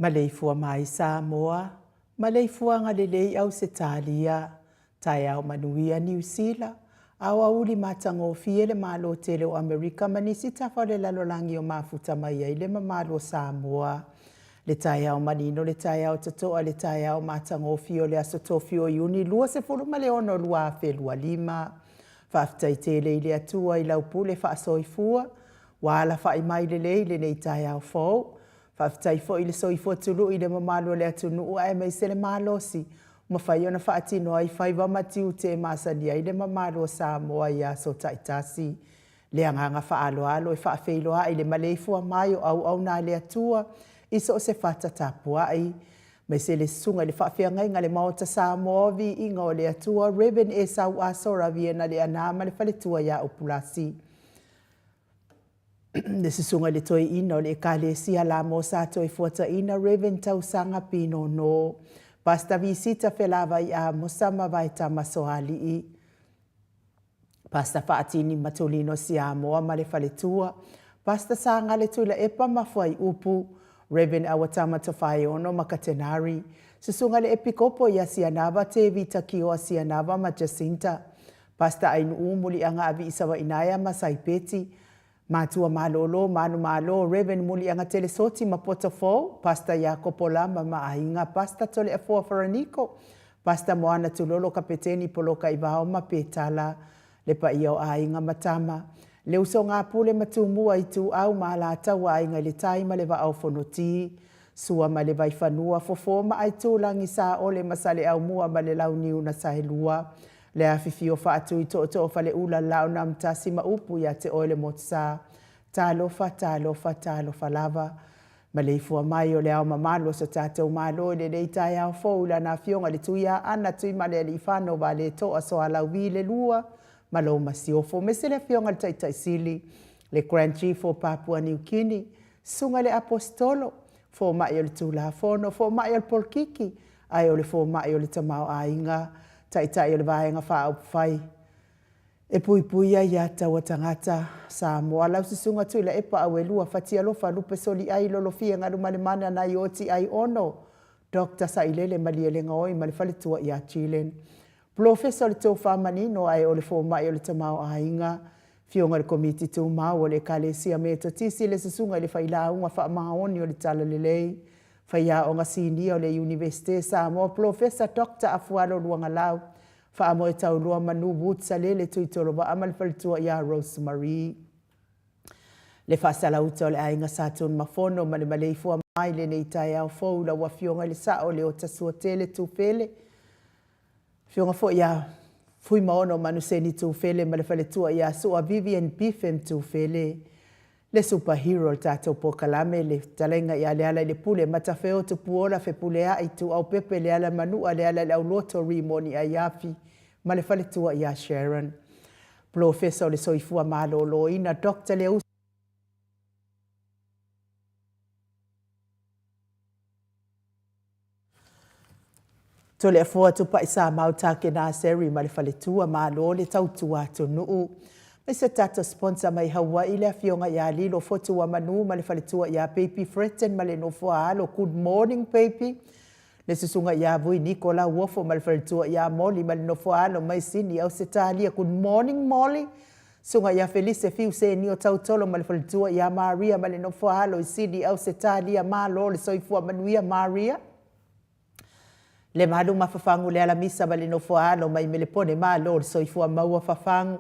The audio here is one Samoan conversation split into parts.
Maleifua mai Samoa, maleifuaga lelei Ausetalia, taeao manuia Niu Sila, aoauli matagofie le Malo tele o Amerika ma nisi tafa o le lalolagi o mafuta mai ai le mamalu o Samoa. Le taeao manino, le taeao totoa, le taeao matagofie o le aso tofi o Iuni 26 2025. Faafetai tele i le Atua i lau pule faasoifua, ua alafai mai lelei lenei taeao fou. Faafetai foi i le soifua tului i le mamalu o le atunuu aemaise le malosi ua mafai ona faatino ai faiva ma tiute e masani ai le mamalu o Samoa i aso taitasi. Le agaga faaaloalo e faafeiloai i le maleifua mai o auauna a le Atua i so o se fata tapuai, aemaise le Susuga i le Faafeagaiga a le Maota Samoa o Viiga o le Atua, Rev. Esau Asora Viena Leaana ma le faletua ia Upulasi. Le Susuga i le Toeaina o le Ekalesia Lamo Sa Toefuataina Rev. Tausaga Pinono. Pastor Visita Felavai Amosa ma Vaetama Soalii. Pastor Faatini Matulino Siamoa ma le faletua, Pastor Sagale Tuilaepa ma Fuaiupu, Rev. Awatama Tofaeono ma Katenari, Susuga le Epikopo ia Sianava Tevita Kioa Sianava ma Jacinta, Pastor Ainuu Muliaga Aviisawainaea ma Saipeti, Matua Malolo, Manumalo, Rev. Muliaga Telesoti ma Potofou, Pastor Iakopo Lama ma Aiga, Pastor Toleafoa Faraniko, Pastor Moana Tulolo Kapeteni Poloka Ivao ma Petala, Le paia o aiga ma tama, le usoga a Pule ma Tumua, Ituau ma Alataua, Aiga i le Tai ma le Vaa o Fonoti, Sua ma le Vaifanua, Fofo ma Aitulagi, Saole ma Saleaaumua ma le Launiu na Saelua, Le afifio faatui tootoo Faleula, Laonamtasi ma upu ia te oe le Motusa. Talofa, talofa, talofa lava. Maleifua mai o le ao mamalu o so tatou Malo i lenei taeao fou i Lana Afioga i le Tuiaana Tuimalealiifano Vaaletoa Soalauvi le Lua ma lou Masiofo, aemaise le Afioga i le Taitai Sili, le Grand Chief o Papua Niu Kini, Susuga i le Aposetolo, Fomai o le Tulafono, Fomai o le Polokiki, ae o le Fomai o le Tamaoaiga, Taitai o le Vaega Faaupufai e puipuia ia taua tagata Samoa. Lau Susuga Tuilaepa Auelua Fatialofa Lupe Soliai Lolofia Galumalemana Nai Oti Ai Ono Doctor Sailele Malielegaoi ma le faletua ia Chilen. Polofesa o le Tofa Manino ae o le Fomai o le Tamaoaiga, Afioga i le Komiti Tumau o le Ekalesia Metotisi, le Susuga i le Failauga Faamaoni o le Talalelei, Faiaoga Sinia o le Iunivesite Samoa, Polofesa Doctor Afualo Luagalau, Faamoe Taulua Manu Woods Salele Tuitolovaa ma le faletua ia Rose Marie. Le faasalauta o le aiga Sa Tunumafono ma le maleifua mai lenei taeao fou i lau Afioga i le Sao Leota Suatele Tufele, Afioga foi ia Fuimaono Manuseni Tufele ma le faletua ia Sua Vivian Bifem Tufele, le super hero o le tatou polokalame, le fetalaiga ia Lealailepule Matafeo Tupuola Fepuleai Tuuaupepe Lealamanua Lealaileauloto Rimoni Aiafi ma le faletua ia Sharon. Polofesa o le Soifua Maloloina Doctor Leusi Toleafoa Tupai Samau Takena Seri ma le faletua, malo le tautua atunuu. Mai se tatou sponsor mai Hawaii le afioga ia Lilo Fotuamanu ma le faletua ia Baby Fretton ma le nofo a alo, good morning baby. Le susuga ia Vui Niko Lauofo ma le faletua ia Molly ma le nofo a alo mai Sini Ausetalia, good morning Molly. Susuga ia Felise Fiu Senio Tautolo ma le faletua ia Maria ma le nofo a alo i Sini Ausetalia, malo le soifua manuia Maria. Le malu ma Fafagu le alamisa ma le nofo a alo mai Melepone, malo le soifua maua Fafagu.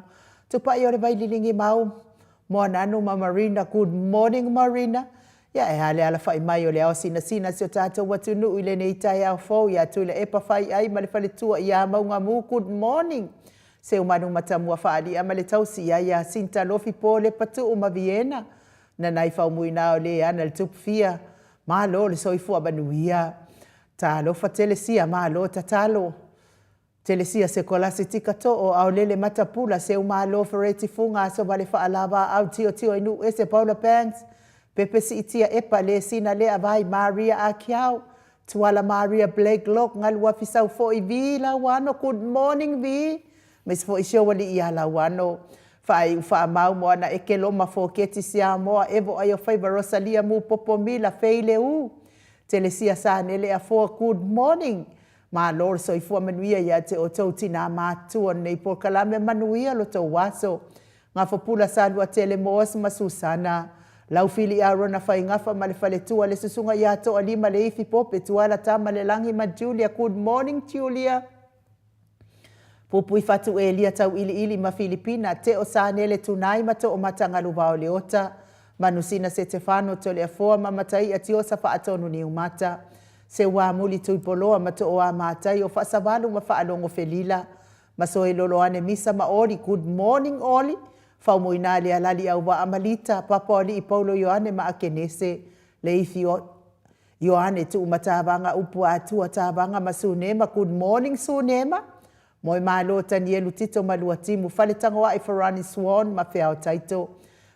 Tupai o le Vaililigi mau, Moananu ma Marina, good morning Marina. Ia e a le alafai mai o le ao sinasina si o tatou atunuu i lenei taeao fou ia Tuilaepa Faiai ma le faletua ia Maugamu, good morning. Seumanu Matamua Faalia ma le tausi ia Iasinta Lofi Po Lepatuu ma Viena, Nanai Faumuina o le ana le tupu fia, malo le soifua manuia. Talofa tele sia malo tatalo. Tele sia sekolasi tika too aolele matapula seumalo fereti fuga aso vale faalava au tiotio i nuu ese Paula Banks Pepe siitia epa le sina lea vai Maria Akiau Tuala Maria Blake Lok Galuafi sau foi Vi Lauano good morning Vi Aemaise foi si ou alii ia Lauano Faaiu faamau mo ana eke loma Foketi Siamoa Evo ai o faiva Rosalia Mu Popo Mila Fei Le U Telesia Sanele Afoa good morning Malo le soifua manuia ia te outou tinā matutua o lenei polokalame manuia lo tou aso. Gafopula Saluatele Moas ma Susana, Laufili Arona Faigafa ma le faletua le susuga ia Toalima Leifi Pope Tuala Tamalelagi ma Julia Good morning Julia. Pupui Fatu Elia Tauiliili ma Filipina, Teo Sanele Tunai ma Toomata Galuvao Leota, Manusina Setefano Toleafoa ma Mataia Tiosa Faatonu Niumata, Seuamuli Tuipoloa ma Tooa Matai o Faasavalu ma Faalogo Felila, Masoe Loloane Misa ma Oli, good morning Oli, Faumuina Lealali Auvaa ma Lita, Papa o Alii Paulo Ioane ma Akenese, Leifi Ioane Tuumatavaga Upu Atua Tavaga ma Sunema, good morning Sunema, Moemalo Tanielu Tito ma Luatimu, Faletagoai Farani Swan ma Feao Taito,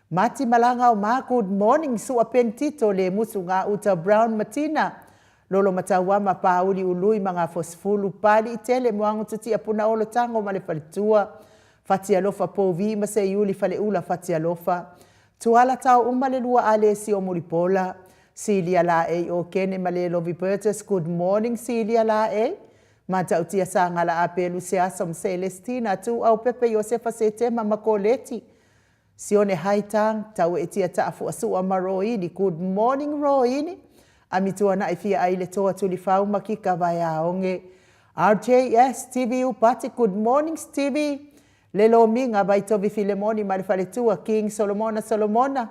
Mati Malaga o Ma, good morning Sua Pen Tito Lemusu Gauta Brown ma Tina, Lolomatauama, Pāuli Ului ma Gafosefulu, Papaliitele, Muagututia Punaolo Tago ma le Faletua, Fatialofa Pouvi ma Seiuli Faleula Fatialofa, Tuala Taouma le lua Alesi o Mulipola, Silia Laei Okene ma Lelovi Burgess, Good morning Silia Laei, Matautia Sagala Apelu Seaso ma Selestina, Tuuau Pepe Iosefa Setema ma Koleti, Sione Haitang, Taueetia Taafuasua ma Roini, Good morning Roini, Amituanai Fia Ai le Toa Tulifau ma Kika Vaeaoge, RJS Stevie Upati, Good morning Stevie, Le Lomiga Vaitovi Filemoni ma le Faletua, King Solomona Solomona,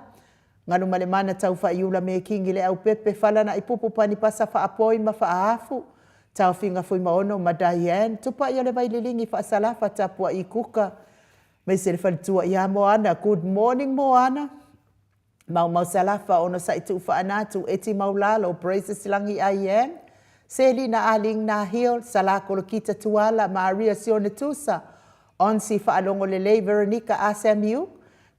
Galumalemana Taufaaiula Mekingi Leaupepe, Falanaipupu Panipasa Faapoi ma Faaafu, Taofiga Fuimaono ma Diane, Tupai o le Vaililigi Faasalafa Tapuai Kuka, Maise le faletua ia Moana, Good morning Moana. Maumau Salafa, Onosai Tuufaanatu, Eti Maulalo, Praises Lagi I am, Selina Aling Nahil, Sala Kolokita Tuala, Maria Sione Tusa, Onsi Faalogo Lelei, Veronica Asamiu,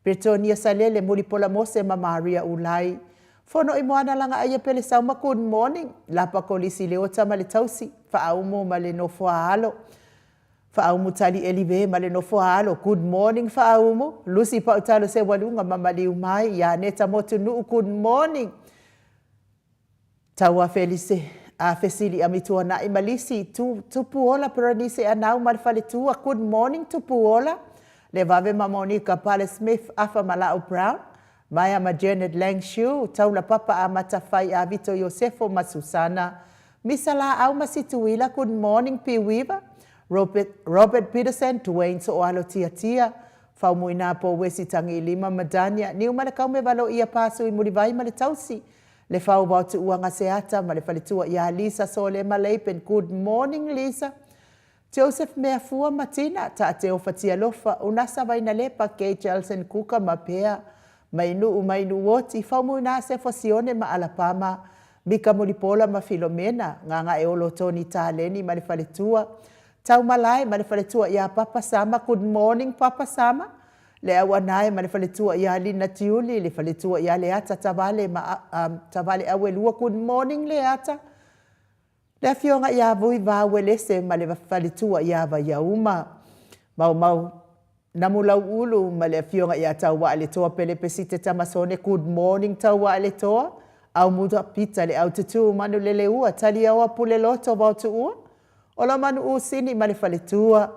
Bretonia Salele, Mulipola Mose ma Maria Ulai. Fono i Moana Lagaaia Pele Sauma, Good morning. Lapa Kolisi Leota ma le Tausi, Faaumu ma le Nofoaalo. Faaumu Tali Elive ma le nofo a alo, Good morning Faaumu, Lucy Pautalo Sewaluga ma maliu mai, Ianeta Motunuu, Good morning Taua Felise a Fesili Amituanai ma Lisi Tu, Tupuola Perenise Anau ma le faletua, Good morning Tupuola, Levave ma Monica Pale Smith Afa ma Lau Brown, Maea ma Janet Lang Shiu, Taula Papa a Matafai a Vito Iosefo ma Susana, Misa Laau ma Situila, Good morning Pi Weaver, Robert, Robert Peterson, Dwayne Sooalo Tiatia, Faumuina Po Wesi Tagilima ma Dania, Niumalekau me Valoia Pasu i Mulivai ma le Tausi, Le Fau Vao Tuuaga Seata ma le Faletua ia Lisa Solema Leipen, Good morning Lisa, Joseph Meafua ma Tina, Taateo Fatialofa, Unasa Vainalepa, Kay Jelson Kuka ma Pea, Mainuu Mainuoti, Faumuina Sefo Sione ma Alapama, Mika Mulipola ma Filomena, Gagaeolo Tony Taleni ma le faletua, Taumalae ma le faletua ia Papa Sama, Good morning Papa Sama, Le Auanae ma le faletua ia Lina Tiuli, le faletua ia Leata Tavale ma um, Tavale Auelua, Good morning Leata, Le afioga ia Vui Vauelese ma le faletua ia Vaiauma, Maumau Namulauulu ma le afioga ia Tauwaaletoa Pelepesite Tamasone, Good morning Tauwaaletoa, Aumuta Pita le Aututu Manuleleua, Taliaoa Puleloto Vaotuua, Olamanu Usini ma le faletua,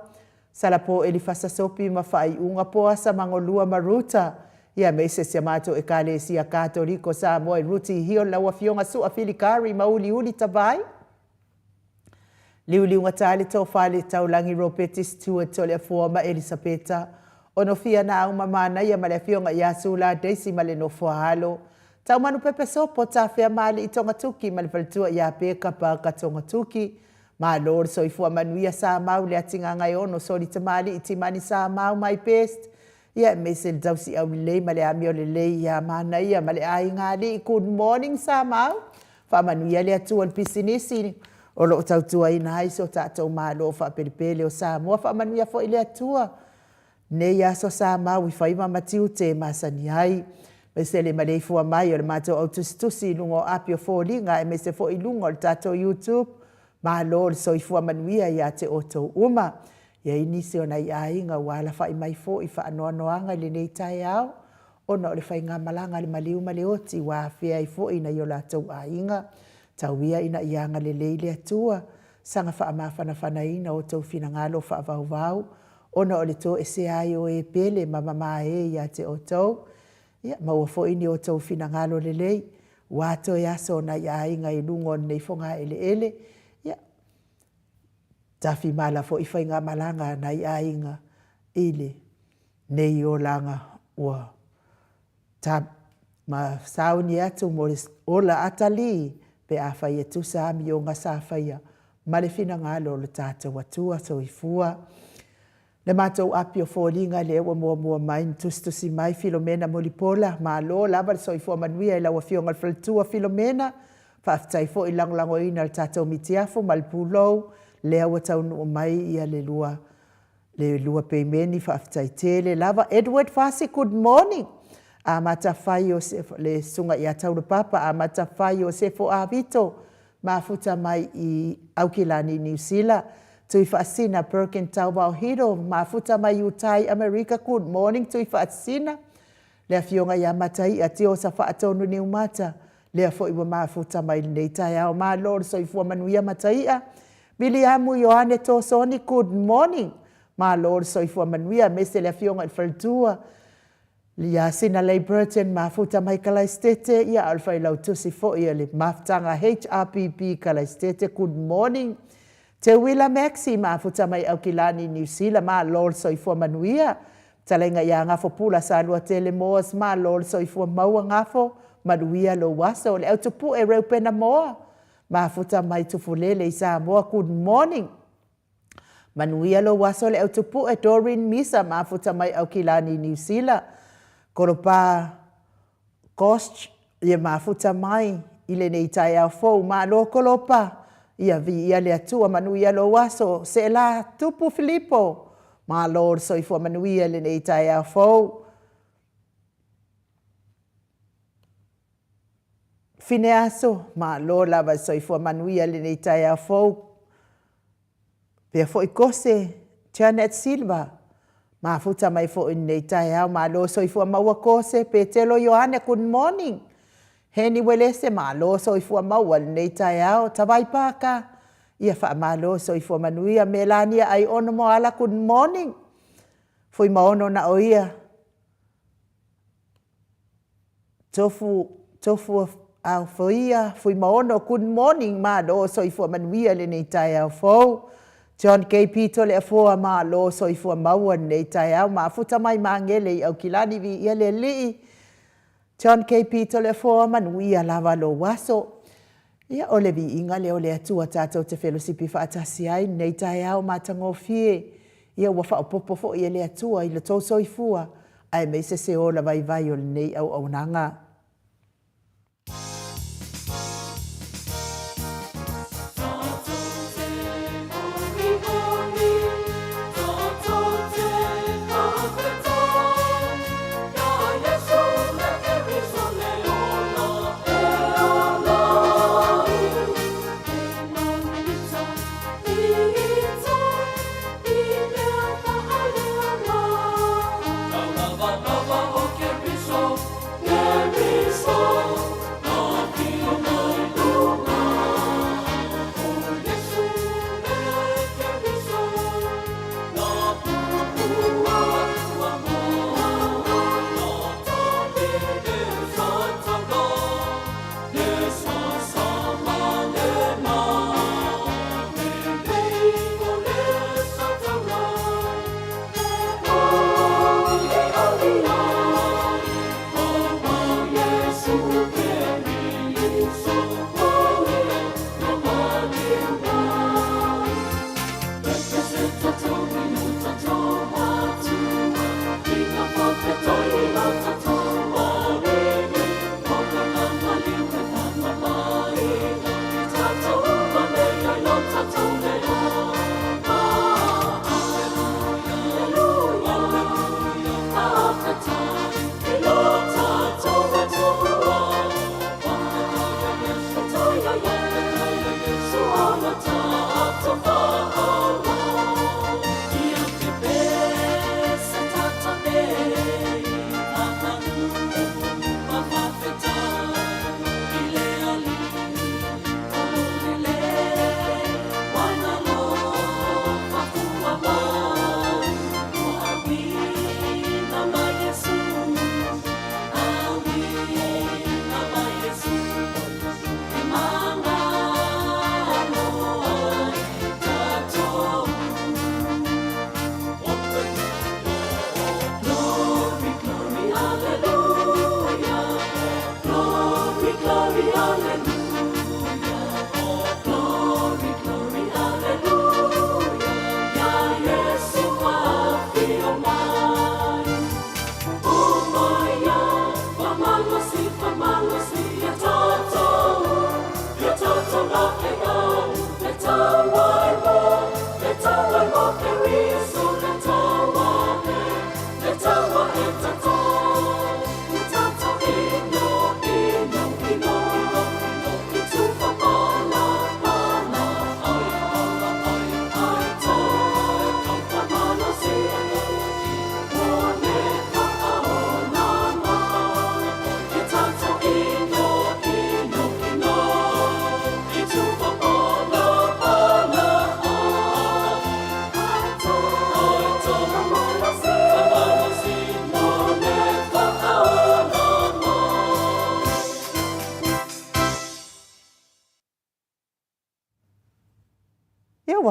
Salapo Elifasa Sopi ma Faaiuga Poasa Magolua ma Ruta, ia me se si a matou Ekalesia Katoliko Samoa i Ruti Hill lau afioga Sua Filikari ma Uliuli Tavai, Liuliuga Tale Tofa le Taulangi Ropeti Stewart Toleafoa ma Elisapeta Onofia Naau ma Manaia ma le afioga ia Sula Daisy ma le Nofoaalo Taumanu Pepe Sopo Tafea Maalii Togatuki ma le faletua ia Peka Parker Togatuki Malo le soifua manuia Samau le Atigagaeono Soli Tamalii Timani Samau my best Ia aemaise le tausi aulelei ma le amio lelei ia Manaia ma le aiga alii Good morning Samau Faamanuia le Atua i le pisinisi o lo o tautuaina ai so tatou Malo faapelepele o Samoa Faamanuia foi le Atua Nei aso sa mau i faiva ma tiute e masani ai. Aemaise le maleifua mai o le matou au tusitusi i luga o api o foliga aemaise foi i luga o le tatou YouTube. Malo le soifua manuia ia te outou uma. I ai nisi o nai aiga ua alafai mai foi i faanoanoaga i lenei taeao ona o le faigamalaga a le maliu ma le oti ua afea ai foi nai o latou aiga. Tau ia ina ia agalelei le Atua, saga faamafanafanaina outou finagalo faavauvau ona o le toesea ai o e pele ma mama e ia te outou. Ia, maua foi ni outou finagalo lelei, ua toe aso o nai aiga i luga o lenei fogaeleele. Ia, tafimala foi faigamalaga a nai aiga i lenei olaga ua Ta ma sauni atu mo le ola atalii pe afai e tusa amioga sa faia ma le finagalo o lo tatou Atua Soifua. Le matou api o foliga lea ua muamua mai na tusitusi mai Filomena Mulipola, malo lava le soifua manuia i lau Afioga i le Faletua Filomena, faafetai foi i le lagolagoina o le tatou mitiafu ma le pulou lea ua taunuu mai ia le lua Le lua peimeni faafetai tele lava. Edward Fasi good morning. Amata fai o le susuga ia Taulapapa, amata fai o Sefo Avito. mafuta mai i Aukilani, Niu Sila. Tuifaasina Perkin Tauvao Hiro, mafuta mai Utah i Amerika, good morning Tuifaasina. Le afioga ia Mataia Tiosa Faatonu Niumata, lea foi ua mafuta mai lenei taeao. Malo le soifua manuia Mataia. Miliamu Ioane Tosoni, good morning. Malo le soifua manuia, aemaise le afioga i le faletua ia Sinalei Burton, mafuta mai Kalaistete, ia a o le failautusi foi a le mafutaga HRPP Kalaistete, good morning. Teuila Maxie, mafuta mai Aukilani, Niu Sila, malo le soifua manuia. Fetalaiga ia Gafo Pula Saluatele Moas, malo le soifua maua Gafo, manuia lou aso. Le Autupue Reupena Moa, mafuta mai Tufulele i Samoa, good morning. Manuia lou aso le Autupue Doreen Misa, mafuta mai Aukilani, Niu Sila. Kolopa Gosch, ia mafuta mai i lenei taeao fou. Malo Kolopa, ia viia le Atua, manuia lou aso. Seela Tupu Filipo, malo le soifua manuia i lenei taeao fou. Fineaso, malo lava le soifua manuia i lenei taeao fou. Pea foi Kose, Janet Silva, mafuta mai foi i lenei taeao. Malo soifua maua Kose. Petelo Ioane, good morning. Heni Uelese, malo soifua maua i lenei taeao. Tavai Paka, ia faamalo soifua manuia. Melania Aiono Moala, good morning. Fuimaono na o ia. Tofu, tofu Aofoia, Fuimaono, good morning, malo soifua manuia i lenei taeao fou. John K. Toleafoa, malo soifua maua i lenei taeao. Mafuta mai Magele i Aukilani, viia le Alii. John K. Toleafoa, manuia lava lou aso. Ia, o le viiga lea o le Atua tatou te felosipi faatasi ai lenei taeao matagofie. Ia ua faaopoopo foi e le Atua i lo outou soifua, aemaise se ola vaivai o lenei auaunaga.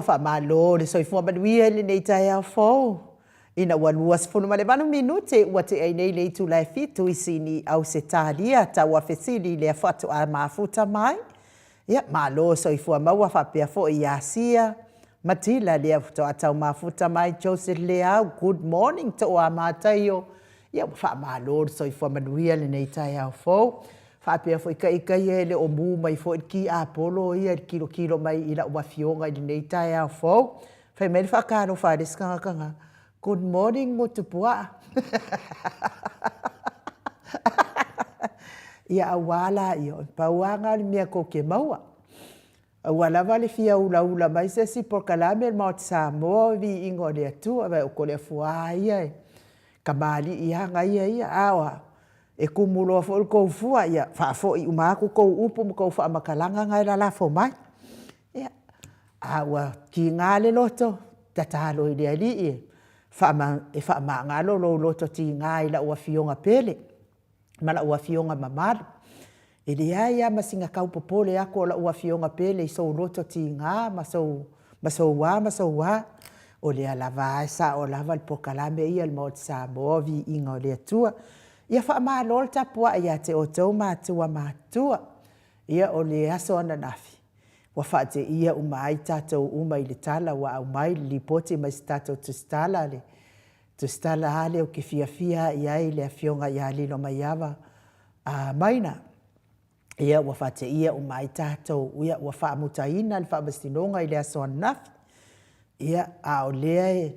Ia, ua faamalo le soifua manuia i lenei taeao fou. Ina ua 28 minute ua tea ai nei le itula e 7 i Sini, Ausetalia, tauafesili lea faatoa mafuta mai. Ia, malo soifua maua faapea foi ia Sia Matila lea faatoa tau mafuta mai, Joseph Leau, good morning Tooa Mataio. Ia, ua faamalo le soifua manuia lenei taeao fou. Faapea foi ka ika ia e le o mu mai foi le ki Apolo ia i le kilokilo mai i lau afioga i lenei taeao fou. Fai mai le faatalofa a le isi tagata na, Good morning Motupuaa. Ia aua la ia, o le pau lava lena o le mea tou te maua. Aua lava le fia ulaula mai se isi polokalame a le Maota Samoa o le Viiga o le Atua, vaai o Toleafoa lava ia e kamali'i lava na ia ia. A o au? E tumu loa foi le tou fua, ia faafoi uma atu tou upu ma tou faamatalaga na e lalafo mai. Ia, a ua tiga le loto, tatalo i le Alii e faamagalo lou loto tiga i lau Afioga pele ma lau Afioga mamalu. E leai lava ma sina tau popole atu o lau Afioga pele i sou loto tiga ma sou a ma sou a, o lea lava e sao lava le polokalame ia a le Maota Samoa o Viiga o le Atua. Ia faamalo le tapuai ia te outou matua matutua. Ia o le aso ananafi, ua faateia uma ai tatou uma i le tala ua aumai le lipoti mai se tatou tusitala, le tusitala lava lea ou te fiafia lava i ai le Afioga ia Lilomaiava Maina. Ia ua faateia uma ai tatou, ia ua faamutaina le faamasinoga i le aso ananafi. Ia, a o lea e,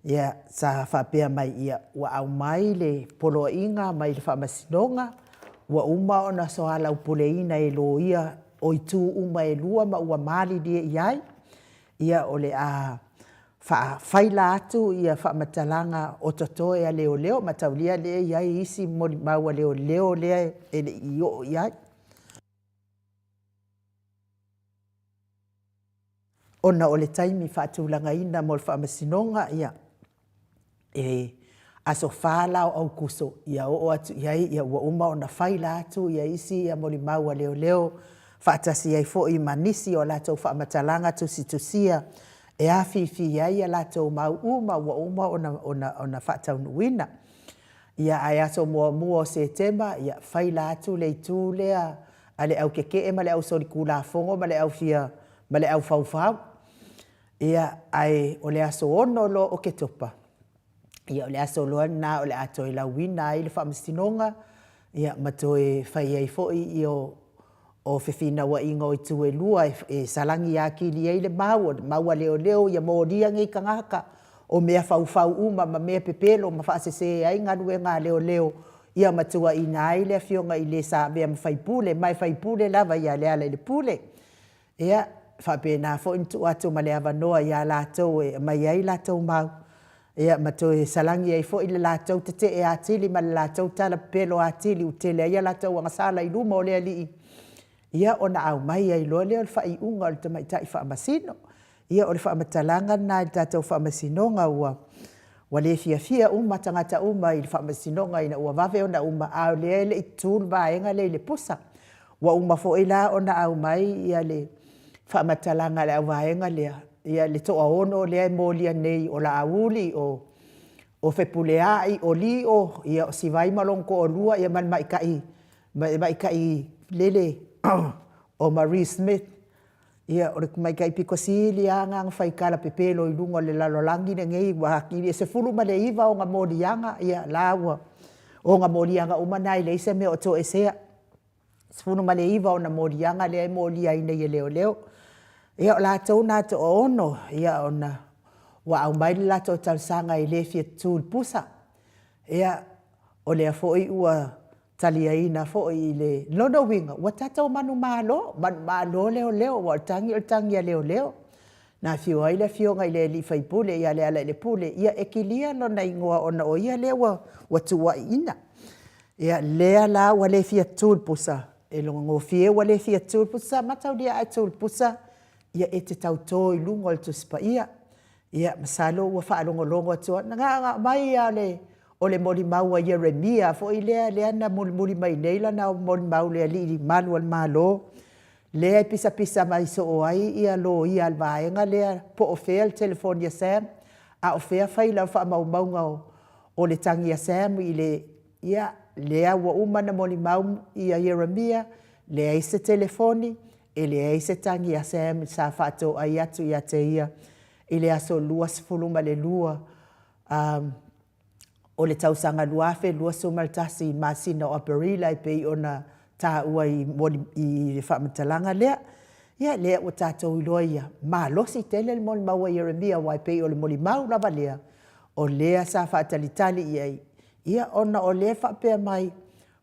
ia, sa faapea mai, ia, ua aumai le poloaiga mai le Faamasinoga, ua uma ona soalaupuleina e loia o itu uma e lua ma ua malilie i ai, ia, o le a faafaila atu ia faamatalaga o totoe a leoleo, mataulia lea e i ai isi molimau a leoleo lea e le i oo i ai. Ona o le taimi faatulagaina mo le faamasinoga, ia, e aso 4 la o Aokuso, ia oo atu i ai, ia ua uma ona faila atu ia isi ia molimau a leoleo, faatasi ai foi ma nisi o a latou faamatalaga tusitusia e afifi ai a latou mau uma ua uma ona faataunuuina. Ia, ae aso 1 o Setema, ia faila atu le itu lea a le au tetee ma le au solitulafono ma le au fia ma le au faufau. Ia, ae o le aso 6 loa o Oketopa, ia o le aso loa lena o le a toe lauina ai le faamasinoga, ia ma toe fai ai foi ia o fefinauaiga o itu e lua e salani atili ai le mau, o le mau a leoleo ia molia nei tagata, o mea faufau uma ma mea pepelo ma faasese ai galuega a leoleo, ia ma tuuaina ai le afioga i le sa avea ma faipule, ma e faipule lava ia Lealailepule. Ia, e faapena foi ona tuu atu ma le avanoa ia latou e aumai ai latou mau, ia ma toe salani ai foi le latou tetee atili ma le latou tala pepelo atili ua tele ai a latou agasala i luma o le alii, ia ona aumai ai loa lea o le faaiuga a le tamaitai faamasino. Ia o le faamatalaga lena i le tatou faamasinoga ua ua le fiafia uma tagata uma i le faamasinoga ina ua vave ona uma, a o lea e le i tutu le vaega lea i le pusa. Ua uma foi la ona aumai ia le faamatalaga a le auvaega lea, ia le toaono lea e molia nei o Laauli, o Fepuleai, o Lio, ia o Sivai ma lona toalua, ia ma le ma'ita'i, ma le ma'ita'i lele o Marie Smith. Ia, o le tamaitai pito sili lava lena ona faitala pepelo i luga o le lalolagi lenei, ua atili, e 19 ona moliaga, ia la ua, o ona moliaga uma na e leai se mea o toesea. 19 ona moliaga lea e molia ai nei e leoleo. Ia o latou na e toaono, ia ona ua aumai le latou talosaga e le fia tutu i le pusa. Ia, o lea foi ua taliaina foi i le lona uiga, ua tatou manumalo, manumalo leoleo, aua o le tagi o le tagi a leoleo. Na afio ai le afioga i le sui usufono ia Lealailepule, ia e kilia lona igoa ona o ia lea ua tuuaiina. Ia lea la ua le fia tutu i le pusa, e logogofie ua le fia tutu i le pusa, mataulia a e tu i le pusa, ia e te tauto i luga o le Tusi Paia. Ia masalo ua faalogologo atu, na ona aumai lava o le molimau a Ieremia foi lea na mulimuli mai nei lana molimau i le alii malu o le Malo. Lea e pisapisa mai soo ai ia loia a le vaega lea po o fea le telefoni a Sam, a o fea faila o faamaumauga o le tagi a Sam i le, ia, lea ua uma ona molimau ia Ieremia, leai se telefoni, e leai se tagi a Sam sa faatoai atu ia te ia i le aso 22 o le tausaga 2021 i le masina o Aperila e pei ona taua i le faamatalaga lea. Ia, lea ua tatou iloa ia malosi tele le molimau a Ieremia aua e pei o le molimau lava lea o lea sa faatalitali i ai, ia ona o lea e faapea mai,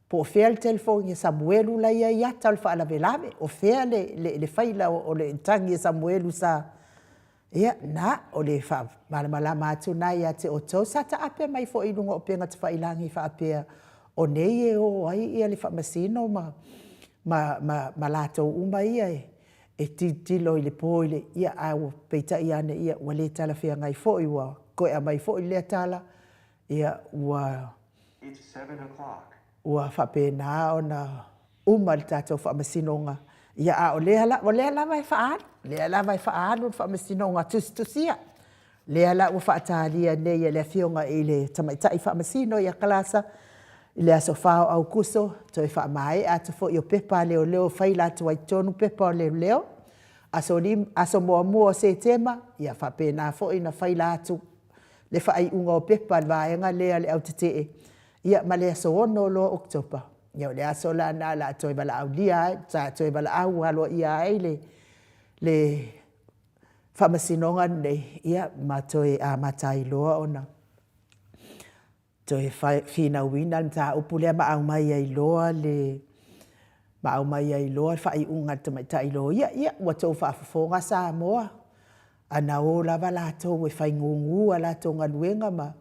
po o fea le telefoni a Samuelu la e i ai i ata o le faalavelave, o fea le faila o le tagi a Samuelu sa... Ia, lena, o le faamalamalama atu lena ia te outou. Sa taape mai foi i luga o upega tafailagi faapea o nei e o ai le faamasino ma latou uma ia e tilotilo i le po i le... Ia, ae peitai ane ua le talafeagai foi, ua toe aumai foi lea tala, ia ua ua faapena ona uma le tatou faamasinoga, ia a o lea o lea lava e faaalu, lea lava e faaalu le faamasinoga tusitusia. Lea la ua faatalia nei e le Afioga i le Tamaitai Faamasino ia Kalasa i le aso 4 o Aokuso, toe faamaea atu foi o pepa a leoleo e faila atu ai i totonu pepa o leoleo. Aso 1 o Setema, ia faapena foi ona faila atu le faaiuga o pepa a le vaega lea a le au tetee, ia ma le aso 6 loa o Oketopa, ia o le aso la lena o le a toe valaaulia ai, sa toe valaau aloaia ai le faamasinoga lenei, ia ma toe amata ai loa ona toe finauina le mataupu lea ma aumai ai loa le ma aumai ai loa le faaiuga a le tamaitai loia. Ia, ua outou faafofoga Samoa, a na o lava latou e faigugu a latou galuega ma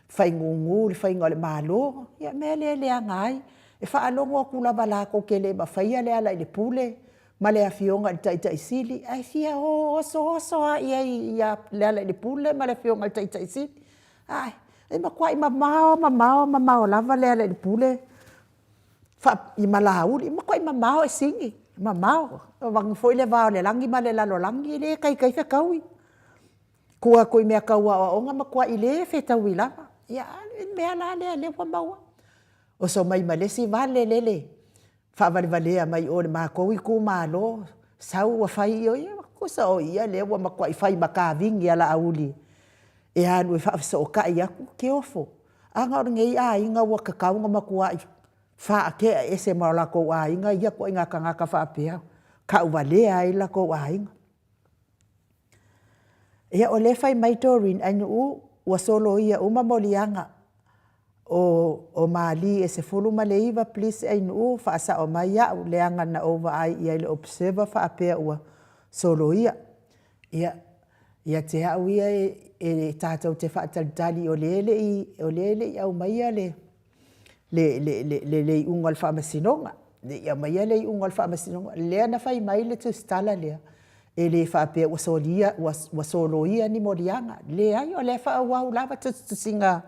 faigugu le faiga o le Malo, ia o le mea lea e leaga ai. E faalogo atu lava latou te le mafaia le ala i le pule ma le Afioga i le Taitai Sili, ae fia o osooso lava i ai ia Lealailepule ma le Afioga i le Taitai Sili. Ae, e matuai mamao, mamao, mamao lava Lealailepule ma Laauli, e matuai mamao e sini, mamao. Vaeane foi le va o le lagi ma le lalolagi, e le taitai fetaui. Tua atu i mea tau aoaoga, matuai le fetaui lava. Ia, a o le mea la lea o lea ua maua. Oso mai ma le isi vale lele faavalevalea mai o i le matou itumalo, sau ua fai, ia tusa o ia lea ua matuai fai ma kavini a Laauli e alu e faafesootai atu, ou te ofo. Ana o lenei aiga ua tatau ona matuai faatea ese ma o latou aiga ia ituaiga tagata faapea, tauvalea ai latou aiga. Ia o lea e fai mai Doreen Ainuu ua soloia uma moliaga o Mali e 19 please Ainuu faasao mai au leaga na ou vaai i ai i le Observer faapea ua soloia. Ia, ia te au ia e tatou te faatalitali o lea e le i aumaia le iuga o le faamasinoga, le i aumaia le iuga o le faamasinoga. Lea na fai mai le tusitala lea, e le faapea ua solia, ua soloia ni moliaga. Leai, o lea e faaauau lava tusitusiga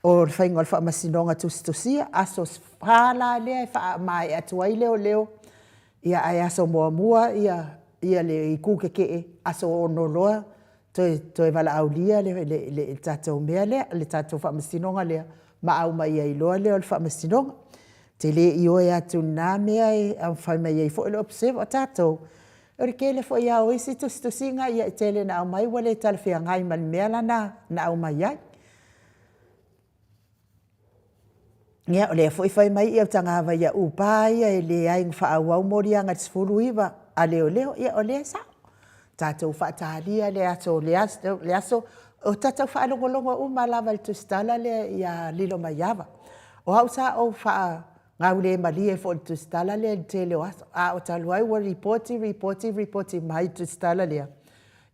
o le faiga o le faamasinoga tusitusia. Aso 4 la lea e faamaea atu ai leoleo, ia ae aso muamua le itu tetee, aso 6 loa toe valaaulia le tatou mea lea, le tatou faamasinoga lea, ma aumai ai loa lea o le faamasinoga. Ou te le ioe atu i lena mea e fai mai ai foi le Observer. O tatou, o le tele foi lava o isi tusitusiga e tele ina aumai ua le talafeagai ma le mea la na aumai ai. Ia, o lea foi e fai mai Tagava ia Upa ia e leai na faaauau moliaga i le 19 a leoleo. Ia o lea e sao. Tatou faatalia le aso, le aso, o tatou faalogologo uma lava i le tusitala lea ia Lilomaiava. O au sa ou faagaulemalie foi i le tusitala lea i le tele o aso, a o talu ai ua lipoti, lipoti, lipoti mai le tusitala lea,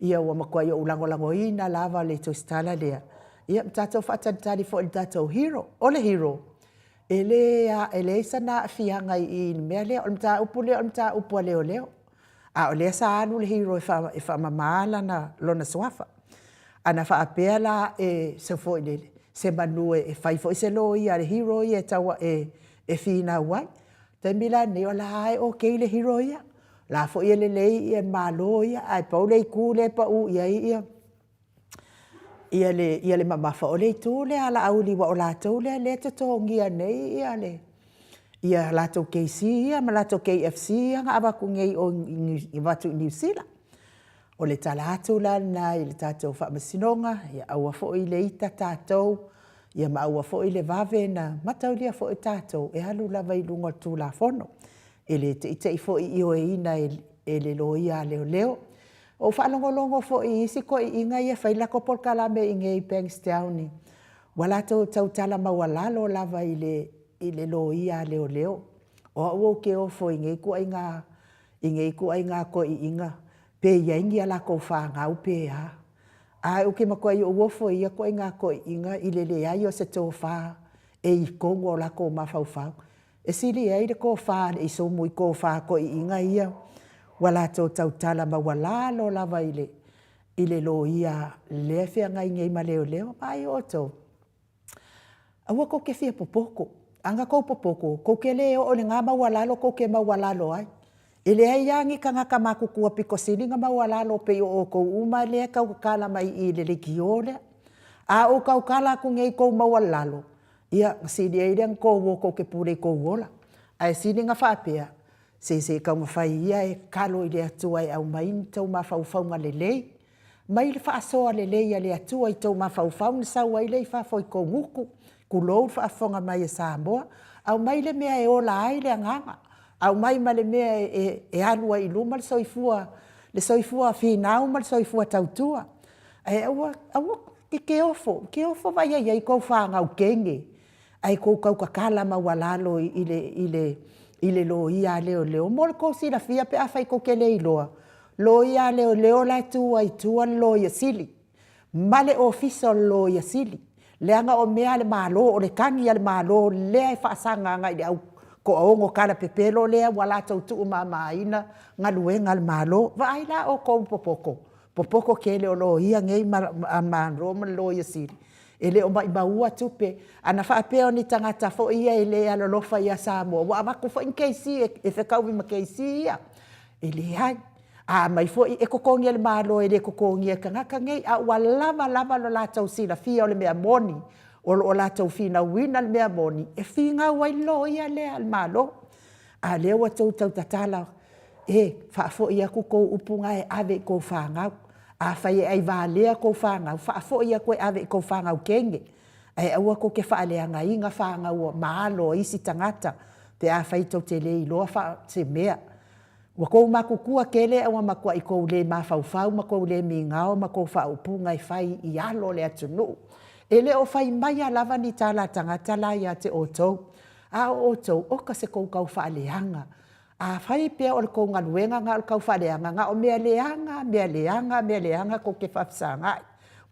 ia ua matuai ou lagolagoina lava le tusitala lea. Ia ma tatou faatalitali foi i le tatou hero. O le hero, e leai sana aafiaga i le mea lea. O le mataupu lea o le mataupu a leoleo, a o lea sa alu le hero e faamama lona suafa. A na faapea la e se foi lele, semanu e fai foi se loia a le hero ia e tau e finau ai. O le taimi la lenei, o la e okay le hero ia. La foi e lelei ia le Malo ia, ae pau le itu lea e pau i ai ia ia le, ia le mamafa, o le itu lea a Laauli, aua o latou lea e totogia nei ia le, ia latou KC ia ma latou KFC ia na avatu nei i avatu i Niu Sila. O le tala atu la lena i le tatou Faamasinoga, ia aua foi le ita tatou, ia ma aua foi le vave ona mataulia foi tatou e alu lava i luga o le Tulafono. E le teitei foi ioeina e le loia a leoleo. Ua ou faalogologo foi i isi toeaiina ia e fai latou polokalame i inei i Bankstown ua latou tautala maualalo lava i le loia a leoleo. O au ou te ofo i nei ituaiga, i nei ituaiga toeaiina, pe i ai ni a latou fanau pe a. Ae ou te matuai ou ofo i ia ituaiga toeaiina i le leai o se tofa e i totonu o latou mafaufau. E sili ai le tofa a le Isumu i tofa a toeaiina ia ua latou tautala maualalo lava i le loia lea e feagai nei ma leoleo. Vaai outou, aua tou te fia popoto. A na tou popoto, tou te le oo i lena maualalo tou te maualalo ai. E leai lava ni tagata matutua pito sili ona maualalo pei o outou uma lea e tautatala mai i i le leitio lea. A ou tautala atu nei i tou maualalo, ia, ona sili ai lea ona tou o tou te pule i tou ola. Ae sili ona faapea, se se i taumafai ia e tatalo i le Atua e aumai ni tou mafaufauga lelei, aumai le faasoa lelei a le Atua i tou mafaufau ona sau ai lea i fafo i tou gutu, tulou le faafofoga mai a Samoa. Aumai le mea e ola ai le agaga, aumai ma le mea e alu ai i luma le soifua, le soifua finau ma le soifua tautua. Ae aua, aua e te ofo, e te ofo vaai i ai i tou fanau teine ae tou tautatala maualalo i le loia a leoleo. Mo le tou silafia pe afai tou te le iloa, loia a leoleo la e tu ai i tua le Loia Sili ma le Ofisa o le Loia Sili, leaga o mea a le Malo, o le tagi a le Malo lea e faasaga agai i le au toaono talapepelo lea ua latou tuumamaina galuega a le Malo. Vaai la outou i le popoto, popoto tele o loia nei a le Malo ma le Loia Sili, e le o maumauina tupe. Ana faapea o ni tagata foi ia e le alolofa ia Samoa, ua avatu foi ni KC e fetaui ma KC ia. E leai. A aumai foi e totogi e le Malo e le totogia e tagata nei, a ua lava lava lo latou silafia o le mea moni, o lo o latou finauina le mea moni, e finau ai le loia lea a le Malo. A o lea ua outou tautatala, e faafoi atu tou upu na e ave i tou fanau. Afai e aivalea tou fanau, faafoi atu e ave i tou fanau teine, ae aua tou te faaleagaina fanau ma alo o isi tagata pe afai tou te le iloa se mea. Ua tou matutua tele ae ua matuai tou le mafaufau ma tou le migao ma tou faaupuga e fai i alo o le atunuu. E le o fai maia lava ni tala a tagata la ia te outou, a o outou, oka se tou taufaaleaga. Afai pea o le tou galuega lena o le taufaaleaga, na o mea leaga, mea leaga, mea leaga tou te faafesagai,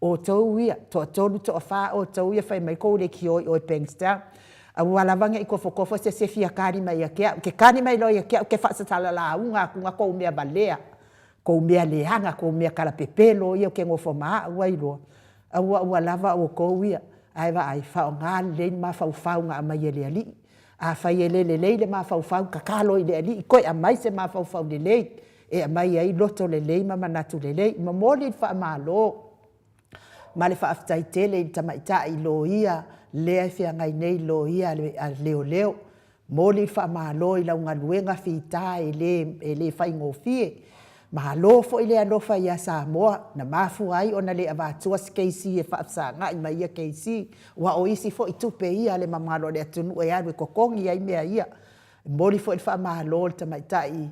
outou ia, toatolu, toafa outou ia e fai mai tou leitio i o i Bankstown. Aua lava ne i tofotofo se isi e fia kali mai ia te au. E te kali mai loa ia te au, ou te faasasala lauga atu tou mea valea, tou mea leaga, tou mea talapepelo ia e te nofo ma au ai loa, aua ua lava outou ia. Ae vaai, faaaoga lelei le mafaufau na aumai e le Alii. Afai e le lelei le mafaufau, tatalo i le Alii toe aumai se mafaufau lelei e aumai ai loto lelei ma manatu lelei. Momoli le faamalo ma le faafetai tele i le tamaitai loia lea e feagai nei, le loia a leoleo. Momoli le faamalo i lau galuega fita e le faigofie. Malo foi le alofa ia Samoa na mafua ai ona le avatua se KC e faafesagai ma ia KC, aua o isi foi tupe ia a le mamalu o le atunuu e alu e totogi ai mea ia. E momoli foi le faamalo i le Tamaitai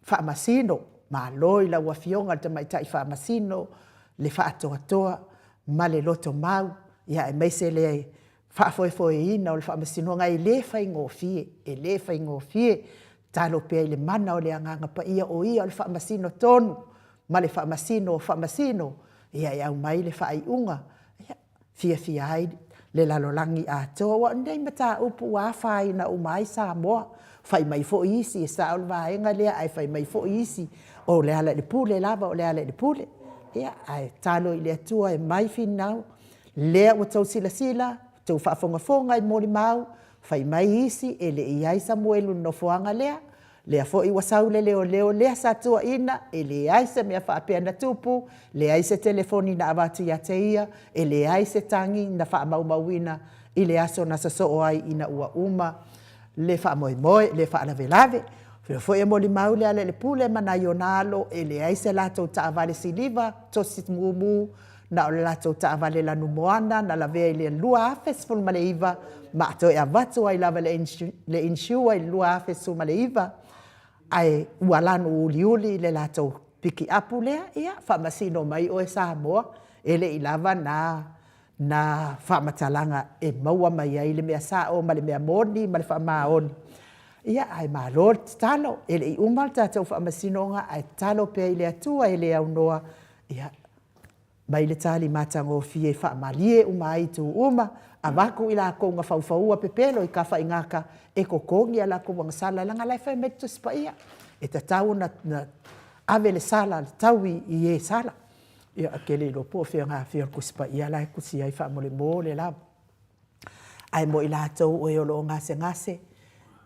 Faamasino, malo i lau Afioga i le Tamaitai Faamasino le faatoatoa ma le lotomau, aemaise le faafoefoeina o le Faamasinoga e le faigofie, e le faigofie. Tatalo pea i le mana o le Agaga Paia o Ia o le Faamasino tonu ma le Faamasino o Faamasino, ia e aumai le faaiuga e fiafia ai le lalolagi atoa. Aua o lenei mataupu ua afaina uma ai Samoa. Fai mai foi isi e sao le vaega lea, ae fai mai foi isi o Lealailepule lava, o Lealailepule. Ia, ae tatalo i le Atua e mai finau, lea ua outou silasila, ua outou faafogafoga i molimau, fai mai isi e le i i ai Samuelu i le nofoaga lea. Lea foi ua sau le leoleo lea sa tuuaina, e leai se mea faapea na tupu, leai se telefoni na avatu ia te ia, e leai se tagi na faamaumauina i le aso na sosoo ai ina ua uma le faamoemoe, le faalavelave. O lea foi e molimau Lealailepule ma nai ona alo, e leai se latou taavale siliva tosi mumu, na o le latou taavale lanumoana na lavea i le 2019 ma toe avatu ai lava i le insure i le 2019, ae ua lanu uliuli le latou pikiapu lea. Ia faamasino mai oe Samoa, e le i lava na faamatalaga e maua mai ai le mea sao ma le mea moni ma le faamaoni. Ia, ae malo le tatalo. E le i uma le tatou faamasinoga, ae tatalo pea i le Atua e le aunoa, ia aumai le tali matagofie e faamalie uma ai itu uma, avatu i latou na faufaua pepelo i tafaigata e totogi a latou agasala, leaga o la e fai mai le Tusi Paia, e tatau ona ave le sala e taui i e sala. Ia, ou te le iloa po o fea o le Tusi Paia la e tusi ai faamolemole lava. Ae mo i latou o e o lo o gasegase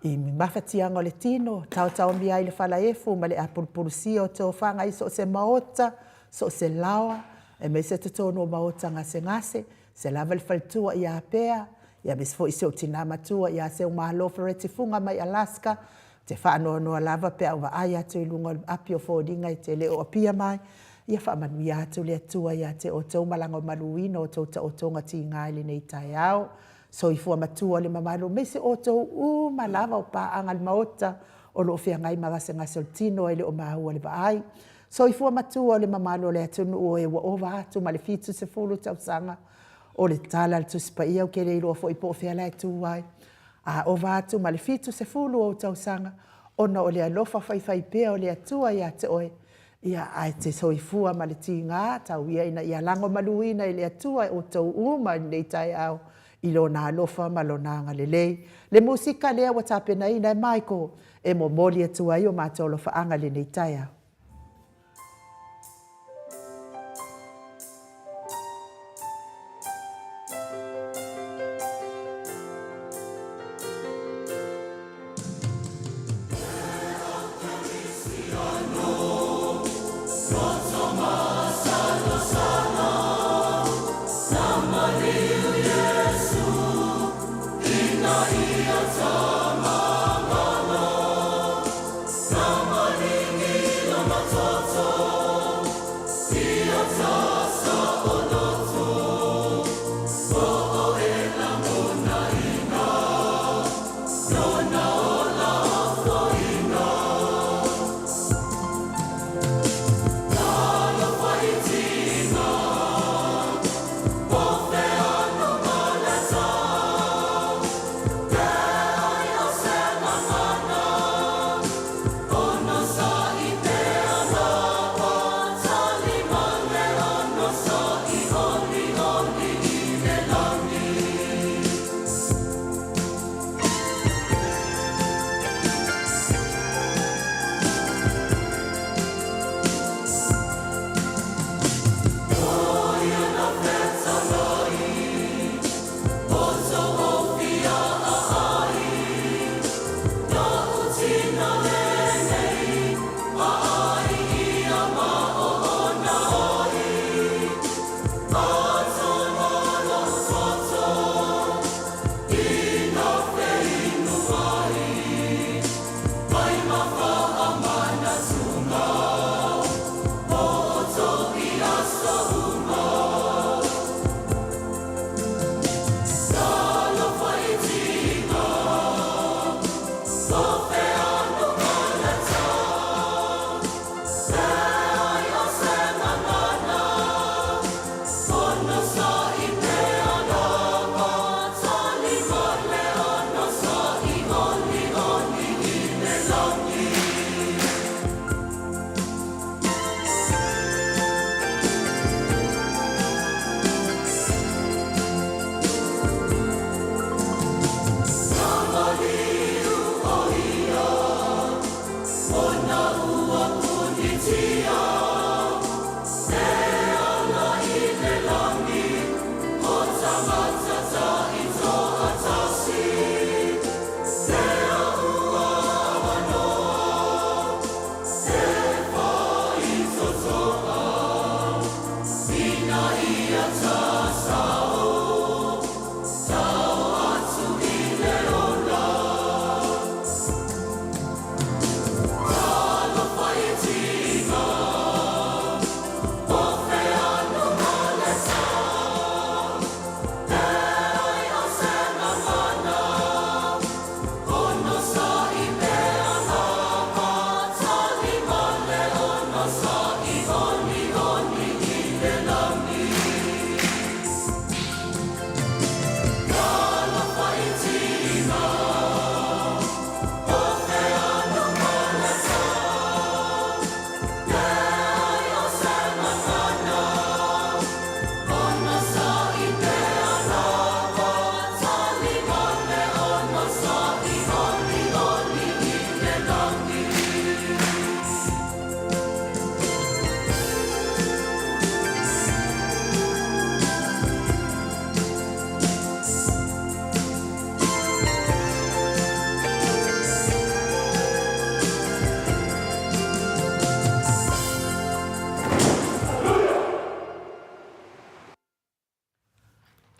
i ni mafatiaga o le tino, taotaomia ai i le falaefu ma le apulupulusia o tofaga i so o se maota, so o se laoa, aemaise totonu o maota gasegase, aemaise lava le faletua ia Pea, aemaise foi si ou tina matua ia Seumalo Fareti Fuga mai Alaska. Ou te faanoanoa lava pe a ou vaai atu i luga o le api o foliga e te le o apia mai. Ia faamanuia atu le Atua ia te outou ma le maluina o a outou taotoga tiga i lenei taeao. Soifua matua le mamalu, aemaise outou uma lava o paaga i le Maota o lo o feagai ma gasegase o le tino ae le o maua i le vaai. Soifua matua le mamalu o le atunuu e ua ova atu ma le 70 tausaga. O le tala a le Tusi Paia ou te le iloa foi po o fea la e tu ai, a ova atu ma le 70 ou tausaga, ona o le alofa faifaipea o le Atua ia te oe, ia ae te soifua ma le tiga, tau ia ina ia lagomaluina e le Atua outou uma i lenei taeao i Lona alofa ma Lona agalelei. Le musika lea ua tapenaina e Michael e momoli atu ai o matou alofaaga i lenei taeao.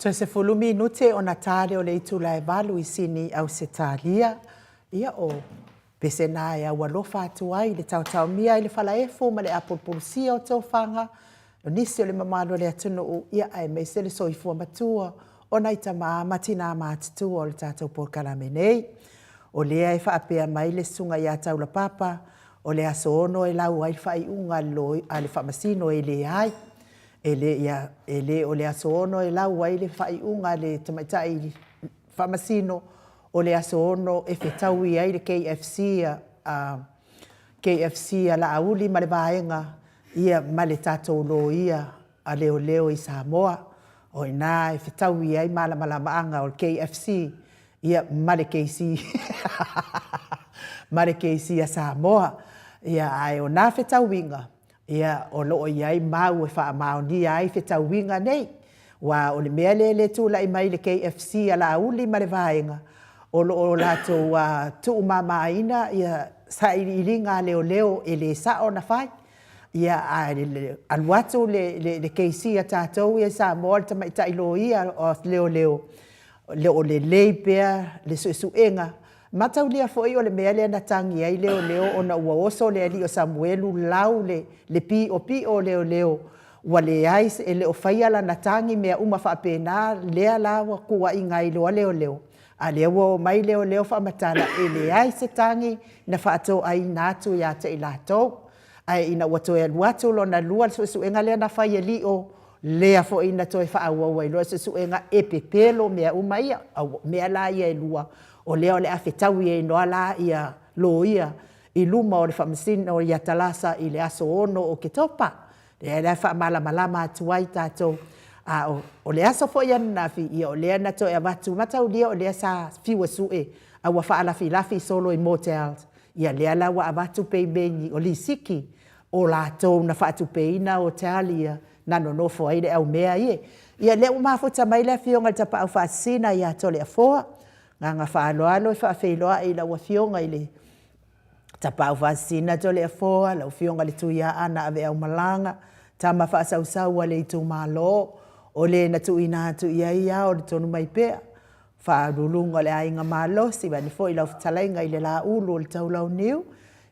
Toe 10 minute ona ta lea o le itula e 8 i Sini, Ausetalia. Ia, o pese na e aualofa atu ai i le taotaomia i le falaefu ma le apulupulusia o tofaga, o nisi o le mamalu o le atunuu, ia aemaise le soifua matua o nai tama ma tina matutua o le tatou polokalame nei. O lea e faapea mai le susuga ia Taulapapa, o le aso 6 e lau ai le faaiuga a le Faamasino e leai. E le o le aso 6 e lau ai le faaiuga a le tamaitai Faamasino, o le aso 6 e fetaui ai le KFC a KFC a Laauli ma le Vaega ia ma le tatou Loia a Leoleo i Samoa. O i ina e fetaui ai malamalamaaga o le KFC ia ma le KC ma le KC a Samoa. Ia ae o na fetauiga, ia o lo o i ai mau e faamaonia ai fetauiga nei. Aua o le mea lea e tulai mai i le KFC a Laauli ma le Vaega, o lo o latou tuumamaina ia sailiiliga a leoleo e le sao ona fai. Ia ae alu atu le KC a tatou ia i Samoa le tamaitai loia o leoleo, o lo o lelei pea le suesuega. Mataulia foi o le mea lea na tagi ai leoleo ona ua oso le alii o Samuelu lau le piopio o leoleo, ua leai, e le o faia lana tagi, mea uma faapena, lea la ua tuuaiina ai loa leoleo, a o lea ua omai leoleo faamatala, e leai se tagi na faatoaina atu ia te i latou. Ae ina ua toe alu atu lona lua le suesuega lea na fai e lio, lea foi na toe faaauau ai loa suesuega e pepelo mea uma ia. O mea la ia e lua, o lea o le a fetaui ai loa la ia loia i luma o le Faamasino ia Talasa i le aso 6 o Oketopa. Lea la e faamalamalama atu ai tatou. A o le aso foi ananafi, ia o lea na toe avatu, mataulia o lea sa fiu e sue, a ua faalafilafi solo i motels, ia lea la ua avatu peimeini o lisiti o latou na faatupeina hotel ia na nonofo ai le au mea ia. Ia lea ua mafuta mai le Afioga i le Tapaau Faasisina ia Toleafoa. Agaga faaaloalo e faafeiloai i lau Afioga i le Tapaau Faasisina Toleafoa, lau Afioga i le Tuiaana Aveaumalaga, tama faasausau a le itumalo, o le na tuuina atu i ai ao le tonu mai pea, Faauluuluga o le Aiga Malosi, vaeane foi lau fetalaiga i le Laulu o le Taulauniu,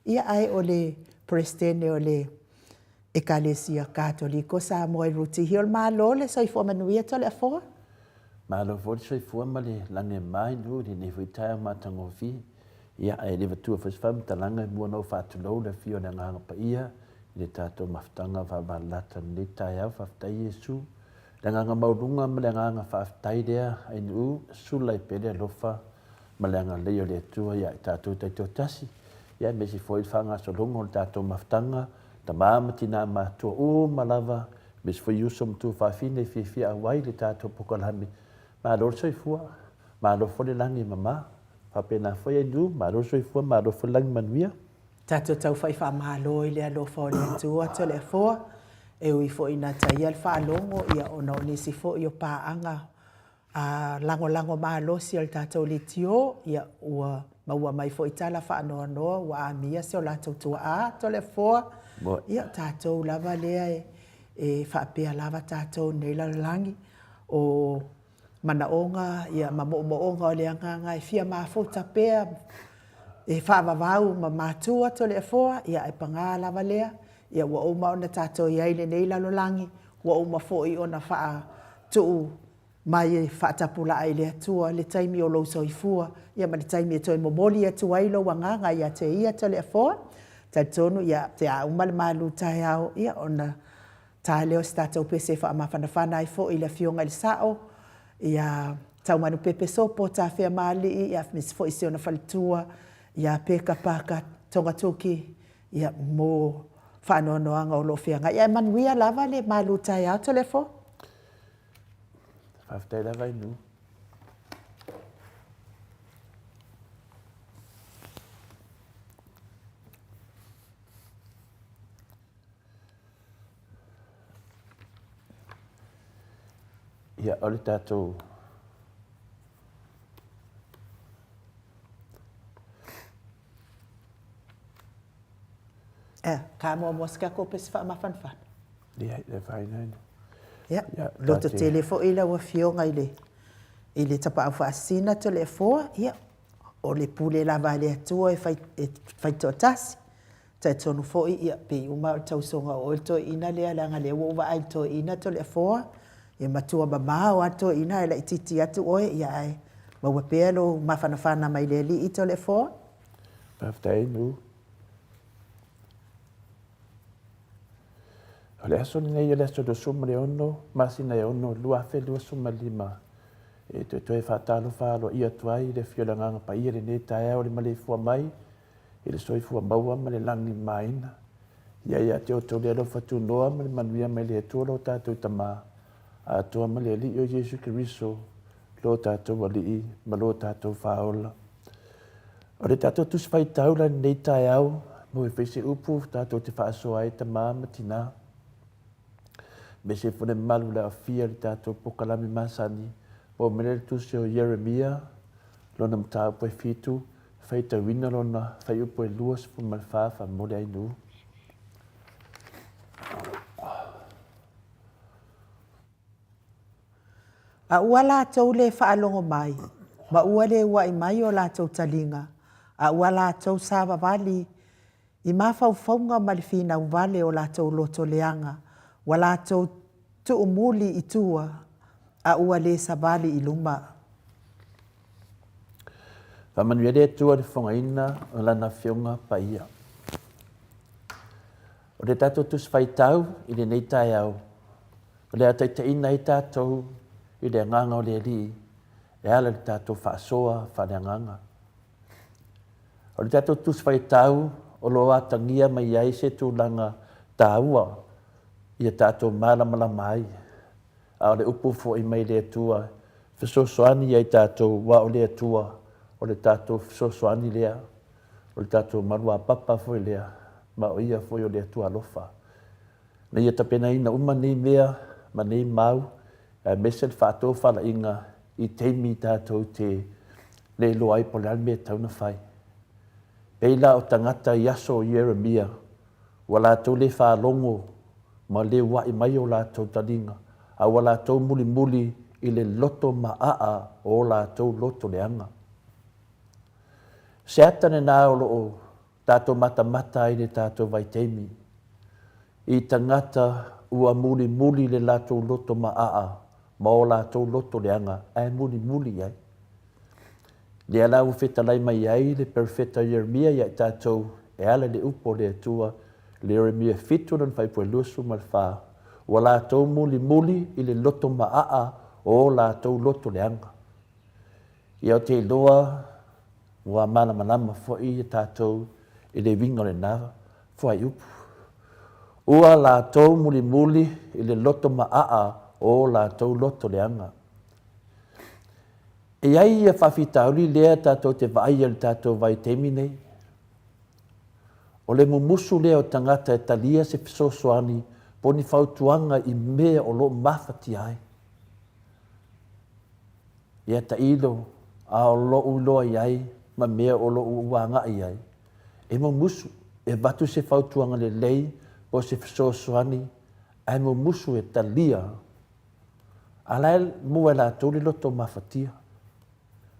ia ae o le Peresetene o le Ekalesia Katoliko Samoa i Rutihi. O le Malo le soifua manuia Toleafoa. Malo foi le soifua ma le lagi e mama i i lenei foi taeao matagofie. Ia, ae le avatua foi se faamatalaga e mua ona ou faatulou le afio o le Agaga Paia i le tatou mafutaga vaavalalata i lenei taeao. Faafetai Iesu. Le agaga maualuga ma le agaga faafetai lea, Ainuu, sula ai pea le alofa ma le agalelei o le Atua ia i tatou taitoatasi, ia aemaise foi le faagasologa o le tatou mafutaga, tama ma tina matutua uma lava, aemaise foi uso ma tuafafine e fiafia auai i le tatou polokalame. Malo le soifua, malo foi le lagi e mama. Faapena foi Ainuu, malo le soifua, malo foi le lagi manuia. Tatou taufai faamalo i le alofa o le Atua Toleafoa, e ui foi ina taia le faalogo, ia ona o nisi foi o paaga a lagolago malosi a le tatou leitio, ia ua maua mai foi tala faanoanoa ua amia si o latou tuaa Toleafoa. Ia o tatou lava lea e faapea lava tatou i lenei lalolagi, o manaoga ia ma moomooga o le agaga e fia mafuta pea e faavavau ma matua Toleafoa, ia ae paga lava lea, ia ua uma ona tatou i ai i lenei lalolagi, ua uma foi ona faatuu mai e faatapulaa i le Atua le taimi o lou soifua, ia ma le taimi e toe momoli atu ai lou agaga ia te Ia Toleafoa. Talitonu ia pe a uma le malu taeao, ia ona ta lea o se tatou pese e faamafanafana ai foi i le Afioga i le Sao, ia Taumanupepe Sopo Tafeamaalii, ia aemaise foi si ona faletua ia Peka Paka Togatuki, ia mo faanoanoaga o lo o feagai. Ae manuia lava le malu taeao Toleafoa. Faafetai lava Inu. Ia, o le tatou Ea, ka muamua se tatou pese faamafanafana. Leai, le afaina ina. Ia, loto tele foi lau Afioga i le i le Tapaau Faasisina Toleafoa, ia, o le pule lava a le Atua e fai, e fai toatasi. Talitonu foi, ia, pei uma o le tausoga o oe le toeaina lea, leaga lea ua ou vaai i le toeaina Toleafoa, e matua mamao lava le toeaina ae laitiiti atu oe, ia ae maua pea lou mafanafana mai le Alii Toleafoa. Faafetai Lu. O le aso lenei o le aso 26 masina e 6 2025 e toetoe faatalofa aloaia atu ai i le afio o le Agaga Paia i lenei taeao i le maleifua mai i le soifua maua ma le lagi mamaina. Ia ia te outou le alofa tunoa ma le manuia mai le Atua lo tatou Tama, atoa ma le Alii o Iesu Keriso, lo tatou Alii ma lo tatou Faaola. O le tatou Tusi Faitau la i lenei taeao, mo e fai se upu tatou te faasoa ai tama ma tina, me se foi le mamalu le aofia i le tatou pokalame masani, po o mele le tusi o Ieremia, lona mataupu e fitu, faitauina lona faiupu e 24 faamomoli ai nuu. A ua latou le faalogo mai, ma ua le uaʻi mai o latou taliga, a ua latou savavali i mafaufauga ma le finau vale o latou loto leaga, ua latou tuumuli i tua, a ua le savali i luma. Faamanuia le Atua i le fofogaina o Lana Afioga Paia. O le tatou Tusi Faitau i lenei taeao, O le a taitaiina ai tatou i le agaga o le Alii e ala i le tatou faasoa faaleagaga. O le tatou Tusi Faitau o lo o atagia mai ai se tulaga taua ia tatou malamalama ai, a o le upu foi mai le Atua e fesoasoani ia i tatou, aua o le Atua o le tatou fesoasoani lea, o le tatou maluapapa foi lea, ma o Ia foi o le Atua alofa. Ina ia tapenaina uma nei mea ma nei mau, aemaise le faatofalaiga i taimi tatou te le iloa ai po o le a le mea e tatau ona fai. Pei la o tagata i aso o Ieremia, ua latou le faalogo ma le uaʻi mai o latou taliga, a ua latou mulimuli i le loto maʻaʻa o o latou loto leaga. Se ata lena o lo o tatou matamata ai i le tatou vaitaimi, i tagata ua mulimuli le latou loto maaa ma o latou loto leaga ae mulimuli i ai. Lea la ua fetalai mai ai le perofeta Ieremia ia i tatou e ala i le upu o le Atua, le Ieremia 7 lona fuaiupu e 24, ua latou mulimuli i le loto maaa o o latou loto leaga. Ia ou te iloa ua malamalama foi tatou i le uiga o lena fuaiupu. Ua latou mulimuli i le loto maaa o latou loto leaga. E i ai ia faafitauli lea tatou te vaai i le tatou vaitaimi nei. O le mumusu lea o tagata e talia se fesoasoani po o ni fautuaga i mea o lo o mafatia ai. Ia tailo, a o loʻu iloa i ai ma mea o loʻu ua agai i ai, e mumusu, e avatu se fautuaga lelei po o se fesoasoani, ae mumusu e talia, a la e mua e latou le loto mafatia.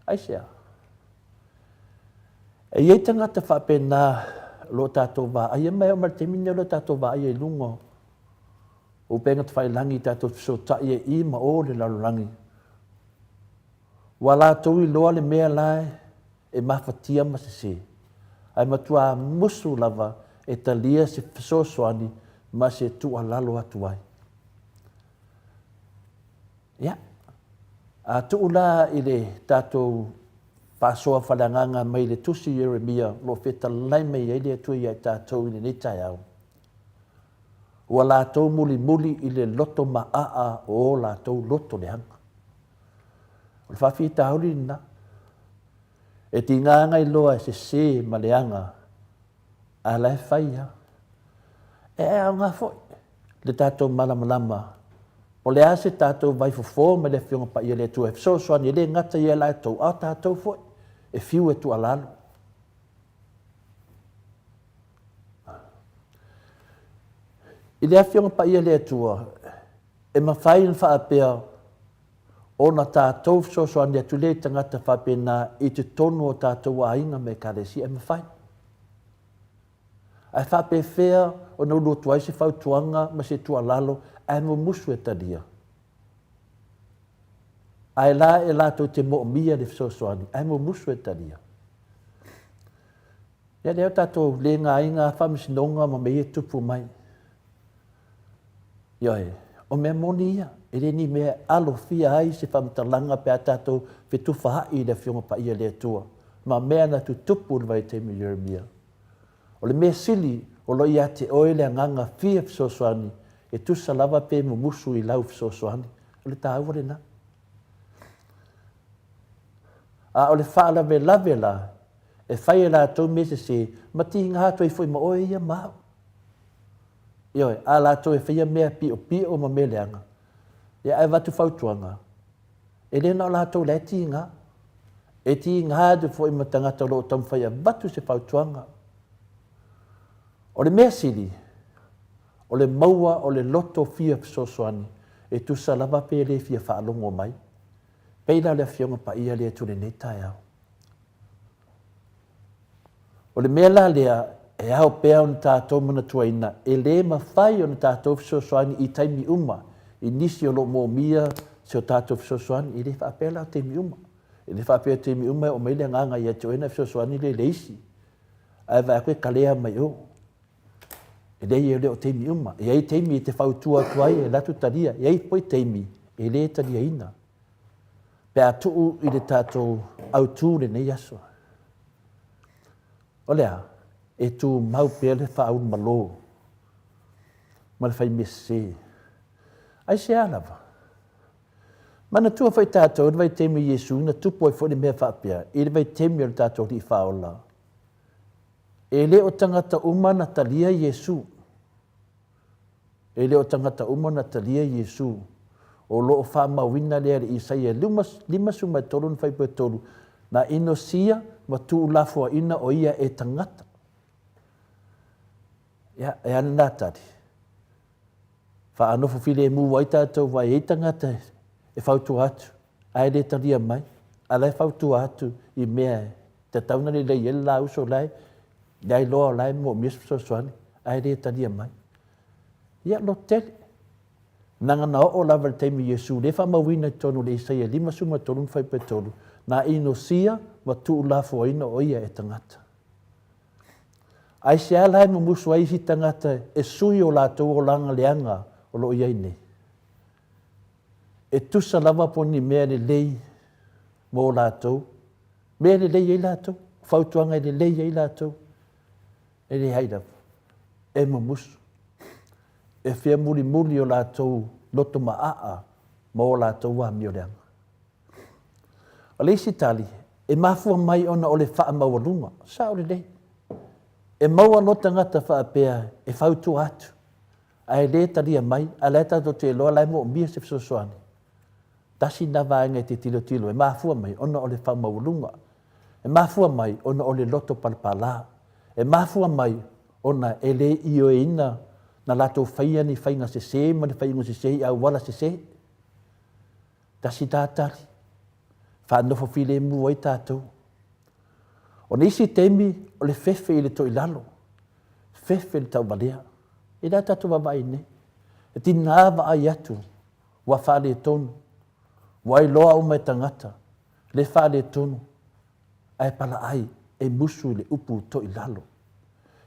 Aisea? E i ai tagata faapena o lo o tatou vaaia, ma e oo mai i le taimi lenei o lo o tatou vaaia i luga o upega tafailagi i tatou fesootai ai i ma o le lalolagi. Ua latou iloa le mea la e mafatia ma sese, ae matua musu lava e talia se fesoasoani ma se tuualalo atu ai. Ia, a tuu la i le tatou faasoa faaleagaga mai le tusi Ieremia o lo o fetalai mai ai le Atua ia i tatou i lenei taeao, ua latou mulimuli i le loto maaa o o latou loto leaga. O le faafitauli lena. E tiga ana iloa e sese ma leaga, a la e fai lava. E aoga foi le tatou malamalama o le a se tatou vaifofo mai le Afioga Paia a le Atua e fesoasoani e le gata ia latou, a o tatou foi e fiu e tuualalo. I le Afioga Paia a le Atua, E mafai ona faapea ona tatou fesoasoani atu lea i tagata faapena i totonu o tatou aiga ma ekalesia, e mafai. Ae faapefea ona ulu atu ai se fautuaga ma se tuualalo ae mumusu e talia? Ae la e latou te moomia le fesoasoani ae mumusu e talia. Ia lea o tatou le gaiga faamasinoga ma mea ia e tupu mai. Ioe, o mea moni ia, e le ni mea e alofia ai se faamatalaga pe a tatou fetufaai i le Afioga Paia a le Atua ma mea na tutupu i le vaitaimi o Ieremia. O le mea sili, o lo o ia te oe le agaga fia fesoasoani, e tusa lava pe mumusu i lau fesoasoani. O le taua lena. A o le faalavelave la, e fai e latou mea sese, ma tiga atu ai foi ma oe ia ma au. Ioe, a latou e faia mea piopio ma mea leaga, ia ae avatu fautuaga, e le na o latou la e tiga. E tiga atu foi ma tagata o lo o taumafai e avatu se fautuaga. O le mea sili, o le maua o le loto fia fesoasoani e tusa lava pe le fia faalogo mai. Pei la o le Afioga Paia lea atu lenei taeao. O le mea la lea e ao pea ona tatou manatuaina, e le mafai ona tatou fesoasoani i taimi uma i nisi o lo o moomia si o tatou fesoasoani. E le faapea la o taimi uma. E le faapea o taimi uma e oo mai le agaga ia te oe ona e fesoasoani lea i le isi. Ae vaai atu e kalea mai o. E leai e le o taimi uma. E i ai taimi e te fautua atu ai e alu atu talia. E i ai foi taimi e le taliaina. Pe a tuu i le tatou autu lenei aso. O le a? E tumau pea le faaulumalo ma le faimea sese. Aisea lava? Manatua foi tatou i le vaitaimi o Iesu na tupu ai foi le mea faapea i le vaitaimi o le tatou Alii Faaola. E le o tagata uma na talia Iesu. E le o tagata uma na talia Iesu. O lo o faamauina lea e le Isaia 53 na fuaiupu e 3, Na inosia ma tuulafoaina o ia e tagata. Ia, e a lena tali? Faanofo filemu ai tatou aua e i ai tagata e fautua atu ae le talia mai, a la e fautua atu i mea e tatau ona lelei ai le la uso la e iloa o la e moomia se fesoasoani ae le talia mai. Ia, loto tele. Leaga na oo lava i le taimi o Iesu, lea e faamauina i totonu o le Isaia 53 ma fuaiupu e 3, na inosia ma tuulafoaina o ia e tagata. Aisea la e mumusu ai isi tagata e sui o latou olaga leaga o lo o i ai nei? E tusa lava po o ni mea lelei mo latou, mea lelei ai latou, fautuaga e lelei ai latou, e leai lava, e mumusu. E fia mulimuli o latou loto maaa ma o latou amio leaga. O le isi tali, e mafua mai ona o le faamaualuga. Sao lelei. E maua loa tagata faapea e fautua atu, ae le talia mai, a o la e tatou te iloa o la e moomia se fesoasoani. Tasi lena vaega e te tilotilo, e mafua mai ona o le faamaualuga. E mafua mai ona o le loto palapala. E mafua mai ona e le ioeina na latou faia ni faiga sese ma ni faaiuga sese i auala sese. Tasi la tali, faanofo filemu ai tatou. O nisi taimi o le fefe i le toilalo, fefe i le tauvalea. E le a tatou vaavaai nei. E tiga vaai atu ua faaletonu, ua iloa uma e tagata le faaletonu, ae palaai e musu i le upu toilalo.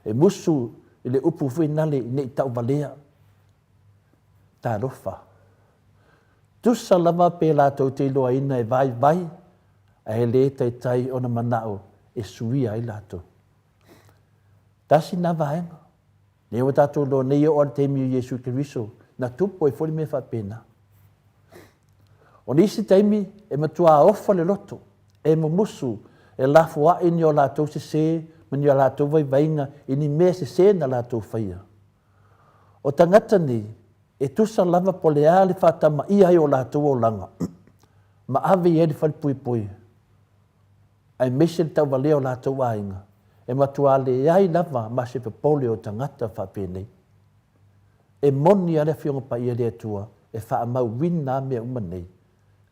E musu i le upu foi nale ne i tauvalea. Talofa. Tusa lava pe latou te iloaina e vaivai ae le taitai ona manao e suia ai latou. Tasi na vaega. Nei ua tatou iloa nei e oo lava i le taimi o Iesu Keriso na tupu ai foi le mea faapena. O nisi taimi e matua ofa le loto, e mumusu, e lafoai ni o latou sese ma ni o latou vaivaiga i ni mea sese na latou faia. O tagata nei, e tusa lava po o le a le faatamaia ai o latou olaga ma ave i ai le falepuipui, aemaise le tauvalea o latou aiga, e matua leai lava ma se popole o tagata faapenei. E moni a le Afioga Paia le Atua. e faamauina mea uma nei,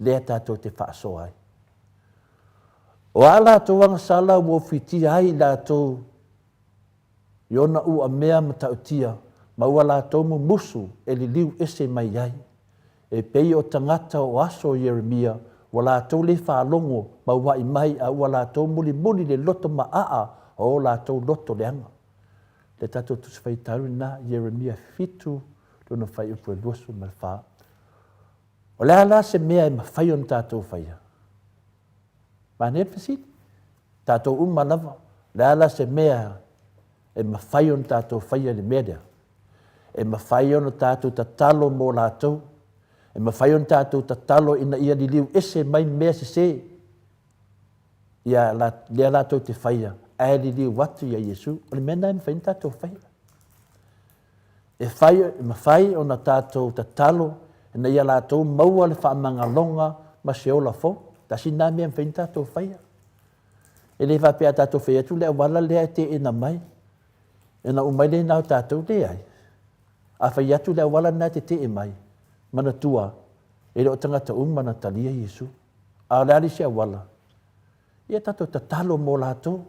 lea tatou te faasoa ai. O a latou agasala ua ofitia ai i latou i ona uamea matautia ma ua latou mumusu e liliu ese mai ai, e pei o tagata o aso o Ieremia ua latou le faalogo ma uaʻi mai a ua latou mulimuli le loto maaa o o latou loto leaga. Le tatou Tusi Faitau lena, Ieremia 7, lona fuaiupu e 24. O le a la se mea e mafai ona tatou faia? Manaia le fesili. Tatou uma lava, o le a la se mea e mafai ona tatou faia i le mea lea? E mafai ona tatou tatalo mo latou. E mafai ona tatou tatalo ina ia liliu ese mai mea sese ia lea latou te faia, ae liliu atu ia Iesu. O le mea lena e mafai ona tatou faia. E fai, e mafai ona tatou tatalo ina ia latou maua le faamagaloga ma se ola fou. Tasi lena mea e mafai ona tatou faia. E le faapea a tatou fai atu le auala lea e teena mai, ona uma ai lena o tatou, leai. A fai atu le auala lena e tetee mai, manatua, e le o tagata uma na talia Iesu. A o le a le isi auala? Ia tatou tatalo mo latou.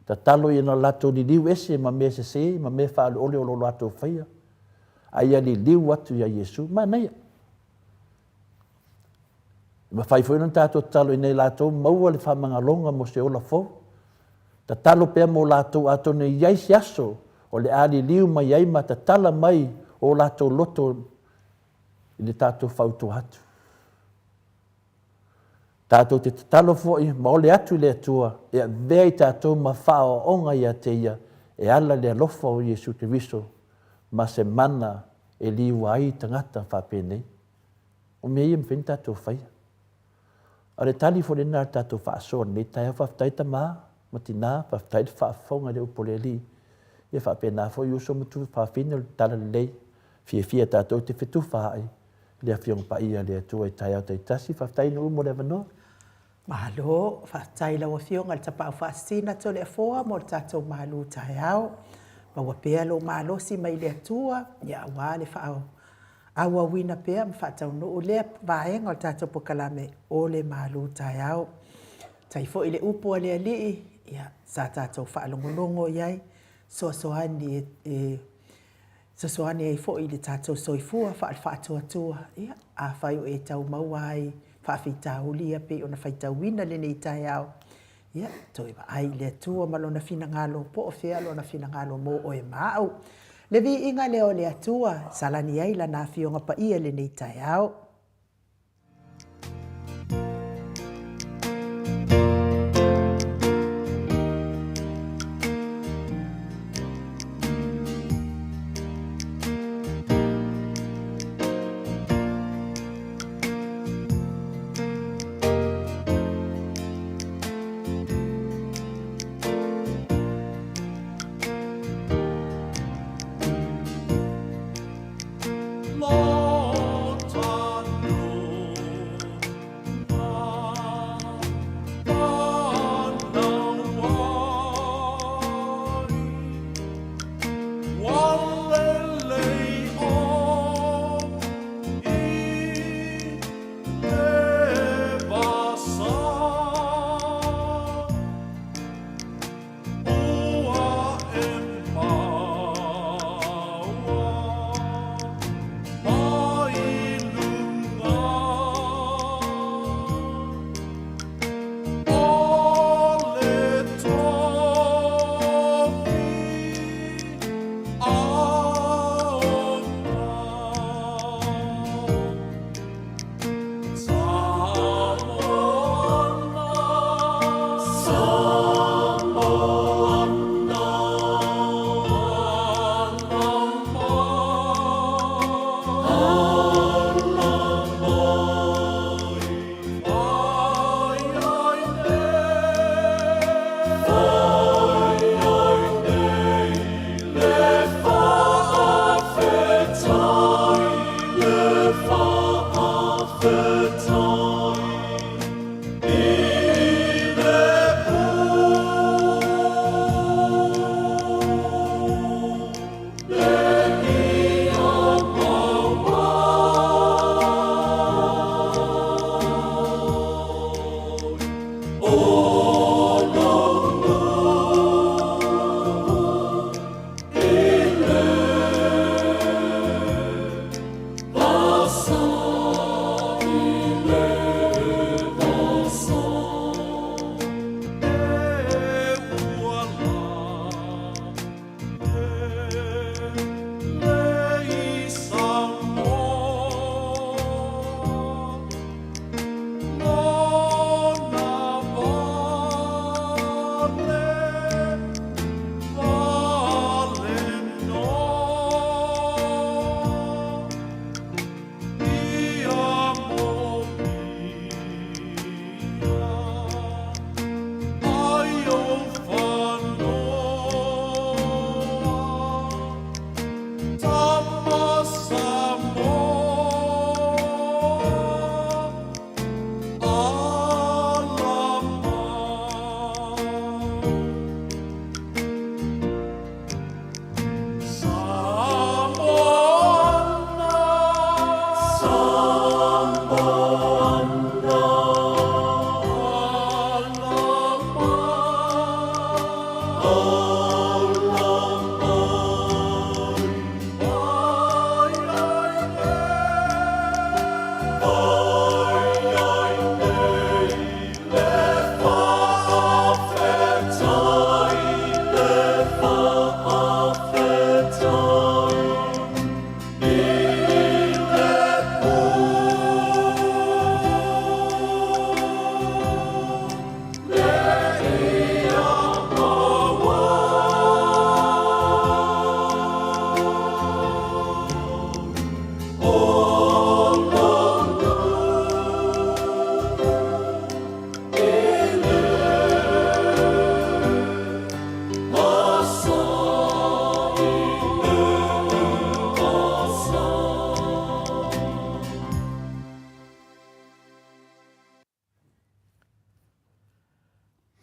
Tatalo ina latou liliu ese ma mea sese ma mea faaleole o lo latou faia, a ia liliu atu ia Iesu. Manaia. E mafai foi ona tatou tatalo ina ia latou maua le faamagaloga mo se ola fou. Tatalo pea mo latou atonu e i ai se aso o le a liliu mai ai ma tatala mai o latou loto i le tatou fautua atu. Tatou te tatalo foi ma ole atu i le Atua e avea i tatou ma faaoaoga ia te Ia e ala i le alofa o Iesu Keriso ma se mana e liua ai tagata faapenei. O mea ia e mafai ona tatou faia. A o le tali foi lena a le tatou faasoa i lenei taeao, faafetai tama ma tina, faafetai le faafofoga i le upu a le Alii. Ia faapena foi uso ma tuafafine o le Talalelei, fiafia tatou te fetufaai i le Afioga Paia a le Atua i taeao taitasi. Faafetai Nuu mo le avanoa. Malo, faafetai i lau Afioga i le Tapaau Faasisina Toleafoa mo le tatou malu taeao. Maua pea lou malosi mai le Atua, ia aua le faaauauina pea ma faataunuu lea vaega o le tatou polokalame o le malu taeao. Faafetai foi i le upu a le Alii, ia sa tatou faalogologo i ai, fesoasoani e fesoasoani ai foi i le tatou soifua faale-faatuatua. Ia, afai o e tau maua ai faafitauli ia pei ona faitauina lenei taeao, ia, toe vaai i le Atua ma Lona finagalo, po o fea Lona finagalo mo oe ma au. Le viiga lea o le Atua, salani ai Lana Afioga Paia i lenei taeao.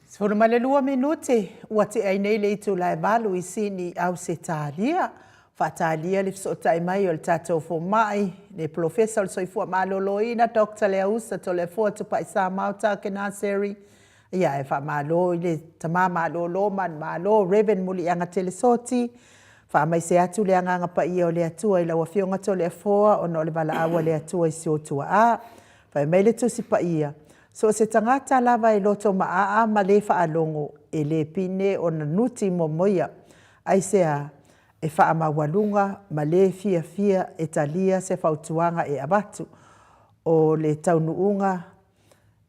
12 minute ua tea ai nei le itula e valu i Sini, Ausetalia. Faatalia le fesootai mai o le tatou fomai, le Polofesa o le Soifua Maloloina, Doctor Leausa Toleafoa Tupaisamao Takenaseri. Ia, ae faamalo i le tama malolo manumalo Rev. Muliaga Telesoti. Faamaise atu le Agaga Paia o le Atua i lau Afioga Toleafoa ona o le valaau a le Atua i si ou tuaa. Fai mai le Tusi Paia, So o se tagata lava e loto maaa ma le faalogo, e le pine ona nuti momoia. Aisea? E faamaualuga ma le fiafia e talia se fautuaga e avatu. O le taunuuga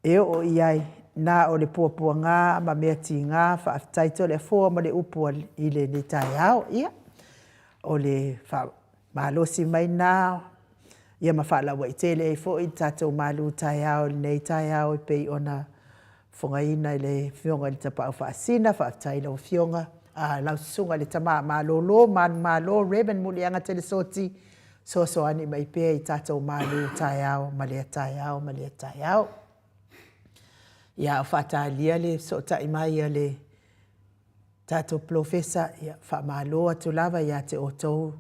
e oo i ai, na o le puapuaga ma mea tiga. Faafetai Toleafoa mo le upu i lenei taeao. Ia, o le faamalosi mai lena ia ma faalauaitele ai foi le tatou malu taeao i lenei taeao e pei ona fofogaina i le Afioga i le Tapaau Faasisina. Faafetai i lau Afioga, lau Susuga i le Tama Malolo manumalo Rev. Muliaga Telesoti, fesoasoani mai pea i tatou malu taeao ma lea taeao ma lea taeao. Ia, a o faatalia le fesootai mai a le tatou Polofesa, ia, faamalo atu lava ia te outou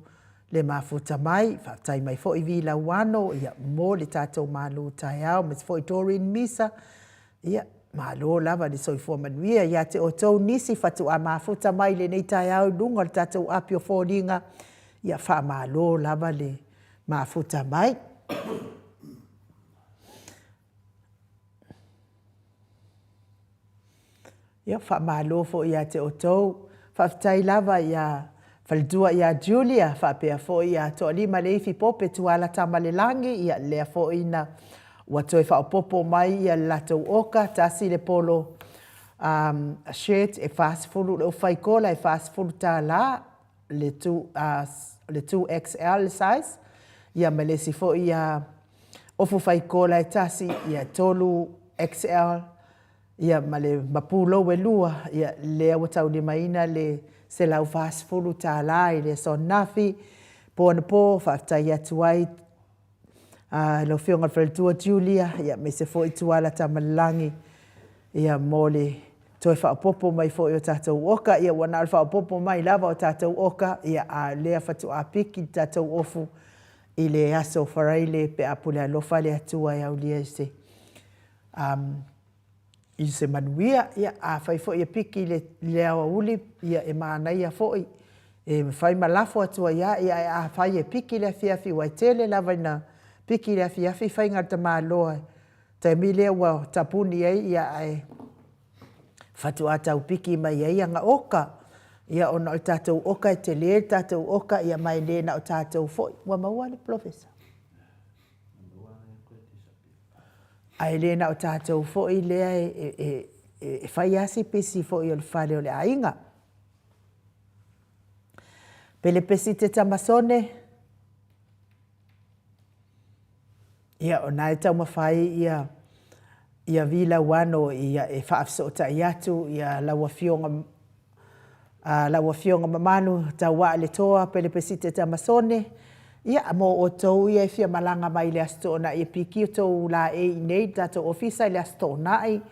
le mafuta mai. Faafetai mai foi Vi Lauano, ia, mo le tatou malu taeao, aemaise foi Doreen Misa, ia, malo lava le soifua manuia. Ia te outou nisi faatoa mafuta mai i lenei taeao i luga o le tatou api o foliga, ia, faamalo lava le mafuta mai. Ia, faamalo foi ia te outou. Faafetai lava ia Faletua ia Julia, faapea foi ia Toalima Leifi Pope Tuala Tamalelagi, ia lea foi na ua toe faaopoopo mai ia le latou oka, tasi le polo um, shirt e 40 le ufaikola e $40 le 2, uh, le 2XL le size, ia ma le isi foi ia ofu faikola e tasi, ia 3XL, ia ma le ma pulou e lua, ia lea ua taulimaina le $140 i le aso ananafi, po anapo, faafetai atu ai i lau Afioga i le Faletua Julia, ia aemaise foi Tuala Tamalelagi, ia mo le toe faaopoopo mai foi o tatou oka. Ia ua na o le faaopoopo mai lava o tatou oka, ia a o lea faatoa piki le tatou ofu i le aso Faraile pe a pule alofa le Atua e aulia i se um, i se manuia. Ia, afai foi e piki i le, le aoauli, ia e manaia foi, e mafai ma lafo atu ai lava, ia ae afai e piki i le afiafi, aua e tele lava ina piki i le afiafi faiga a le tamaloa, taimi lea ua tapuni ai, ia ae faatoa tau piki mai ai ana oka. Ia ona o le tatou oka e tele le tatou oka, ia ma e le na o tatou foi. Ua maua le polofesa? Ae le na o tatou foi lea e fai lava si pisi foi o le fale o le aiga. Pelepesite Tamasone, ia o na e taumafai ia ia Vi Lauano ia e faafesootai atu ia lau Afioga A lau Afioga mamalu Tauaa le Toa Pelepesite Tamasone, ia, mo outou ia e fia malaga mai i le Aso Toonai e piki outou laei i inei i le tatou ofisa i le Aso Toonai,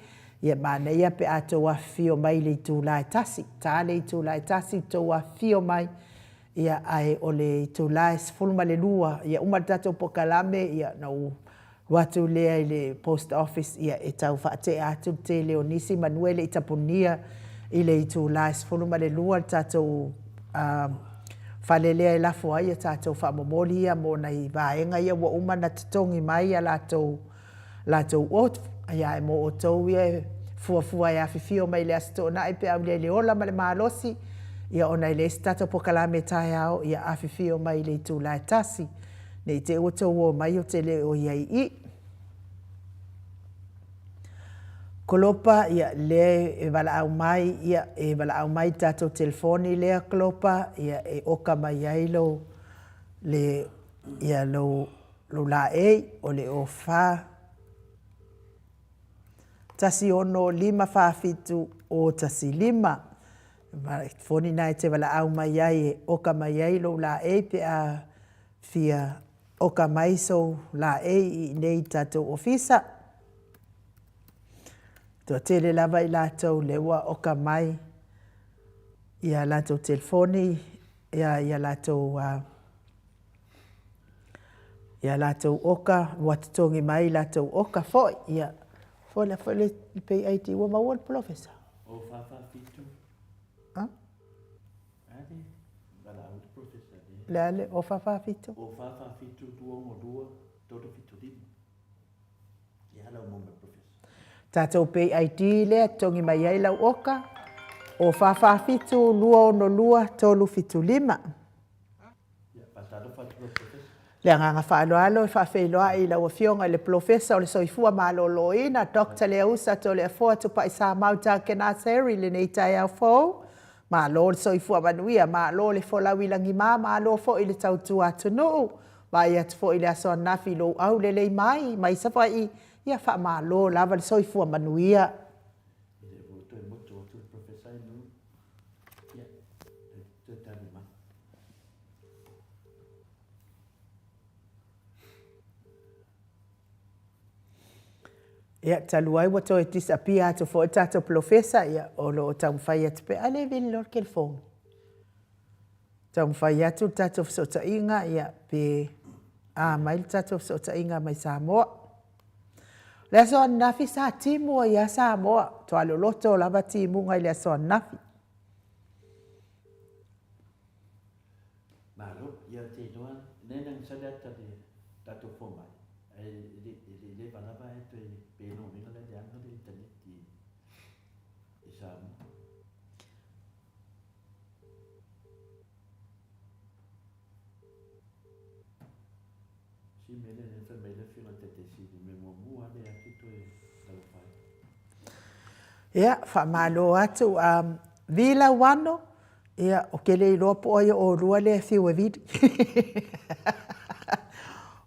ia manaia pe a outou afifio mai i le itula e tasi, ta le itula e tasi outou afifio mai, Ia, ae o le itula e 12, ia uma le tatou polokalame, ia ona ou alu atu lea i le post office, ia e tau faatea atu le tele o nisi manu e le i tapunia i le itula e 12 le tatou fale lea e lafo ai a tatou faamomoli ia mo nai vaega ia ua uma ona totogi mai a latou latou oath, ia ae mo outou ia e fuafua e afifio mai i le Aso Toonai pe a aulia i le ola ma le malosi, ia ona e leai se tatou polokalame taeao, ia afifio mai i le itula e tasi, ne i te i ua outou o mai ou te le o i ai i i. Kolopa, ia lea e valaau mai, ia e valaau mai i le tatou telefoni lea Kolopa, ia e oka mai ai lou, le, ia lou Lou laei, o le 04 1 6 5 7 0 1 5. Foni na e te valaau mai ai e oka mai ai lou laei pe a fia oka mai sou laei i inei i le tatou ofisa. Toatele lava i latou lea ua oka mai ia latou telefoni, ia, ia latou uh, ia latou oka, ua totogi mai i latou oka foi. Ia, foi la foi le pay ID ua maua le polofesa. O fa fa fitu. Ha? Ale, valaau le polofesa le. Le ale, o fa fa fitu. O fa fa fitu, 262, 375. Tatou pay ID lea totogi mai ai lau oka, o 447 262 375. Le agaga faaaloalo e faafeiloai i lau Afioga i le Polofesa o le Soifua Maloloina, Doctor Leausa Toleafoa Tupai Samau Takenaz Harry i lenei taeao fou. Malo le soifua manuia, malo le folau i lagima, malo foi le tautua atunuu. Vaai atu foi i le aso ananafi i lou aulelei mai, mai Savaii, ia faamalo lava le soifua manuia. E le ua toe motu atu le Professor i nu, ia, toe tali mai. Ia, talu ai ua toe disappear atu foi le tatou Polofesa, ia, o lo o taumafai atu pea, a le vili loa le telefoni. Taumafai atu le tatou fesootaiga, ia, pe a mai le tatou fesootaiga mai Samoa. O le aso ananafi sa timu ai lava Samoa, toa loloto lava timuga i le aso ananafi. Malo, ia te iloa, nei na ngisale ata le tatou fomai, ae e le i leva lava ae toe pe lona uiga la e leaga le internet i Samoa. Si mea lea lea fai mai le afioga i le Taitaisili, mea muamua lava lea te toe talofa ai. Ia, faamalo atu. Um, Vi Lauano, ia, o ke le iloa po o ai o ʻolua lea e fiu e vili.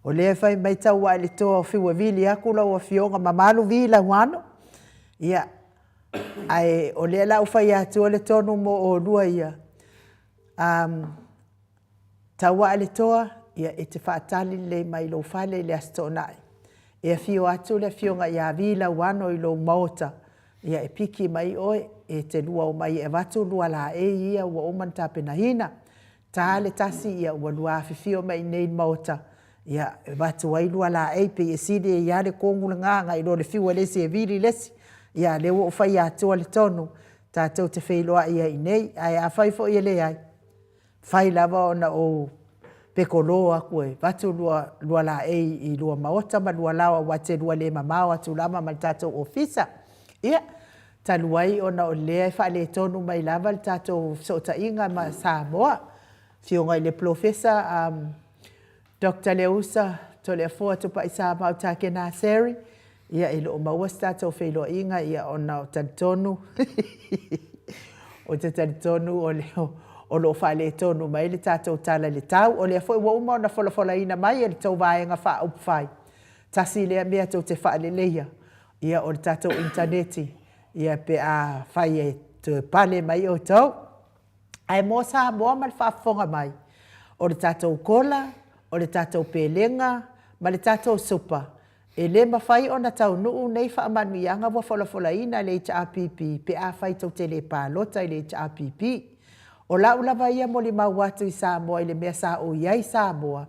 O lea e fai mai tau ae le toa o fiu e vili aku lau afioga mamalu Vi Lauano. Ia, ae o lea la ua fai atua le tonu mo ʻolua ia. Um, Tau aa le toa, ia e te faatali lelei mai i lou fale i le Aso Toonai. E afio atu le Afioga ia Vi Lauano i lou maota, ia e piki mai oe, e te lua omai e avatu lua laei ia ua uma ona tapenaina. Ta le tasi ia ua lua afifio mai i inei i le maota, ia e avatu ai lua laei, pei e sili ai lava le kogu lena nai lo le fiu e le isi e vili le isi. Ia a lea ua ou fai atua le tonu, tatou te feiloai ai i inei, ae afai foi e leai, Fai lava ona ou pekolo aku e avatu lua, lua laei i lua maota ma lua lao aua e te lua le mamao atu lava ma le tatou ofisa. Ia, talu ai ona o lea e faaletonu mai lava le tatou fesootaiga ma Samoa, Afioga i le Polofesa um, Doctor Leausa Toleafoa Tupaisamau Takena Seri, ia e le o maua se tatou feiloaiga ia ona o talitonu ou te talitonu o le o lo o faaletonu mai le tatou tala i le tau. O lea foi ua uma ona folafolaina mai e le tou vaega faaupufai, tasi lea mea tou te faaleleia, ia o le tatou initaneti, ia pe a fai e toe pale mai outou. Ae mo Samoa ma le faafofoga mai, o le tatou kola, o le tatou pelega ma le tatou supa, e le mafai ona taunuu nei faamanuiaga ua folafolaina e le HRPP pe afai tou te le palota i le HRPP. O lau lava ia molimau atu i Samoa i le mea sa ou i ai i Samoa,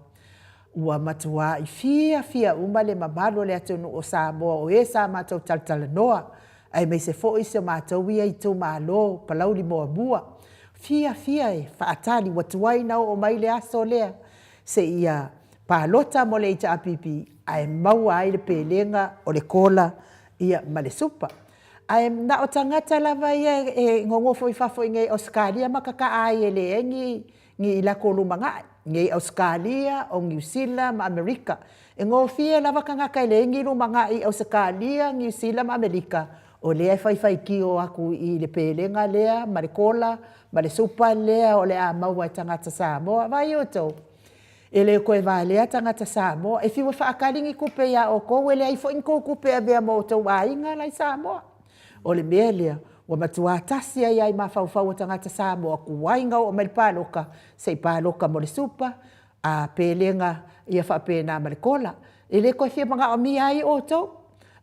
Ua matuai fiafia uma le mamalu o le atunuu o Samoa o e sa matou talatalanoa, aemaise foi si o matou ia itumalo Palauli muamua. Fiafia e faatali ua tuai na oo mai le aso lea seia palota mo le HRPP ae maua ai le pelega o le kola ia ma le supa. Ae na o tagata lava ia e nonofo i fafo i inei i Ausetalia ma tataa ai e leai ni ni i latou lumanai, nei Ausetalia, o Niu Sila ma Amerika. E gofie lava tagata e leai ni lumanai i Ausetalia, Niu Sila ma Amerika, o lea e faifaitio atu i le pelega lea ma le kola ma le supa lea o le a maua e tagata Samoa. Vaai outou, e le toe valea tagata Samoa. E fiu e faatali ni tupe ia outou, e leai foi ni tou tupe e avea mo outou aiga la i Samoa. O le mea lea, ua matua tasi ai lava i mafaufau o tagata Samoa, tuai ona oo mai le palota, se i palota mo le supa, a pelega ia faapena ma le kola. E le toe fia manaomia ai outou.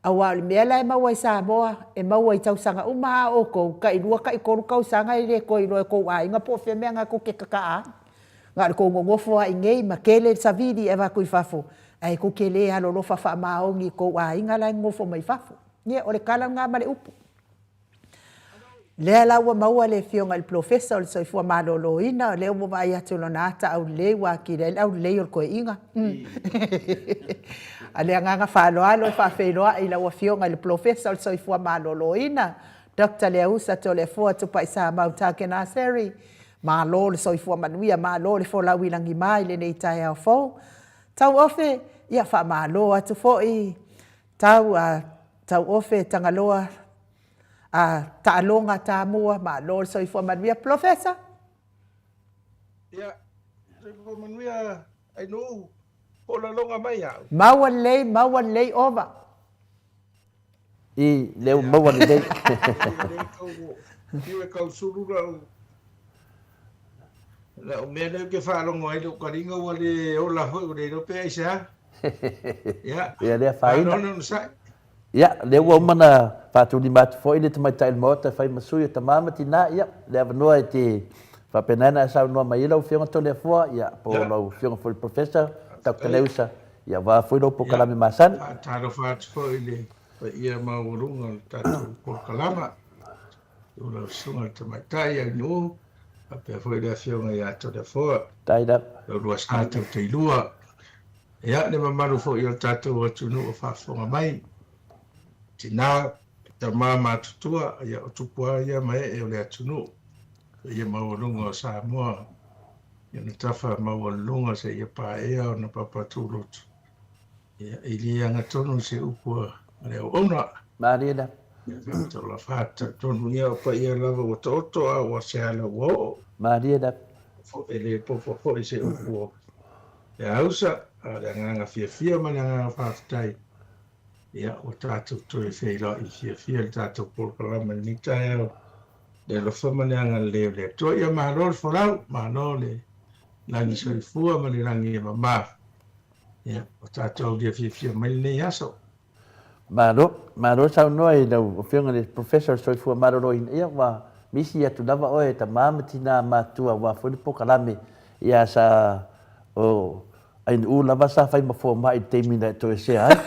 Aua o le mea la e maua i Samoa, e maua i tausaga uma a outou, tailua taitolu tausaga e le toe iloa e tou aiga po o fea mea na tou te tataa ai. Na o le tou nonofo lava i inei ma tele le savili e avatu i fafo, ae tou te le alolofa faamaoni i tou aiga la e nonofo mai fafo. Ia, o le tala lena ma le upu. Lea la ua maua le Afioga i le Polofesa o le Soifua Maloloina, o lea ua vaai atu i lona ata aulelei ua atili ai le aulelei o le toeaina. A le agaga faaaloalo e faafeiloai i lau Afioga i le Polofesa o le Soifua Maloloina, Doctor Leausa Toleafoa Tupaisamau Tagenarserry, malo le soifua manuia, malo le folau i lagima i lenei taeao fou. Tauofe, ia faamalo atu foi Tau a Tauofe Tagaloa a Taaloga Tamua, malo le soifua manuia. Polofesa. Ia, soifua manuia Ainuu, po o laloga mai au. Maua lelei, maua lelei ova. I lea ua maua lelei. Fiu e tau sulu lau lau mea lea ou te faalogo ai lou taliga ua le ola foi ua le iloa pe aisea. Ia, Ia lea faina. Malo le onosai. Ia, lea ua uma ona faatulima atu foi le tamaitai o le Maota e fai ma sui o tama ma tina, ia, le avanoa e te faapena ona e saunoa mai ai lau Afioga Toleafoa, ia, po o lau Afioga foi i le Professor Doctor Leusa, ia, aua foi lou polokalame masani. Ia, faatalofa atu foi i le paia maualuga o le tatou polokalama, i lau Susuga i le Tamaitai Ainuu, faapea foi le Afioga ia Toleafoa, lau lua sa tauteilua. Ia, le mamalu foi o le tatou atunuu o faafofoga mai, tina, tama matutua, ia o tupu lava ia ma ee o le atunuu, paia maualuga o Samoa i ona tafa maualuluga seia paea ona papa tuloto. Ia, e le agatonu se upu a le auauna. Malie lava. Ia, faatalofa atu, talitonu ia o paia lava ua taoto a ua se ala ua oo. Malie lava. E le popo foi se upu o le ausa, a o le agaga fiafia ma le agaga faafetai, ia, ua tatou toe feiloai fiafia i le tatou polokalame i lenei taeao, le alofa ma le agalelei o le Atua. Ia malo le folau, malo le lagi soifua ma le lagi e mama. Ia, ua tatou aulia fiafia mai lenei aso. Malo, malo saunoa i lau Afioga i le Professor o le Soifua Maloloina. Ia, ua misi atu lava oe e tama ma tina matua aua foi le polokalame ia sa o Ainuu lava sa fai ma fomai i le taimi na e toesea ai.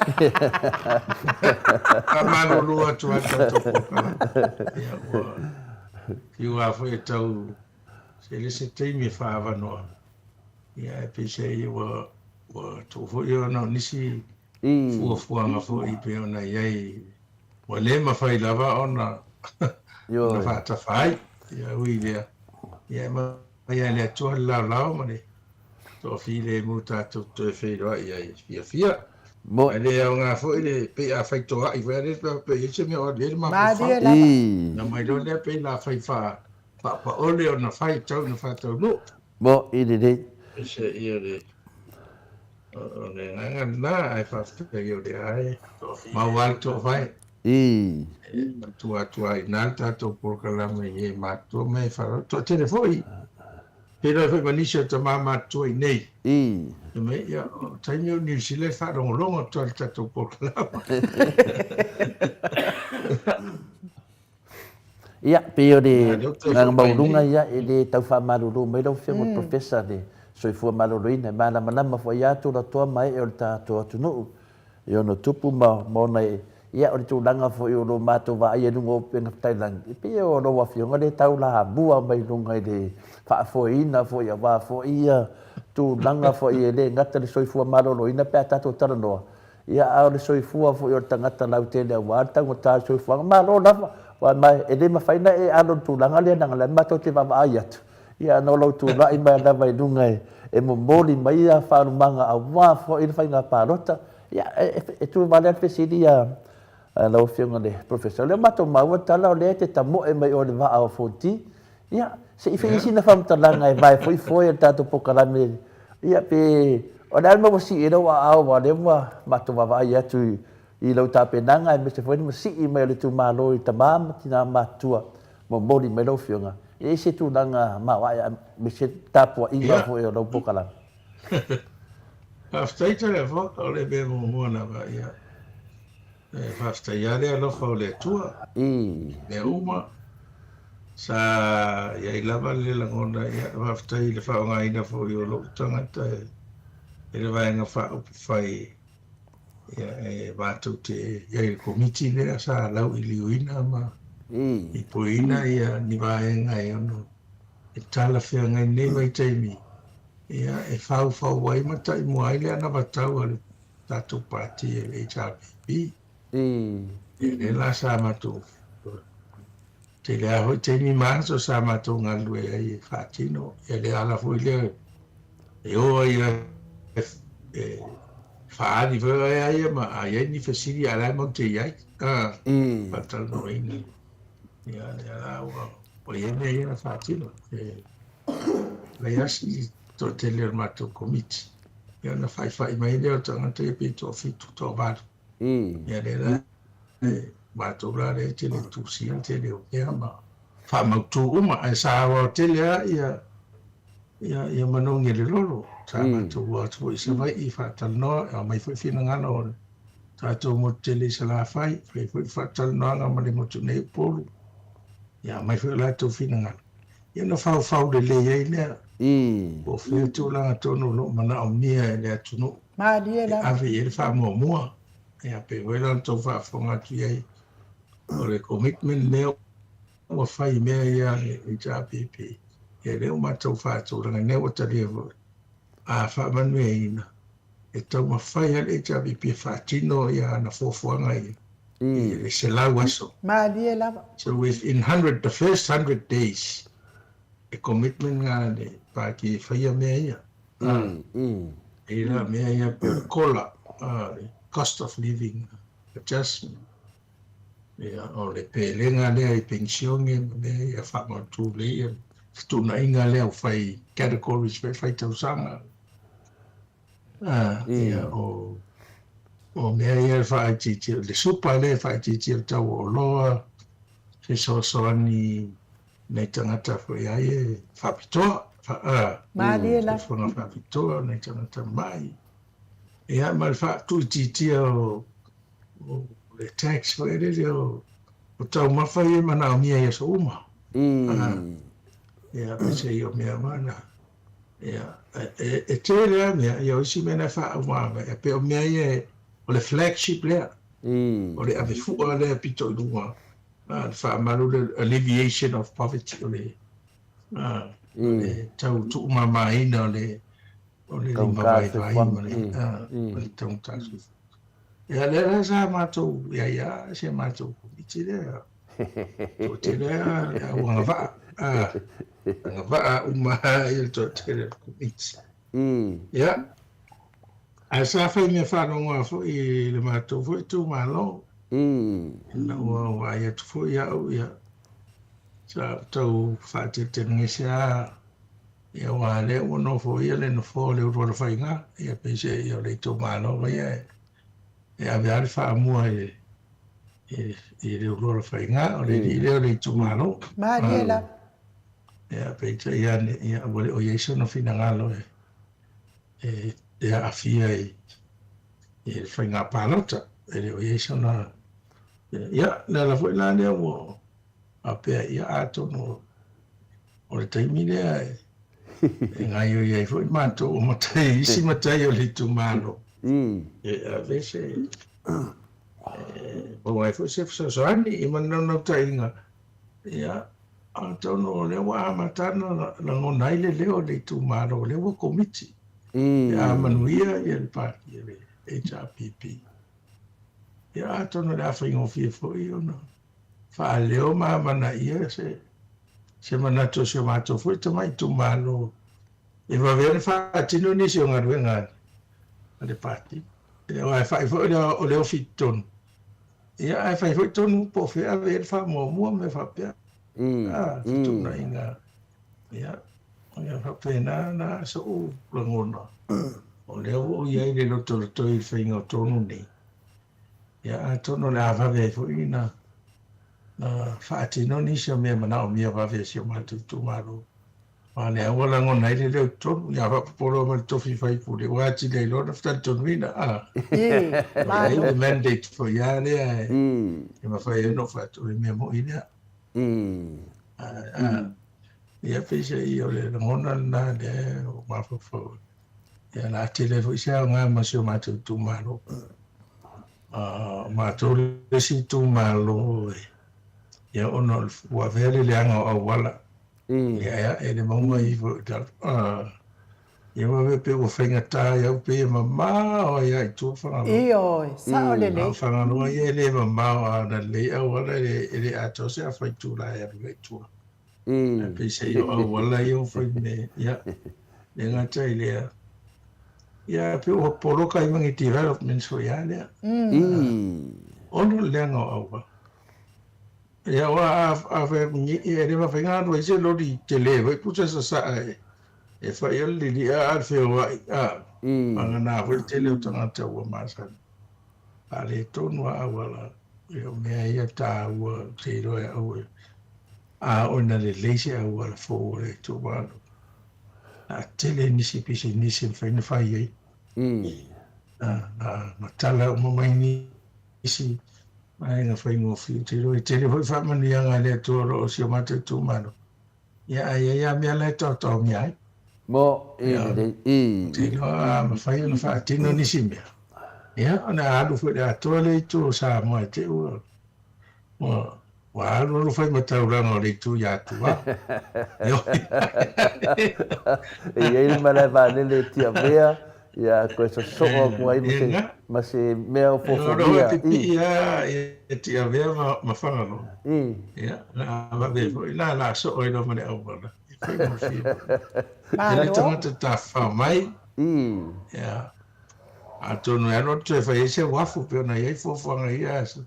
Faamalulu atu lava le tatou polokalame. Ia, ua fiu lava foi e tau se le se taimi e faaavanoa. Ia, ae peiseai ua ua tuu foi ona o nisi fuafuaga foi pei ona i ai, ua le mafai lava ona ona faatafa ai. Ia ui i lea, ia e aumai lava e le Atua le laolao ma le toafilemu tatou te toe feiloai ai fiafia. Ae le aoga foi le pei a fai toai foi lea pe i ai se mea o alu i ai le mafaufau. Ona aumai loa lea pei la fai faapaole ona fai tau ina faataunuu. Mo i lelei. Ese ia le o le agaga lena ae faafetai o lea e maua le toafai. I. E matua atu ai i ina le tatou polokalame i e matutua ma e faaaloalo. Toatele foi, feiloai foi ma nisi o tama matutua i inei. I. Fai mai, ia, o taimi o Niu Sila e faalogologo atu lava i le tatou polokalame. Ia, pei o le agaga maualuga ia, e le tau faamalulu mai lau Afioga i le Professor le soifua maloloina, e malamalama foi lava tulatoa ma ee o le tatou atunuu i ona tupu ma ona ee. Ia, o le tulaga foi o lo matou vaaia i luga o upega tailagi, e pei o lau Afioga lea e tau lamua mai luga i le faafoeina foi aua foi ia tulaga foi e le gata i le soifua maloloina pe a tatou talanoa, Ia, a o le soifua foi o le tagata lautele aua le taugata o le soifuaga, malo lava, aua ma e le mafai ona e alo i le tulaga lea leaga o lea matou te vaavaai atu, ia ona o lou tulai mai lava i luga e momoli mai ia faalumaga aua foi le faiga palota. Ia, e tu vale lava le fesili a lau Afioga i le Professor, o lea ua matou maua le tala o lea e te tamoe mai oe i le vaa o Fonti, Ia, se i fai sina faamatalaga e vae foi foe o le tatou polokalame, ia pe o le a le mea ua sii ai lou aao aua o lea ua matou vaavaai atu i lau tapenaga aemaise foi le masii mai o le itumalo i tama ma tina matutua momoli mai lau Afioga. E i ai se tulaga maoae aemaise tapuaiga foi o lau polokalame? Faafetai Taleafoa, o le mea muamua lava, ia. E faafetai lava le alofa o le Atua i mea uma. Sa i ai lava le lagona, ia, faafetai i le faaaogaina foi o lou tagata e le Vaega Faaupufai ia, e matou te i ai i le Komiti lea sa lauiliuina ma lipoiina ia ni vaega e ono e talafeagai nei vaitaimi ia, e faufau ai ma taimua ai le anavatau a le tatou pati e le HRPP. Ia lea la sa matou tele lava foi taimi ma aso sa matou galulue ai e faatino. Ia le ala foi lea e o ai e faaali foi oe a ia ma a i ai ni fesili a o la e matou te i ai faatalanoaina. Ia lea la ua i ai mea ia na faatino. E vaiaso le toatele o le matou komiti. Ia ona faifai mai lea o tagata ia pe toafitu, toavalu. Ia lea la e matou la lea e tele tusia le tele o mea ma faamautu uma. Ae sa aoao tele lava ia ia ia manogi e le lolo. Sa matou o atu foi i Savaii faatalanoa, e aumai foi finagalo o le tatou motu tele i Salafai, fai foi faatalanoaga ma le motu nei o Upolu. Ia aumai foi o latou finagalo. Ia ona faufau lelei ai lea. Po o fea tulaga tonu o lo o manaomia e le atunuu e ave i ai le faamuamua. Ia pei foi la ona tou faafofoga atu i ai, o le commitment lea ua fai i mea ia a le HRPP, ia lea ua matou faatulaga nei ua talia foi. A faamanuiaina, e taumafai lava le HRPP e faatino ia ana fuafuaga ia i le 100 aso. Malie lava. So within 100, the first 100 days, e commitment nga le Pāti e faia mea ia. E la mea ia pe o le COLA, le cost of living adjustment. Ia, o le pelega lea i penisione ma mea ia faamautu lelei ia fetuunaiga lea ua fai categories foi fai tausaga. Ia, o, o mea ia e faaitiitia, le supa lea e faaitiitia le tau o oloa, fesoasoani nai tagata foi ai e faapitoa, Malie lava. Soifuaga faapitoa, nai tagata mai. Ia, ma le faatuitiitia o o le tax foi lele o o taumafa ia e manaomia i aso uma. Ia, peiseai o mea uma na. Ia, e, e tele lava mea, ia o isi mea na e faauma mai, e pei o mea ia e, o le flagship lea. O le avefua lea pito i luga, le faamalu le alleviation of poverty, o le, o le tau tuumamaina o le, o le limavaivai ma le, ma le taugata soifua. Ia lea la sa matou i ai lava si a matou komiti lea. Toatele lava le au agavaa, agavaa uma lava ia le toatele o le komiti. Ia, ae sa fai mea faalogoa foi i le matou foi itumalo. Ina ua vaai atu foi au, ia, sa ou tau faateletelegese lava Ia aua o lea ua nofoia le nofoa o Leulualofaiga, ia peiseai o le itumalo ia e ave lava le faamua i i Leulualofaiga, o le alii lea o le itumalo. Malie lava. Ia peitai ane, ia ua le o i ai sona finagalo e e aafia i i le faiga palota. E le o i ai sona, ia le ala foi la lea ua faapea, ia atonu O le taimi lea e gaoioi ai foi matou o matai, isi matai o le itumalo, e ave se, e maua ai foi se fesoasoani i ma le naunautaiga, ia, atonu o lea ua amata ona lagona ai le leo o le itumalo, o lea ua komiti, pe a manuia le Pati a le HRPP. Ia, atonu o le a faigofie foi ona faaleo ma amanaia se se manatu o si o matou foi tamai itumalo e vave ona faatino nisi o galuega a le Pati. Aua e fai foi o le ofi i totonu, ia ae fai foi tonu po o fea e ave i ai le faamuamua ma mea faapea. Fetuunaiga, ia, ia faapena la so'u lagona, o lea ua ou i ai i le lotolotoi i le faiga o tonu nei, Ia, atonu o le a vave ai foi ona faatino nisi o mea manaomia vave e si o matou itumalo. A o lea ua lagona ai le leo i totonu, ia faapopoloa ma le tofi faipule, ua atili ai loa ona fetalitonuina, a. Ua i ai le mandate foi lava lea e mafai ai ona ou fai atu, o le mea moni lea. Ia peiseai o le lagona lena lea ua mafaufau ai. Ia o le a tele ai foi se aoga ma si o matou itumalo. O matou le isi itumalo ia ona ua avea le leaga o auala ia e ae le mauga ifo i lalo. Ia ua avea pei ua faigata ai au pei e mamao ai lava i tua Fagaloa. Ioe, sao lelei. A o Fagaloa ia e le mamao, a na lelei auala e le atoa se afa itula e alu ai i tua. Ae peiseai o auala ia ua fai me, ia, le gata i lea, ia pei ua poloka ai ma ni developments foi lava lea. Ona o le leaga o auala. Ia aua a fai atu e le mafai ona alu ai se loli tele foi pusa sasaa e fai o le lili'a a o le feoai a, vagana foi le tele o tagata ua masani. Faaletonu lava auala, ia o mea ia taua ou te iloa e au e a oo ina lelei se auala fou o le itumalo, o le a tele nisi pisinisi e mafai ona fai ai. Ma tala uma mai nisi vaega faigofie. Ou te iloa e tele foi faamanuiaga a le Atua o lo o si o matou itumalo, ia ae i ai lava mea la e taotaomia ai. Mo, i lelei, i. Ou te iloa a mafai ona faatino nisi mea, ia ona alu foi i le atoa lea itu o Samoa e te i ua Ua ua alualu faimataulaga o le itu iā Tuā. E i ai le malae vaalele e Tiavea, ia toe sosoo atu ai ma se, ma se mea o fofomia. E pipii lava ia Tiavea ma Fagaloa. Ia, na vave foi la, la soo ai loa ma le auala. E faigofie. E le tagata tafafao mai. Ia, atonu e alu atu toe fai ai se uafu pei ona i ai fuafuaga i ia aso.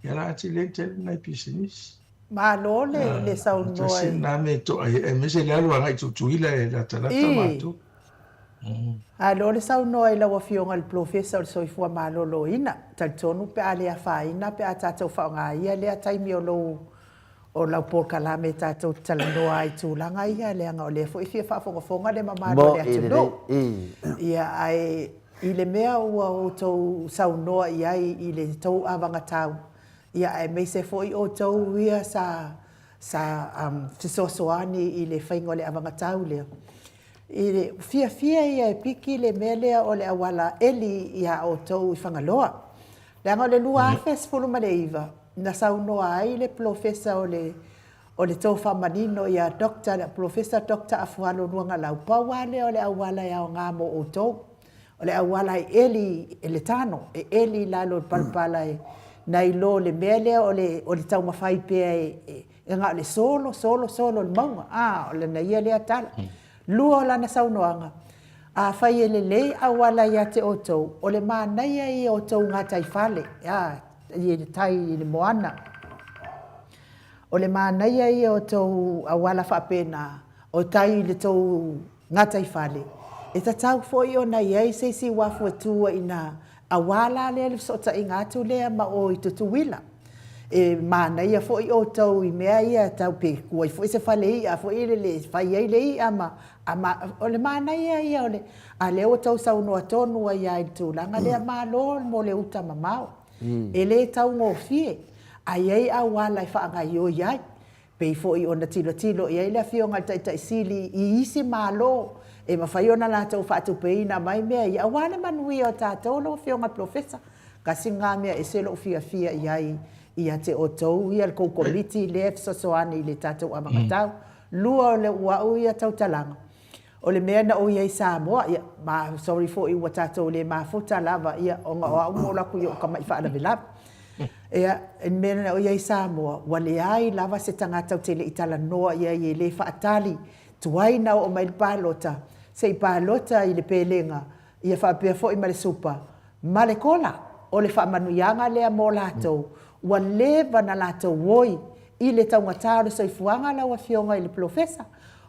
Ia la atili ai tele nai pisinisi. Malo le le saunoa Tasi lena mea e to'a ai aemaise le alu agai i Tutuila e latalata matou. Malo le saunoa i lau Afioga i le Polofesa o le Soifua Maloloina. Talitonu pe a le afaina pe a tatou faaaoga lea taimi o lou o lau polokalame tatou te talanoa ai i tulaga ia leaga o lea foi e fia faafogafoga le mamalu o le atunuu. Ia ae i le mea ua outou saunoa i ai i le tou avagatau, ia aemaise foi outou ia sa sa fesoasoani i le faiga o le avagatau lea, i le fiafia ia e piki le mea lea o le auala eli iā outou i Fagaloa. Leaga o le 2019 na saunoa ai le Polofesa o le o le Tofamanino ia Doctor, Polofesa Doctor Afualo Luagalau, pau lava lea o le auala e aoga mo outou. O le auala e eli e le tano, e eli i lalo o le palapala e nai lo le mea lea o le o le taumafai pea e e na o le solo, solo, solo i le mauga. A, o lana ia lea tala. Lua o lana saunoaga, Afai e lelei auala ia te outou, o le manaia ia o tou gataifale, a, i le tai i le moana. O le manaia ia o tou auala faapena, o tai i le tou gataifale, e tatau foi ona i ai se isi uafu e tu ai i ina, aua la lea le fesootaiga atu lea ma o i Tutuila. E manaia foi outou i mea ia tau pe tu ai foi se fale i'a foi lele e fai ai le i'a ma, o le manaia ia o le, a lea ua tou saunoa tonu ai lava i le tulaga lea, malo mo le uta mamao. E le taugofie, ae i ai auala e faagaoioi ai. Pei foi ona tilotilo i ai le Afioga i le Taitai Sili i isi Malo e mafai ona latou faatupeina mai mea ia aua le manuia o tatou lau Afioga i le Polofesa. Tasi lena mea e ese lou fiafia i ai ia te outou ia le tou Komiti lea e fesoasoani i le tatou anavatau. Lua o lou au ia tautalaga, O le mea na ou i ai i Samoa, ia, ma, sorry foi ua tatou le mafuta lava, ia, ona o au na ou alu atu i ou tamai faalavelave. Ia, i le mea na ou i ai i Samoa, ua leai lava se tagata ou te le i talanoa i ai e le faatali, tuai na oo mai le palota, se i palota i le pelega, ia faapea foi ma le supa, ma le kola. O le faamanuiaga lea mo latou, ua leva na latou oi i le taugata o le soifuaga lau Afioga i le Polofesa.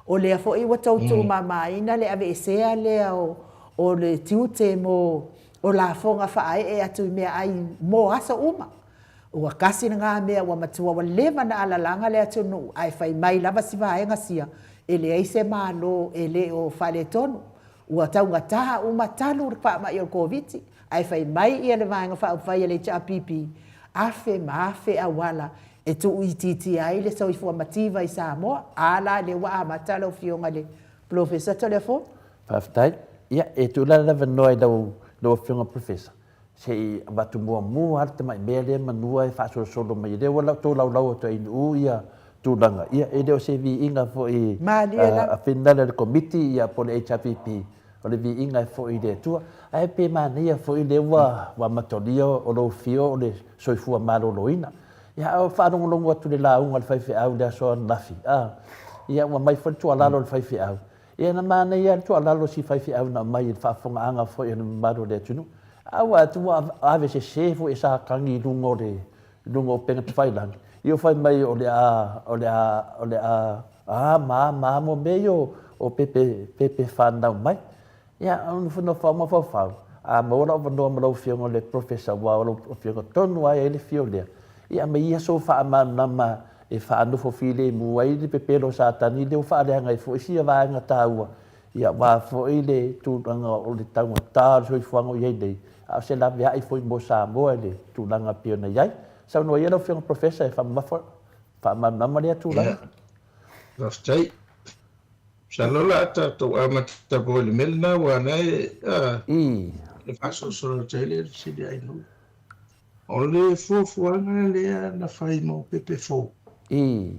O lea foi ua tou tuumamaina le aveesea lea o le tiute mo o lafoga faaee atu i meaai mo aso uma. Ua tasi lena mea ua matua ua leva na alalaga le atunuu ae fai mai lava si vaega sia. E leai se Malo e le o faaletonu. Ua taugata uma talu le faamai o le Koviti, ae fai mai ia le Vaega Faaupufai a le HRPP, afe ma afe auala e tuuitiitia ai le soifua mativa i Samoa. A la lea ua amata lau Afioga i le Polofesa Toleafoa? Faafetai. Ia, e tuu la le avanoa i lau Afioga Professor, se i avatu muamua lava le tamai mea lea manua e faasolosolo mai ai. Lea ua tou laulau atu ai i Nu'u ia tulaga, ia e le o se viiga foi a finagalo a le Komiti ia po o le HRPP, o le viiga e foi i le Atua. Ae pe manaia foi lea ua amatolia o lou fio o le soifua maloloina. Ia a o faalogologo atu i le lauga a le faifeau i le aso ananafi, a, ia ua aumai foi le tuualalo a le faifeau, Ia na manaia lava le tuualalo a si faifeau na aumai i le faafofogaaga foi a le mamalu o le atunuu. A ua atu ua ave sese foi e Satani i luga o le i luga o upega tafailagi, ia ua fai mai o le a o le a o le a a ma a ma a mo mea ia o pepe pepe fanau mai. Ia nofo mafaufau, a maua lou avanoa ma lau Afioga i le Professor aua o lau Afioga tonu lava e i ai le fio lea, ia aumai ia sou faamalamalama e faanofo filemu ai le pepelo o Satani lea ua faaleaga ai foi sia vaega taua, ia aua foi le tulaga o le taugata o le soifuaga o i ai nei, a o se laveai foi mo Samoa i le tulaga e pei ona i ai. Saunoa ia lau Afioga Professor e faamamafa, faamalamalama lea tulaga. Ia, faafetai. Masalo o le a tatou amata foi i le mea lena aua o lena e le faasolosolo atu ai le fesili a Ainuu. O le fuafuaga lea na fai mo pepe fou. E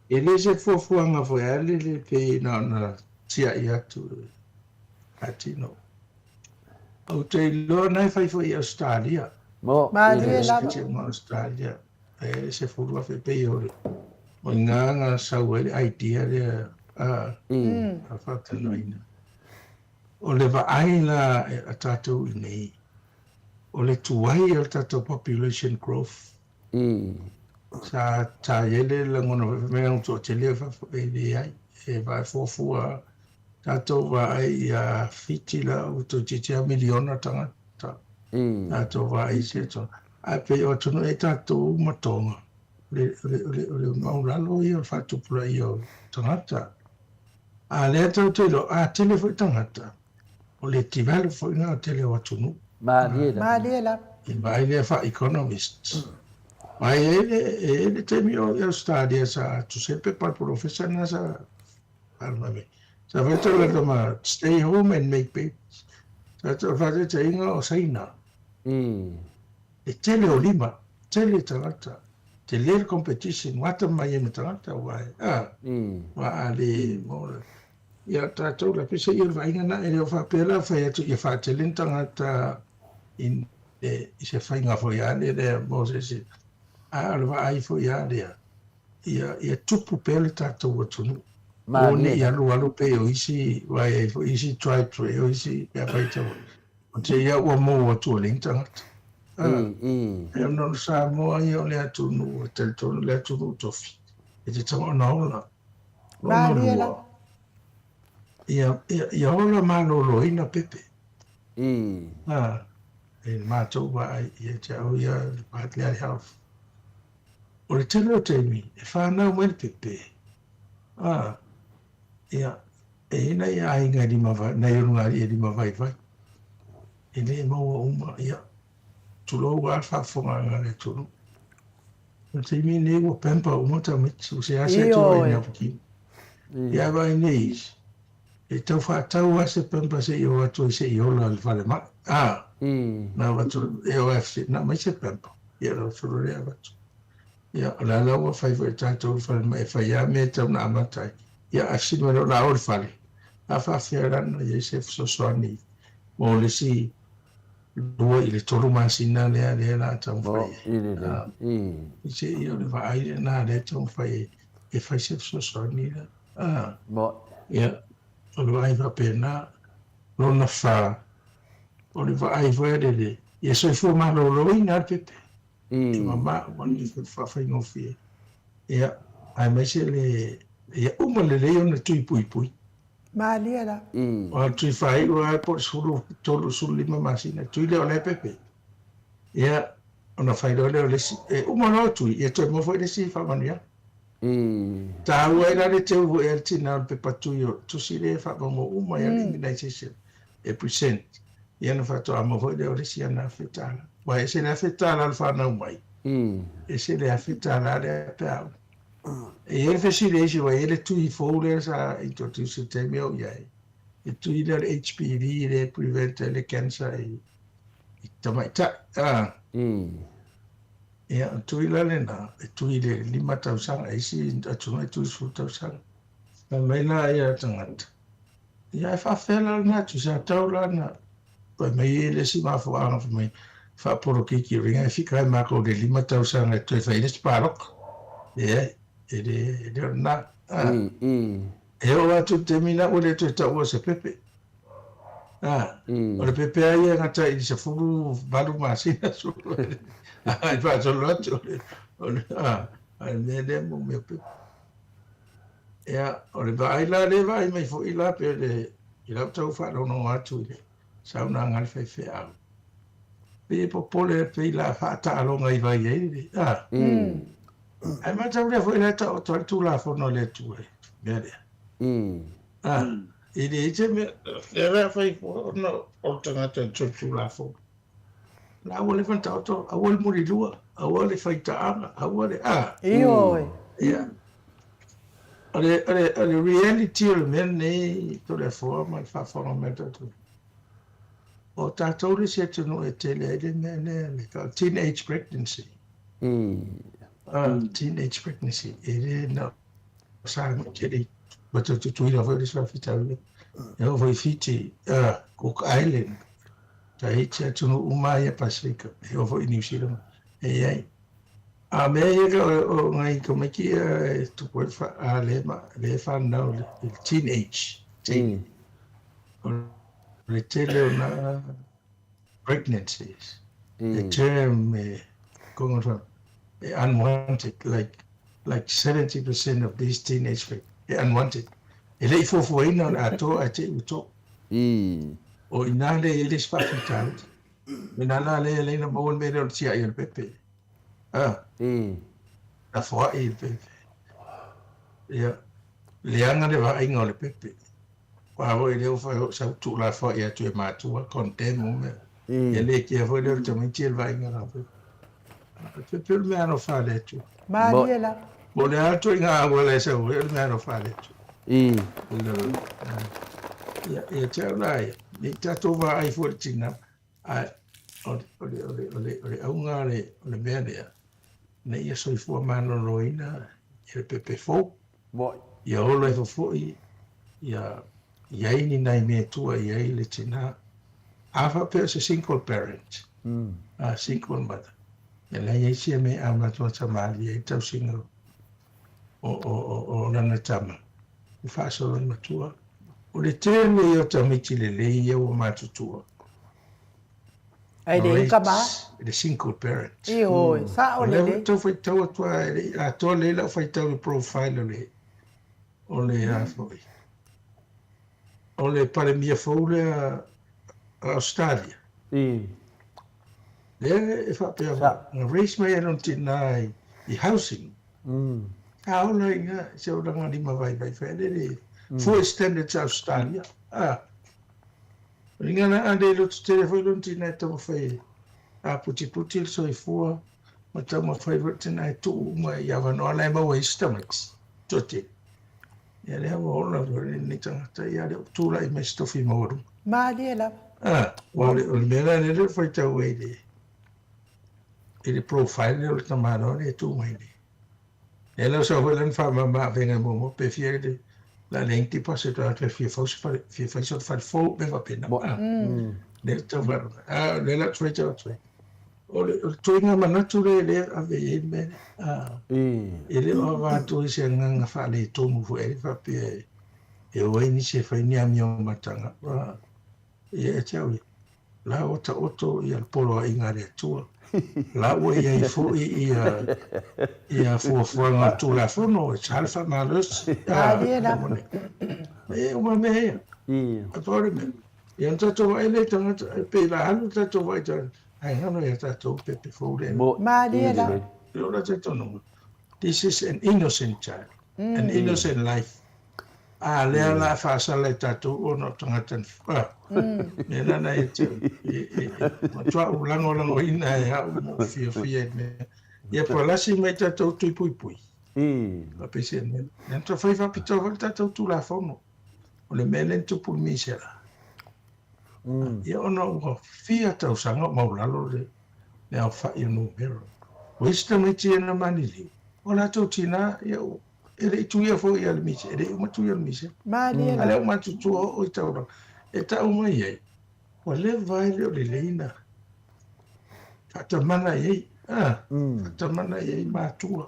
le se fuafuaga foi a le le pei na ona tiai atu a tino. Ou te iloa na e fai foi i Ausetalia. Malie lava. Ma Ausetalia e 10,000 pei o le o i ina na sau ai le idea lea a a faatalanoaina. O le vaai la a tatou i inei, o le tuai o le tatou population growth. Sa sa i ai le lagona foi fai mai na toatele i fafo e leai, e vaai fuafua tatou vaai ia Fiti la ua toeitiiti lava miliona tagata. Tatou vaai i isi atunuu, ae pei o atunuu e i ai tatou ma Tonga, o le o le o le maualalo ia o le faatupulaia o tagata. A lea tou te iloa, a tele foi tagata, o le develop foi lena o le tele o atunuu. Malie lava. Malie lava. I vaai lea faa-economists. Ma e i ai le taimi o i Australia sa tusi ai le pepa a le polofesa lena sa faalogologo mai. Sa fai atu le tama, stay home and make babies. Sa o le faataitaiga o Saina. E tele o lima, tele tagata, tele le competition, ua atamai ai ma tagata aua e, a, aua a le maua le, ia tatou la, peiseai o le vaaiga lena, e le o faapea la fai atu ia faatele ni tagata i i se faiga foi a le lea mo se isi, a o le vaai foi a lea, ia, ia tupu pea le tatou atunuu. Aua ne i alualu pei o isi, aua e i ai foi isi tribes, e i ai isi mea faitau. O te ia ua mou atu o leai ni tagata. E ona o Samoa ia o le atunuu e talitonu le atunuu tofi e tatau ona ola. Lona lua, ia, ia, ia ola maloloina pepe. E matou vaai ia te au ia le Partly Health. O le tele o taimi e whanau mai le pepe. Ia, E i ai nai aiga e lima vai, nai ulugalii e lima vaivai, e le maua uma, ia, tulou lava le faafofogaaga a le atunuu. O le taimi lenei ua pamper uma tamaiti, ua seasea atu vaai i napukini. Ia ae vaai nei isi, e tau faatau lava se pamper se i o atu ai se i ola i le falemai. A, na avatu, e o e na aumai se pamper, ia ona avatu loa lea avatu. Ia, o le a la ua fai foi e tatou le falemai e fai lava mea e tatau ona amata ai. Ia, ae fesili mai loa, o le a o i le fale? A faafefea la ona i ai se fesoasoani mo le isi 2 i le 3 masina lea lea la a taumafai ai. I se i o le vaai lena lea e taumafai ai e fai se fesoasoani la. Ia, o le vaai faapena. Lona fa, o le vaai foi lele, ia soifua maloloina le pepe. E mama ua le faafaigofie. Ia, aemaise le, ia uma lelei ona tui puipui. Malie la. O le tui faaiu lava po o le 13, 15 masina, tui lea o la e pepe. Ia, ona fai loa lea o le isi, e uma loa tui, ia toe maua foi le isi faamanuiaga. Taua ai la le teu foi a le tina o le pepa tui o tusi lea e faamaumau uma ai le immunization e present ia ona faatoa maua foi lea o le isi ana $1,000. Aua e ese le $1,000 o le fanau mai, ese le $1,000 lea pe a uma. E i ai le fesili a isi aua e i ai le tui fou lea sa introduce i le taimi a o i ai, le tui lea o le HPV lea e prevent ai le cancer i tamaitai. Ia, o le tui la lena, e tui i le 5 tausaga, e isi atunuu e tui i le 10 tausaga. Fai mai la ia tagata, ia ae faafefea la lena tui, sa tau la na fai mai ai le isi mafuaaga fai mai, faapolokiki o le e fika ai makou i le 5 tausaga e toe fai ai le isi palota. Leai, e le, e le o lena. E oo atu i le taimi lena ua le toe taua o se pepe. A, o le pepe lava ia e gata i le 18 masina ae faasolo atu o le, o le, a, a le mea lea mo mea o pepe. Ia, o le vaai la lea e vaai mai foi la pe le, i lau tau faalogologo atu i le saunoaga a le faifeau, pei e popole pei la faataaloga i vai ai le, a. Ae matau lea foi la e taoto ai le Tulafono a le Atua i le mea lea. A, e leai se mea, lea la fai fua ona o le tagata i le solitulafono. La ua leva ona taoto, aua le mulilua, aua le faitaaga, aua le, a. Ioe. Ia. O le, o le, o le reality o le mea lenei, Toleafoa ma le faafofoga mai a le tatou, o tatou le isi atunuu e tele ai le mea lea, le teenage pregnancy. Teenage pregnancy, e le na o Samoa tele ma tau tutuila foi le isi faafitauli. E oo foi i Fiti, Cook Island, Tahiti, atunuu uma lava ia Pasefika, e oo foi i Niu Sila, e i ai. A o mea ia o nai tamaiti ia e tupu ai le lea e fanau i le teenage, teen. O le tele o na pregnancies. The term e konga e unwanted, like like 70% of these teenage pregnancies e unwanted. E le i fuafuaina o le atoa ae te i ua to'o. O i ina lea e i ai le isi faafitauli. O i ina la lea e ala ai ona maua le mea lea o le tiai o le pepe. A. Lafoai le pepe. Ia, leaga le vaaiga o le pepe. Aua foi lea ua fai sau tuulafoai atu e matua, condemn uma mea. Ia le kea foi lea o le tamaiti e le vaaiga la foi. E pei o le mea alofa a le Atua. Malie lava. Po o le a le ituaiga auala e sau ai, o le mea alofa a le Atua. Ia, ia te au la ia, ne i tatou vaai fua i le tina, ae o le, o le, o le, o le, o le auga o le, o le mea lea, ina ia soifua maloloina i le pepe fou. Ia ola ifo foi, ia i ai ni nai mea e tua i ai le tina. A faapea o se single parent, a single mother, ia la i ai sia mea e amatamata malie ai le tausiga o lana tama, e faasolo i matua. O le tele ia o tamaiti lelei ia ua matutua. Ae le i tama. Le single parent. Ioe, sao lelei. O lea ua tau faitau atu lava, e le i atoa lelei lau faitau i le profile o le, o le a foi, o le Palemia fou lea a Australia. Lea e faapea foi, na raise mai ai lona tina i housing. A ola i ina i se olaga limavaivai foi lele, full standards Australia. A. Ringa la a le loto tele foi lona tina e taumafai e aputiputi le soifua ma taumafai foi le tina e tuu uma i avanoa la e maua ai isi tamaiti toatele. Ia lea ua ola foi lenei tagata ia lea ua tulai mai se tofi maualuga. Malie lava. A, o le, o le mea la lea lea ua faitau ai i le, i le profile lea o le tamaloa lea e tu mai nei. Lea la sau foi lana faamama avega muamua pe fia le la le deposit o pe fia fau se fale fia fai se fale fou mea faapena. Lea tau fa a lea la faitau atu ai. O le o le tuiga manatu lea lea ave i ai le mea lea. E le o avatua i se agaga faaletonu foi ai faapea e o ai nisi e fai ni amio mataga. Ia e te au ia, la ua taoto ia le poloaiga a le Atua, la ua i ai foi ia ia fuafuaga o le Tulafono e sa le faamalosi. Malie lava. E uma mea ia. E pau le mea. Ia ona tatou vaai lea i tagata, e pei la alu le tatou vaai i tagata, ae galo ia tatou pepe fou lea. Malie lava. E o la talitonuga. This is an innocent child, an innocent life. A lea la faasala e tatou ona o tagata na mea la na e te matua ou lagolagoina e au ma ou fiafia i mea. Ia palasi mai tatou tui puipui. Faapese mea. Lea na fai faapitoa foi le tatou Tulafono. O le mea lea na tupu i le misela. Ia ona ua fia tausaga o maulalo le le aofai o numera. O isi tamaiti ia na maniliu, o latou tina, ia, e le i tuia foi ia le mise, e le i uma tuia le mise. Malie A lea ua matutua oo i taulaga, e tau mai ai, ua leva e le o lelei na faatamala i ai, a, faatamala i ai matua.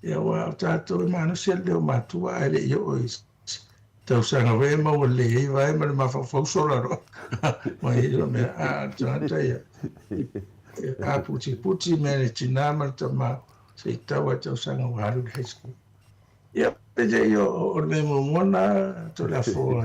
Ia, aua o tatou e malosi lava le leo matua ae le i oo i tausaga foi e maua lelei ai vae ma le mafaufau sola loa ma ia mea. A o le tagata ia, e aputiputi mea le tina ma le tama se i tau lava i tausaga ua alu i le high school. Ia, peitai o le mea muamua lena Tulafono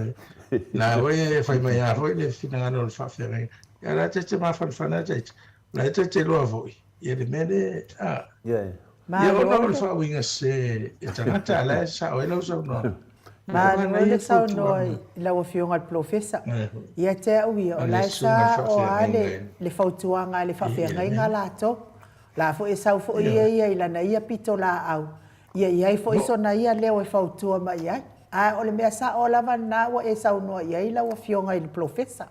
e la foi e fai mai lava foi le finagalo o le faafeagaiga. Ia la ta te mafanafana ta ita, o la e ta te iloa foi ia le mea lea, a. Ia ona o le faauiga sese e tagata, a la e sao ai lau saunoaga. Malo le saunoa i lau Afioga i le Polofesa. Ia te au ia, o la e sa o a le fautuaga a le faafeagaiga latou. La foi e sau foi ia ia i lana ia pitolaau, ia i ai foi sona ia leo e fautua mai ai. Ae o le mea sao lava lena ua e saunoa i ai lau Afioga i le Polofesa.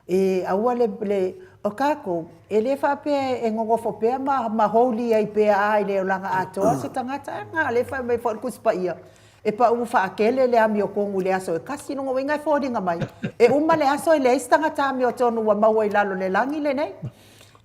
E aua le, le, o tatou, e le faapea e nonofo pea ma, ma holy ai pea a i le olaga atoa se tagata, a na o lea e fai mai foi le Tusi Paia, e pau faatele le amiotonu i le aso e tasi, lona uiga e foliga mai, e uma le aso e leai se tagata amiotonu ua maua i lalo o le lagi lenei.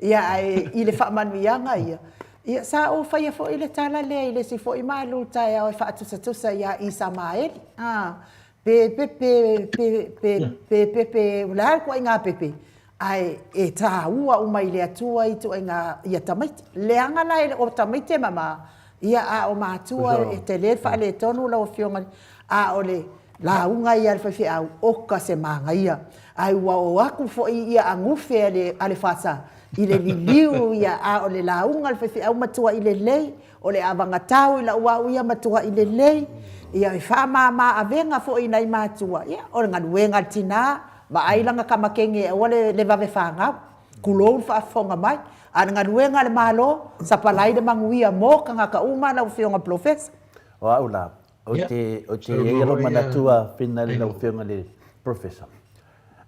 Ia, ae i le faamanuiaga ia, ia, sa ou faia foi le tala lea i le isi foi malu taeao e faatusatusa ia Isamaeli, a, Pe pepe, pe, pe, pe pepe, o le a le ituaiga pepe, ae e tāua uma i le Atua ituaiga ia tamaiti. Leaga la e le o tamaiti e mama, ia a o matua e tele le faaletonu lau Afioga, a o le lauga ia a le faifeau, oka se manaia. Ae ua o atu foi ia agufe a le, a le FASA i le liliu ia, a o le lauga a le faifeau matuai lelei, O le avagatau i lau au ia matuai lelei, ia e faamama avega foi i nai matua, ia o le galuega a le tina, vaai lana tama teine aua le vave fanau, tulou le faafofoga mai. A o le galuega a le Malo, sapalai le manuia mo tagata uma lau Afioga Polofesa. O au la, ou te, ou te i ai lou manatu a Fina i lau Afioga i le Professor.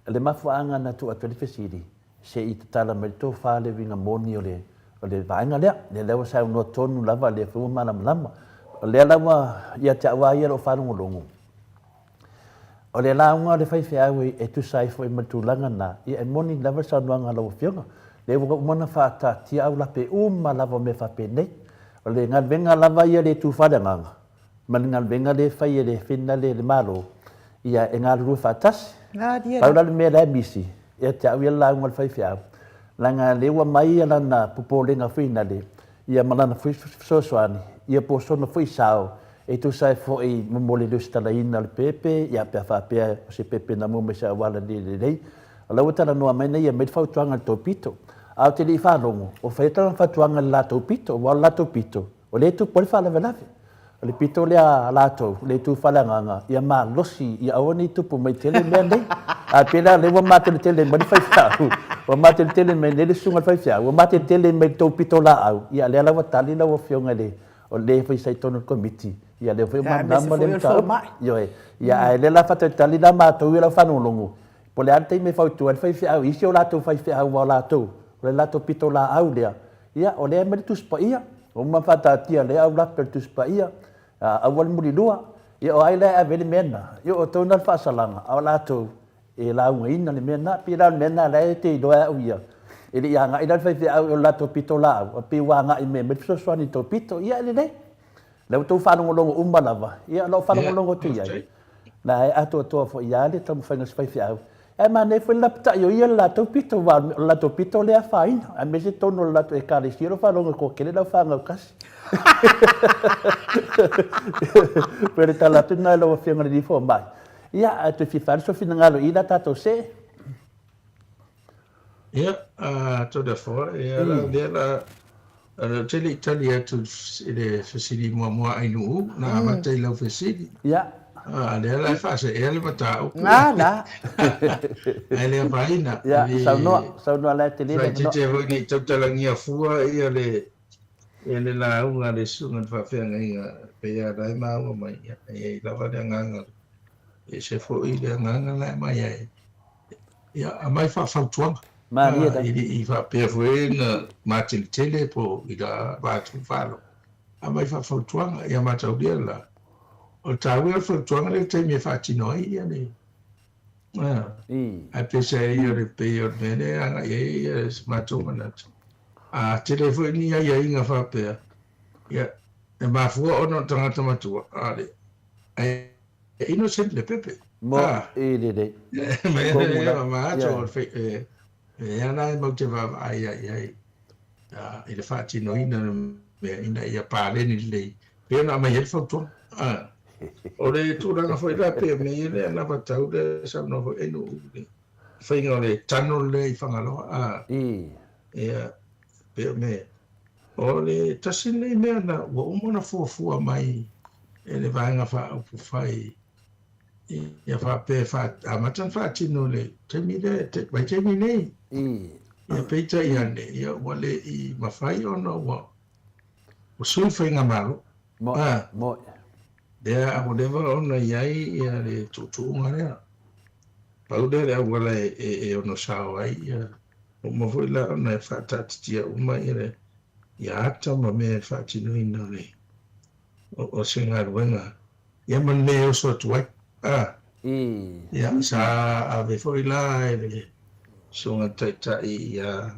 O le mafuaaga na tuu atu ai le fesili, Se i tatala mai le tofa le uiga moni o le o le vaega lea. Lea lea ua saunoa tonu lava, lea foi ua malamalama. O lea la ua ia te au lava ia lou faalogologo, o le lauga a le faifeau e tusa ai foi ma le tulaga lena, ia e moni lava le saunoaga a lau Afioga. Lea ua uma ona faataatia aulape uma lava o mea faapenei. O le galuega lava ia le tufa le agaga, ma le galuega lea e fai e le Finna le Malo, ia e galulue faatasi. Pau la le mea la e misi, ia te au ia le lauga a le faifeau, leaga lea ua aumai ia lana popolega foi nale, ia ma lana foi fesoasoani, ia po o sona foi sao, e tusa ai foi mo le lesitalaina o le pepe, ia pe a faapea o se pepe na maua mai se auala le lelei. O la ua talanoa mai na ia aumai le fautuaga i le tou pito. Ae ou te le i faalogo, o fai atu lana fautuaga i le latou pito, aua o le latou pito, O lea e tupu ai le faalavelave. O le pito lea a latou, le itu faaleagaga, ia malosi, ia aua ne i tupu mai tele mea nei. Ae pei la o lea ua mateletele mai le faifeau, ua mateletele mai nei le susuga i le faifeau, ua mateletele mai i le tou pitolaau, ia lea la ua tali lau Afioga i le, o le foi sa i totonu o le Komiti, ia lea foi ua malamalama lea mataupu. Ioe. Ia ae o lea la faatalitali la matou ia lau faalogologo, po o le a le taimi e fautua ai le faifeau i isi o latou faifeau aua o latou, o le latou pitolaau lea, Ia, o lea e aumai le Tusi Paia, ua uma ona faataatia lea aulape o le Tusi Paia, aua le mulilua. Ia, o ai la e ave ai le mea lena? Ia, o outou lena le faasalaga, a o latou e laugaina le mea lena. E pei la o le mea lena o la e te iloa e au ia, e le i agai la le faifeau i o latou pitolaau, ae pei ua agai mai e aumai le fesoasoani i le tou pito. Ia, e lelei. O lea ua outou faalogologo uma lava, ia o lau faalogologo atu i ai, la e atoatoa foi lava le taumafaiga a si faifeau. Ae manaia foi le lapatai o ia le latou pito, aua o le latou pito lea e afaina, aemaise totonu o le latou Ekalesia o lo o faalogo e toatele le aufāgau tasi. Pei o le tala atu lena i lau Afioga i le Alii Fomai. Ia, ae toe fia fai sou finagalo i la tatou see. Ia, a tau le afoga, ia la, lea la, Ou te le i tali atu i le fesili muamua a Ainuu, na amata i lau fesili. Ia. A lea la e faaseea le mataupu. A la. Ae le afaina. Ia, saunoa, saunoa la e tele le avanoa. Faaeteete foi ne i tautalagia fua ia le ia le lauga a le susuga i le faafeagaiga pei lava la e maua mai, ia, e i ai lava le agaga, e ese foi le agaga la e aumai ai. Ia, aumai faafautuaga. Malie lava. E le i faapea foi na mateletele po o i la avatu faalogo. Aumai faafautuaga. Ia mataulia la, o le taua ia o le fautuaga lea i le taimi e faatino ai ia le, ae peiseai o le pei o le mea lea e agai i ai se matou manatu, a tele foi ni aiaiga faapea, ia, e mafua ona o le tagata matua, a le, ae innocent le pepe. Mo, i lelei. Komu la. Ma atu o le e ana e mau te vaavaai ai ai i le faatinoina o le mea ina ia paleni lelei pei ona aumai ai le fautuaga. O le tulaga foi la pei o mea ia lea anavatau lea e saunoa foi ai Nuu i le faiga o le tunnel lea i Fagaloa. Ia, pei o mea O le tasi lenei mea na ua uma ona fuafua mai e le Vaega Faaupufai ia faapea e amata ona faatino i le taimi lea, vaitaimi nei. Ia peitai ane, ia ua le i mafai ona ua sui le faigamalo. Lea ua leva ona i ai ia le tuutuuga lea. Pau lea o le auala e ono sao ai ia Uma foi la ona e faataatitia uma ia ata ma mea e faatinoina o le o se galuega ia ma le mea e oso atu ai. A. Ia sa ave foi la e le Susuga Taitai ia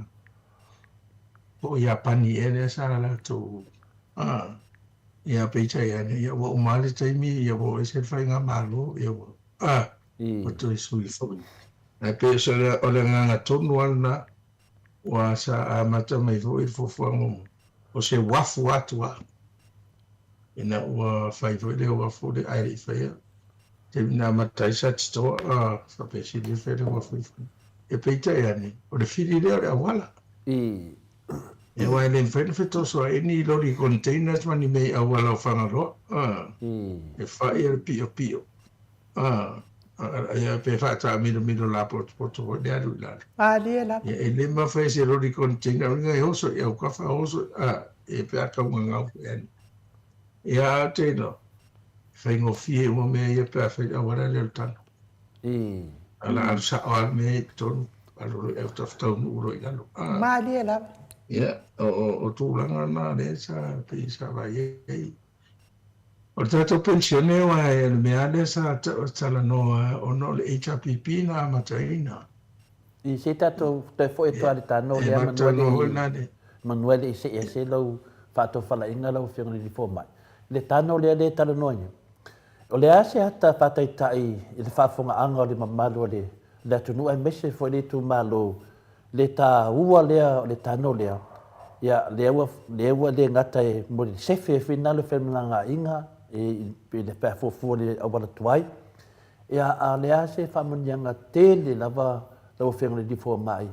po o Iapani ea lea sa latou a ia peitai ane ia ua uma lava le taimi ia ua oo ese le faigamalo ia ua a ua toe sui foi. Ae pei o le agaga tonu lava lena, ua sa amata mai foi le fuafuaga muamua, o se uafu atu lava, ina ua fai foi le uafu lea, ae le i faia, taimi na amata ai Satitoa, a faapea sili ona fai le uafu i fafo. Ia peitai ane, o le fili lea o le auala. Ia aua e le mafai ona fetosoa'i ni loli containers ma ni mea i auala o Fagaloa, e fai o le piopio. A, ia, pe faataamilomilo lapotopoto foi le alu i lalo. Malie lava. Ia, e le mafai e se loli container uiga e oso i aukafa, oso, a, ia pe a taugagau foi ane. Ia, a ou te iloa, e faigofie uma mea ia pe a fai le auala lea o le tano. A la alu sao lava le mea ia i totonu, alu loa i autafa taunuu loa i lalo. A. Malie lava. Ia, o, o, o tulaga na lea sa, pei sa vaai ai. O le tatou penisione aua o le mea lava lea sa talanoa ona o le HRPP na amataina. I se tatou toe foi atu lava i le tano lea manu e le i see ese lau faatofalaiga lau Afioga i le Alii Fomai. I le tano lea lea e talanoaina, o le a se ata faataitai i le faafofogaaga o le mamalu o le atunuu aemaise foi le itumalo le taua lea o le tano lea, ia, lea ua, lea ua le gata e mo le sefe foi na le femalagaaiga i, i le pe a fuafua i le auala tuai, ia, a o le a se faamanuiaga tele lava lau Afioga i le Alii Fomai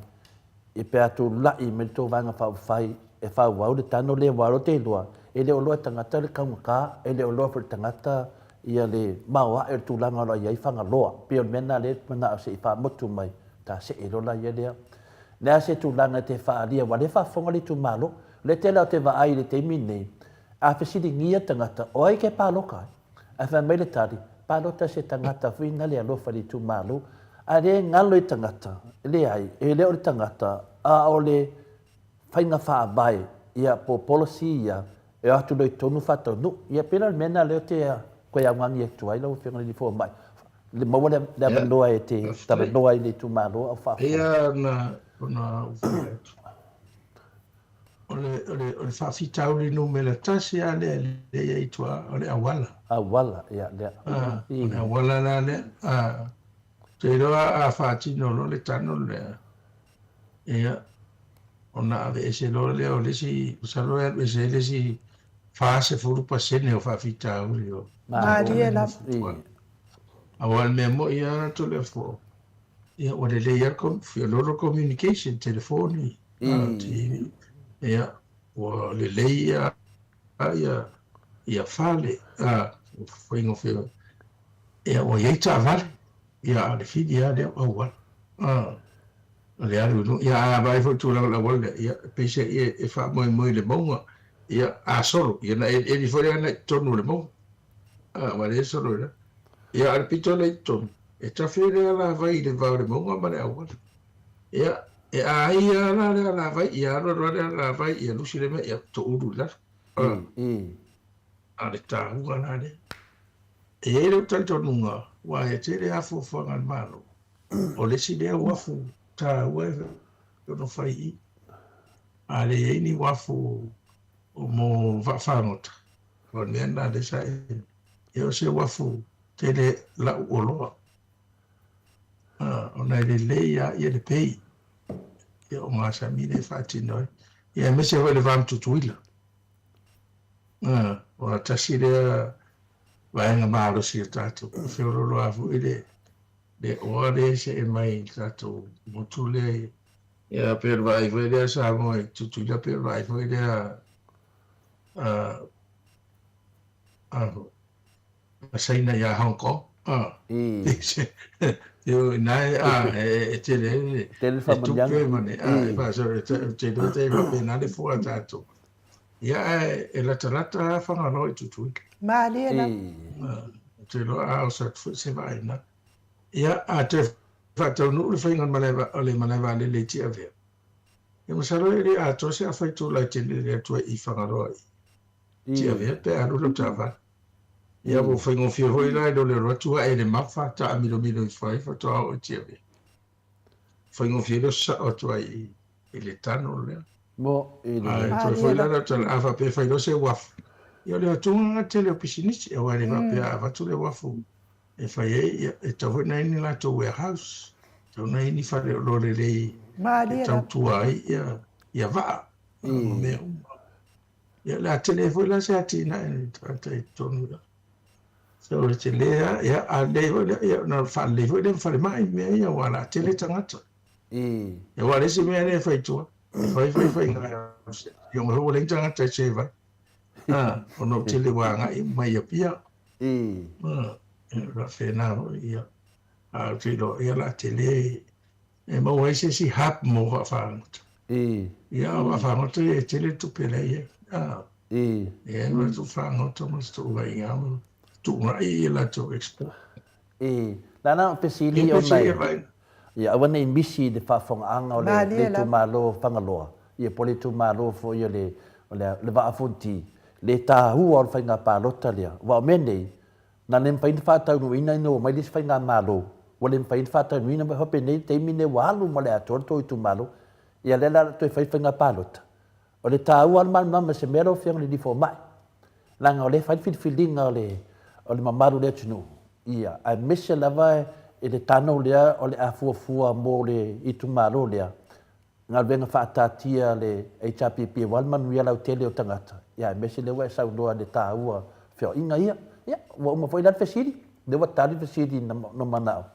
i pe a tulai mai le tou Vaega Faaupufai e faaauau le tano lea aua o lea ou te iloa e le o iloa e tagata le taugata, e le o iloa foi e le tagata ia le maoae o le tulaga o lo o i ai Fagaloa. Pei o le mea lena lea e manao se i faamotu mai. Ta see loa la ia lea. Le a se tulaga e te faaalia aua o lea e faafofoga le itumalo. O lea tele lava ou te vaai i le taimi lenei, a fesiligia tagata, o ai ke paloka ai? Ae fai mai le tali, palota se tagata foi na le alofa i le itumalo. A le galo i tagata, leai, e le o le tagata, a o le faiga faavae, ia, po o policy ia, e o atu loa i totonu faataunuu. Ia, pei la o le mea lena lea ou te toe augani atu ai lau Afioga i le Alii Fomai, maua le avanoa e te talanoa ai i le itumalo a o faafofoga. Pei lava ona ou fai atu, o le faafitauli numera tasi lava lea lea e i ai i tua, o le auala. Auala, ia, lea. O le auala la lea. Ou te iloa a faatino loa le tunnel lea, Ia, ona aveese loa lea o le isi, masalo e alu ese ai le isi 40% o faafitauli o Malie lava. Aua o le mea moi lava Toleafoa, ia ua lelei lava le fiololo communication, telefoni, TV, ia. Ua lelei ia ia ia fale, a, ua faigofie, ia ua i ai taavale, ia a o le fili lava lea o auala, a, o le alu i luga, ia a vaai foi i le tulaga o le auala lea, ia e peiseai e, e faamoemoe i le mauga, ia a solo, ia ona elieli foi lea agai i totonu o le mauga, a, aua o lea e solo i lalo. Ia a o le pito lea i totonu, e tafe le alavai i le va o le mauga ma le auala. Ia, e a ia la le alavai, ia alu alu lava le alavai, ia lusi le mea, ia toulu i lalo. A o le taua la lea. E i ai lou talitonuga, aua e tele lava fuafuaga a le Malo, o le isi lea uafu taua e ono fai i i. A le i ai ni uafu mo vaafagota, o le mea lena lea sa i ai. O se uafu tele lau oloa. Ona e lelei lava ia le pay ia o gasami lea e faatino ai, ia aemaise foi le va ma Tutuila. Aua tasi lea vaega malosi o tatou, e feoloolo lava foi le le oa lea e see mai i le tatou motu lea. Ia pei o le vaai foi lea a Samoa i Tutuila, pei o le vaai foi lea a a Saina ia Hong Kong. A. Ina e a e tele ai le Tele le faamanuiaga. tupe ma le a e faaso e te iloa te faapena le fua a tatou. Ia ae e latalata lava Fagaloa i Tutuila. Malie lava. Ou te iloa a oso atu foi se vaai ina. Ia a toe faataunuu le faiga o le malae vaalele i Tiavea, ia masalo e le atoa se afa itula e tele le atu ai i Fagaloa i Tiavea pe a alu lau taavale. Ia ua faigofie foi la i lo le alu atu ae le mafa taamilomilo ifo ai faatoa oo i Tiavea. Faigofie le oso sao atu ai i le tunnel lea. Mo i le. Ae toe foi la lau tala, a faapea e fai loa se uafu, ia o le atuga lena tele o pisinisi, aua e le faapea a avatu le uafu e fai ai, ia e tatau foi ona i ai ni latou warehouse, e tatau ona i ai ni faleoloa lelei e tautua ai ia vaa ma mea uma. Ia, o le a tele foi la se atinae a le tagata i totonu i So, e tele lava, ia, a lelei foi lea, ia, ona faalelei foi lea ma falemai ma mea ia, aua o le a tele tagata. Ia, aua o le isi mea lea e fai i tua, e fai fai fai ia ona ua leai ni tagata e serve ai, a, ona ua tele ua agai uma mai i Apia. A, e faapena foi, ia. A ou te iloa, ia o le a tele e maua ai se isi hub mo vaafagota. Ia, o vaafagota ia e tele le tupe la e i ai. A, e ai ma tou fagota ma se tou vaiga ma tuugai ia latou export. Na na o fesili ona e, ia aua ne i misi i le faafofogaaga o le itumalo o Fagaloa, ia po o le itumalo foi o le, o le Vaa o Fonoti, le taua o le faiga palota lea. Aua o mea nei, Na le mafai ona faataunuuina ina ua omai le isi faigamalo, ua le mafai ona faataunuuina ma faapenei le taimi lenei ua alu ma le atoa le tou itumalo, ia lea la o le a toe fai le faiga palota. O le taua lava o le malamalama i se mea lau Afioga i le alii fomai, leaga o lea e fai le filifiliga o le o le mamalu o le atunuu, ia, aemaise lava i le tunnel lea o le a fuafua mo le itumalo lea, galuega faataatia a le HRPP aua le manuia lautele o tagata, ia aemaise lea ua e saunoa i le taua o feoaiga ia. Ia, ua uma foi la le fesili, lea ua tali le fesili na manao,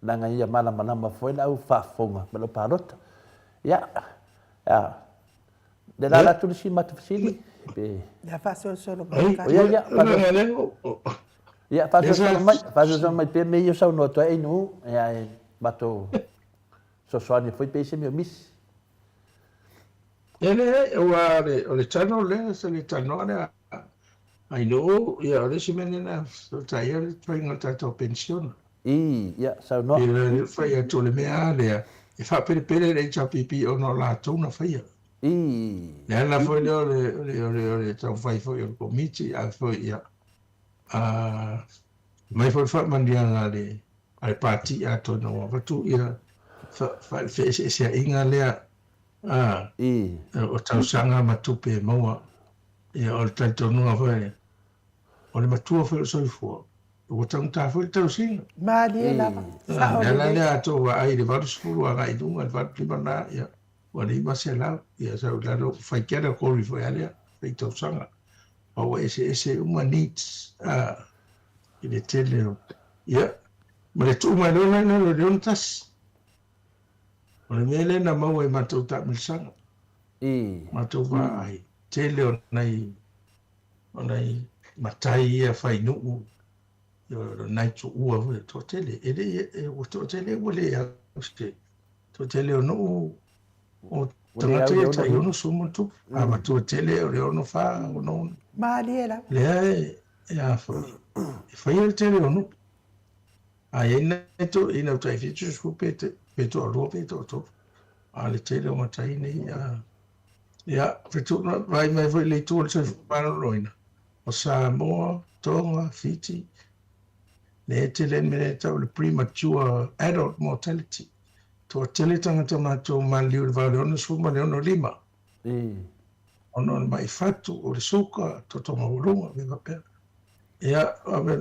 leaga ia malamalama foi le au faafofoga ma le au palota. Ia, a, le la atu le isi matou fesili, pe... Ia faasolosolo mai. Ia, ia, ia, faasolosolo mai, faasolosolo mai pea mea ia o saunoa atu ai Ainuu, ia, e matou Fesoasoani foi pe i ai se mea o misi. E leai, aua o le channel lea sa le talanoa lea Ainuu, ia o le isi mea lea na fesootai ai le faiga o le tatou penisiona. Ii, ia, saunoa. Ia le fai atu o le mea lava lea, e faapelepele le HRPP ona o latou na faia. Ii. Le ala foi lea o le, o le, o le taumafai foi o le Komiti, a foi ia, aumai foi le faamanuiaga a le a le Pati atonu ua avatu ia feeseeseaiga lea o tausaga ma tupe e maua. Ia o le talitonuga foi o le matua foi o le soifua, ua taugata foi le tausiga. Malie lava, sao lelei. O le ala lea a tou vaai i le 80 agai i luga, le 85 na, ia ua 500, ia sau i lalo, fai category foi lava lea, fai tausaga. A ua eseese uma needs i le tele o, ia, ma le tuu mai loa la i lalo i le 61. O le mea lea na maua i matou taamilosaga, matou vaai. tele o nai o nai matai ia fai nuu, o nai tuua foi, e toatele, e le i, ua toatele ua le au se toatele o nuu o tagata ia tai 60 ma tupu, a matua tele o le 64, 66. Malie lava. Lea e, e a foi, e faia le tele o nuu. A i ai nai toeaiina ua tai 70 pe, pe toalua pe toatolu. A le tele o matai nei, a, ia, fetuunai vaai mai foi le itu o le soifua maloloina, o Samoa, Tonga, Fiti, lea e tele ai le mea lea e tau o le premature adult mortality. Toatele tagata matua ua maliliu i le va o le 60 ma le 65. Ona o le mai fatu, o le suka, toto maualuga, mea faapea. Ia,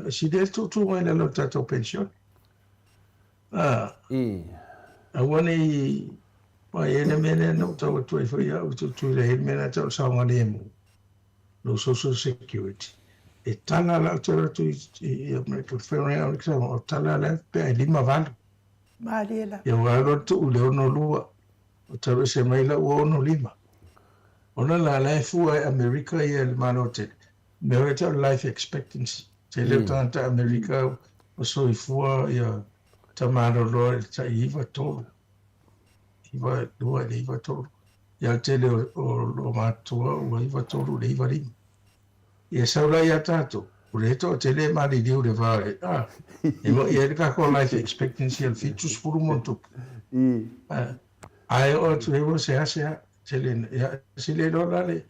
sili ai le tuutuu mai i lalo o le tatou penisione. A, aua ne i vaai ai le mea lea na ou tau atu ai foi au i Tutuila, e i ai le mea lea e tau o le saogalemu, lou social security. E tala la, ou te alu atu i Amerika, fai mai au i o tala la pe ai 58. Malie la. Ia ua alu atu i le 62, o tau ese mai la ua 65. Ona la la e fua e Amerika ia le Malo tele, mea foi tau life expectancy. Tele o tagata Amerika o soifua ia tamaloloa i le tai 93. 92 i le 93. Ia o le tele o loomatutua ua 93 i le 95. Ia sau la ia tatou, o lea e toatele e maliliu i le va o le, a, e moni ai le tatou life expectancy o le 70 ma ona tupu. Ae oo atu ai ua seasea, tele, ia, se le iloa la le,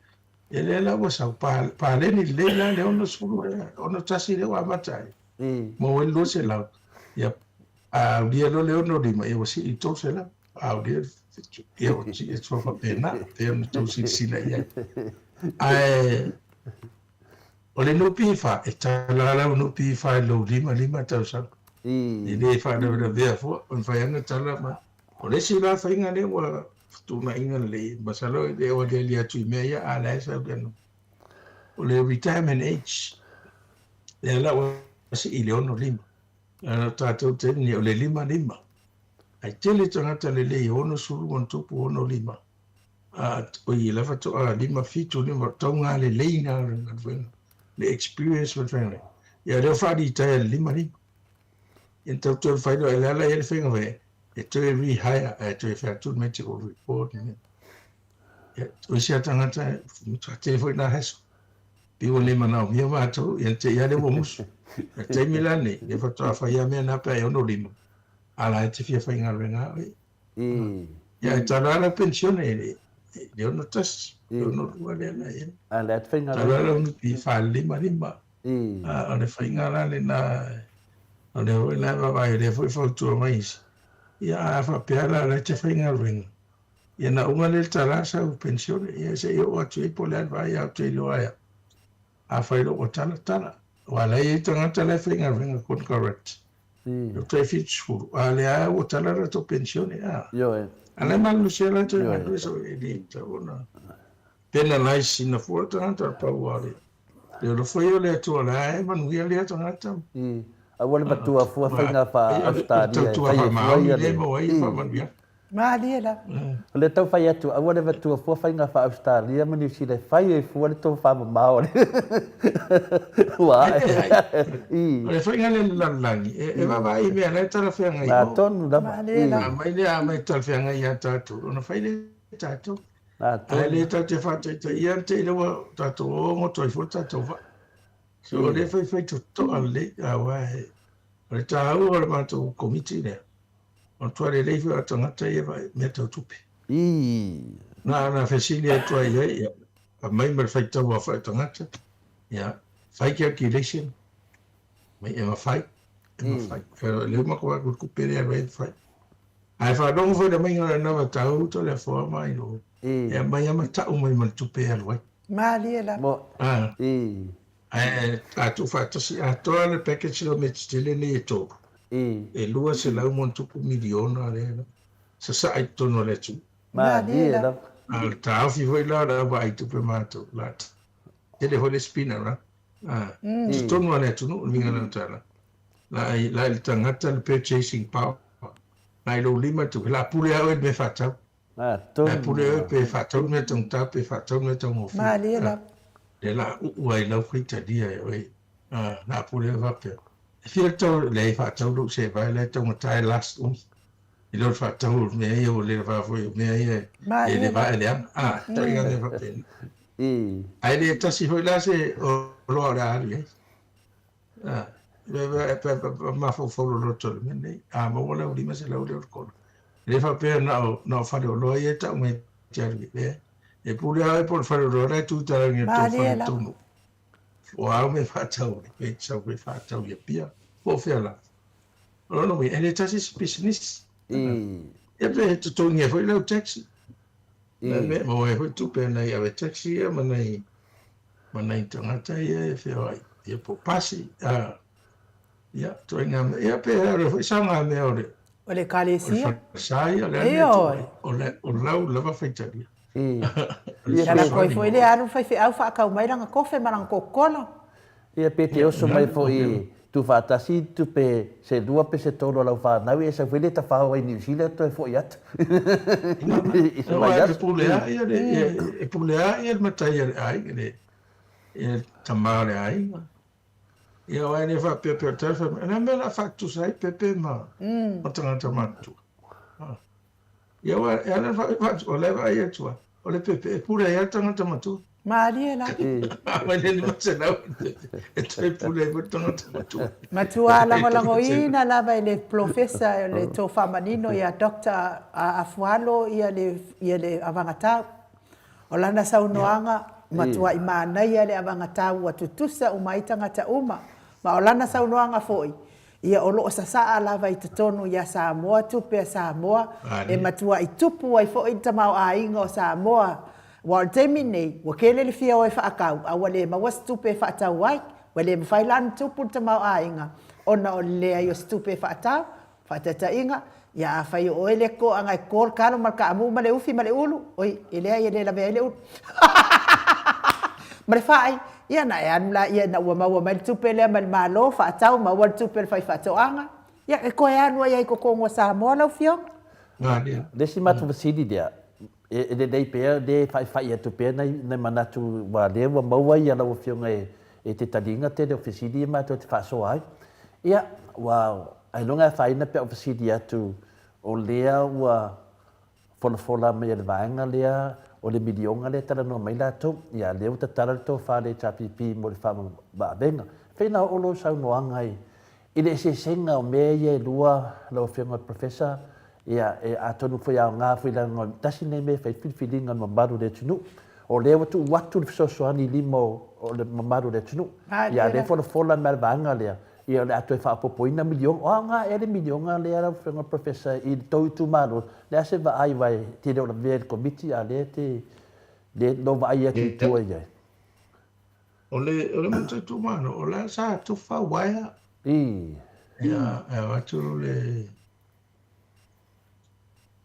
ia lea la ua sau, paleni lelei la le 60, 61 lea ua amata ai, maua ai le 200, ia, a aulia loa le 65, ia ua sii i le 300. Aulia ia ua sii atu faapena, pei ona tou silasila i ai. Ae o le NPF, e tala lau NPF i lou 55 tausaga. E le faalavelavea fua, e mafai lava ona tala ma... O le isi la faiga lea ua fetuunaiga lelei, masalo e le o aliali atu i mea ia, a o la e sau le O le retirement age, lea la ua sii i le 65. A o tatou taimi nei, o le 55. Ae tele tagata lelei e 60 ma ona tupu 65, a oi la faatoa 57, 5, tauga lelei na o le galuega, le experience ma le faiga. Ia lea ua faalitaia i le 55. Ia tau toe fai loa, e le ala i ai le faiga fai, e toe rehire, ae toe fai atu le medical report. Ia, o isi lava tagata, matua tele foi na hassle. Pei ua le manaomia matou, ia te i lava lea ua musu. O le taimi la lenei, lea faatoa fai lava mea na pe a e 65, a la e te fia faigaluega lava oe. Ia, e tala lava lau penisione i le 61, le 62 lea na i ai. A lea te faigaluega. Tala lau nupi 455. A o le faiga la lena, o lea foi la e vaavaai, o lea foi e fautua mai isi, ia a faapea la o la e te faigaluega, Ia na uma lea le tala sau penisione, ia se i oo atu i ai po o le a le vaai ae ou te iloa ai au. Afai loa ua tala, tala. Aua o la e i ai tagata la e faigaluega konekarate, ua tai 70, a o lea lava ua tala latou penisione, a. Ioe. A o la e malolosi lava latou e galue, so e le tatau ona penalize ina fua le tagata, pau lava o le Le alofa ia o le Atua la e manuia lea tagata. I. Aua le matua fua faiga fa Ausetalia e fai e fua ia le. I. Malie lava. O lea tau fai atu aua le matua fua faiga fa Ausetalia ma Niu Sila e fai e fua le tofa mamao o le ua ae. I. O le faiga lea i le lalolagi e vaavaai i mea la e talafeagai i o. Tonu lava. Malie lava. A mai lea a mai talafeagai ia tatou ona fai lea e tatou. Ae le tatou te faataitaia te i ua tatou o goto ai fua le tatou vaa. So o lea e faifai totoa lelei, aua o le taua o le matou komiti lea, o le matua lelei foi o tagata ia vaai mea tau tupe. Na ona fesili atu ai i ai, ia, aumai ma le faitau aofai o tagata, ia, fai calculation, mai e mafai, e mafai. O lea ua matou vaai atu i le tupe lea e alu ai e mafai. Ae faalogo foi i le aumaiga o le anava tau to le afoa mai lo. E aumai lava ma tau mai ma le tupe e alu ai. Malie lava. Ae a tuufaatasi atoa le package lea o mea tetele nei e tolu, e $200 ma miliona lea sasaa i totonu o le atunuu. Malie lava. A o le taofi foi la o le au vaai tupe matou, o le a tele foi le spin around. I totonu lava o le atunuu le uiga lena o le tala. La i la i le tagata le purchasing power. La i lou lima le tupe, la pule lava oe i le mea faatau. La e pule oe pe faatau le mea taugata pe faatau le mea taugofie. Malie lava. Lea la uu ai lau faitalia e oe. La pule oe faapea. E fia le tau, leai faatau lou sevae la e taugata e last umi. I lo le faatau o mea ia ua le lava foi o mea ia e le vaa e leaga. A, ituaiga mea faapena. Ae le tasi foi la se oloa o le a alu i ai. Mafaufau loloto i le mea lenei. A maua lau 500 lea o le kolo. E le faapea na o, na o faleoloa ia e tau mai te alu i ai. E pule lava oe po o le faleoloa la e tu i talagi o le tou fale tonu. O a au mea faatau ai, pe sau pe faatau i Apia, po o fea lava. O lona uiga, e le tasi se pisinisi. Ia pe totogi ai foi lau taxi. E maua ai foi tupe a nai ave taxi ia ma nai ma nai tagata ia e feoai ia po o pasi a ia ituaiga mea ia pe o le foi saoga mea o le O le ekalesia. O le falesa ia o le a le mea tuu ai o le o lau lava faitalia. Ia lafo ai foi le alu le faifeau faatau mai lana kofe ma lana kokola. Ia pe te oso mai foi tuufaatasi tupe se lua pe se tolu a lau fanau ia sau foi le tafao ai Niu Sila toe foi atu i se vaiaso. E pule a ia le e pule a ia le matai a le aiga le ia tama o le aiga. Ia aua e le faapea pea o le tala fai mai, o le a mea o le a faatutusa ai pepe ma ma tagata matutua. Ia aua e ala ona o la e vaai atu lava, o le pepe e pule ai lava le tagata matua. Malie la. A mai le 500 i le pepe, e toe pule ai foi le tagata matua. Matua lagolagoina lava e le Polofesa le tofa manino ia Doctor Afualo ia le ia le avagatau. O lana saunoaga, matuai manaia le avagatau ua tutusa uma ai tagata uma. Ma o lana saunoaga foi, Ia o lo o sasaa lava i totonu ia Samoa tupe a Samoa e matuai tupu ai foi le tamaoaiga o Samoa aua o le taimi lenei ua tele le fia o e faatau a ua le maua se tupe e faatau ai. Ua le mafai la ona tupu le tamaoaiga ona o le leai o se tupe e faatau. Faataitaiga, ia afai o oe le toaga e toto le talo ma le taamu ma le ufi ma le ulu, oi, e leai e le lavea ai le ulu. Ma le fai, ia ona e alu laia ina ua maua mai le tupe lea mai le Malo, faatau, maua le tupe a le faifaatoaga, ia e toe alu ai lava i totonu o Samoa lau Afioga. Le isi matou fesili lea, e lelei pea le faifai atu pea nai manatu aua lea ua maua ia lau Afioga e te taliina tele o fesili ia matou te faasoa ai. Ia, ua ailoga e afaina pe a ou fesili atu o lea ua folafola mai e le vaega lea o le miliona lea e talanoa mai latou, ia lea ua tatala le tofa a le HRPP mo le faamavaavega. E pei ona oo lou saunoaga i i le eseesega o mea ia e lua lau Afioga i le Professor, ia e atonu foi e aoga foi leaga tasi lenei mea e fai filifiliga a le mamalu o le atunuu. O lea ua tuu atu le fesoasoani i lima o le mamalu o le atunuu. Ia a o lea e folafola mai e le vaega lea, Ia o le a toe faaopoopoina miliona. O aoga ea le miliona lea lau Afioga i le Professor i le tou itumalo? O le a se vaai aua e te le o lavea i le Komiti a o lea e te le lou vaai atu i tua i ai? O le o le matou itumalo o la sa tufa uaea. I. Ia e avatu le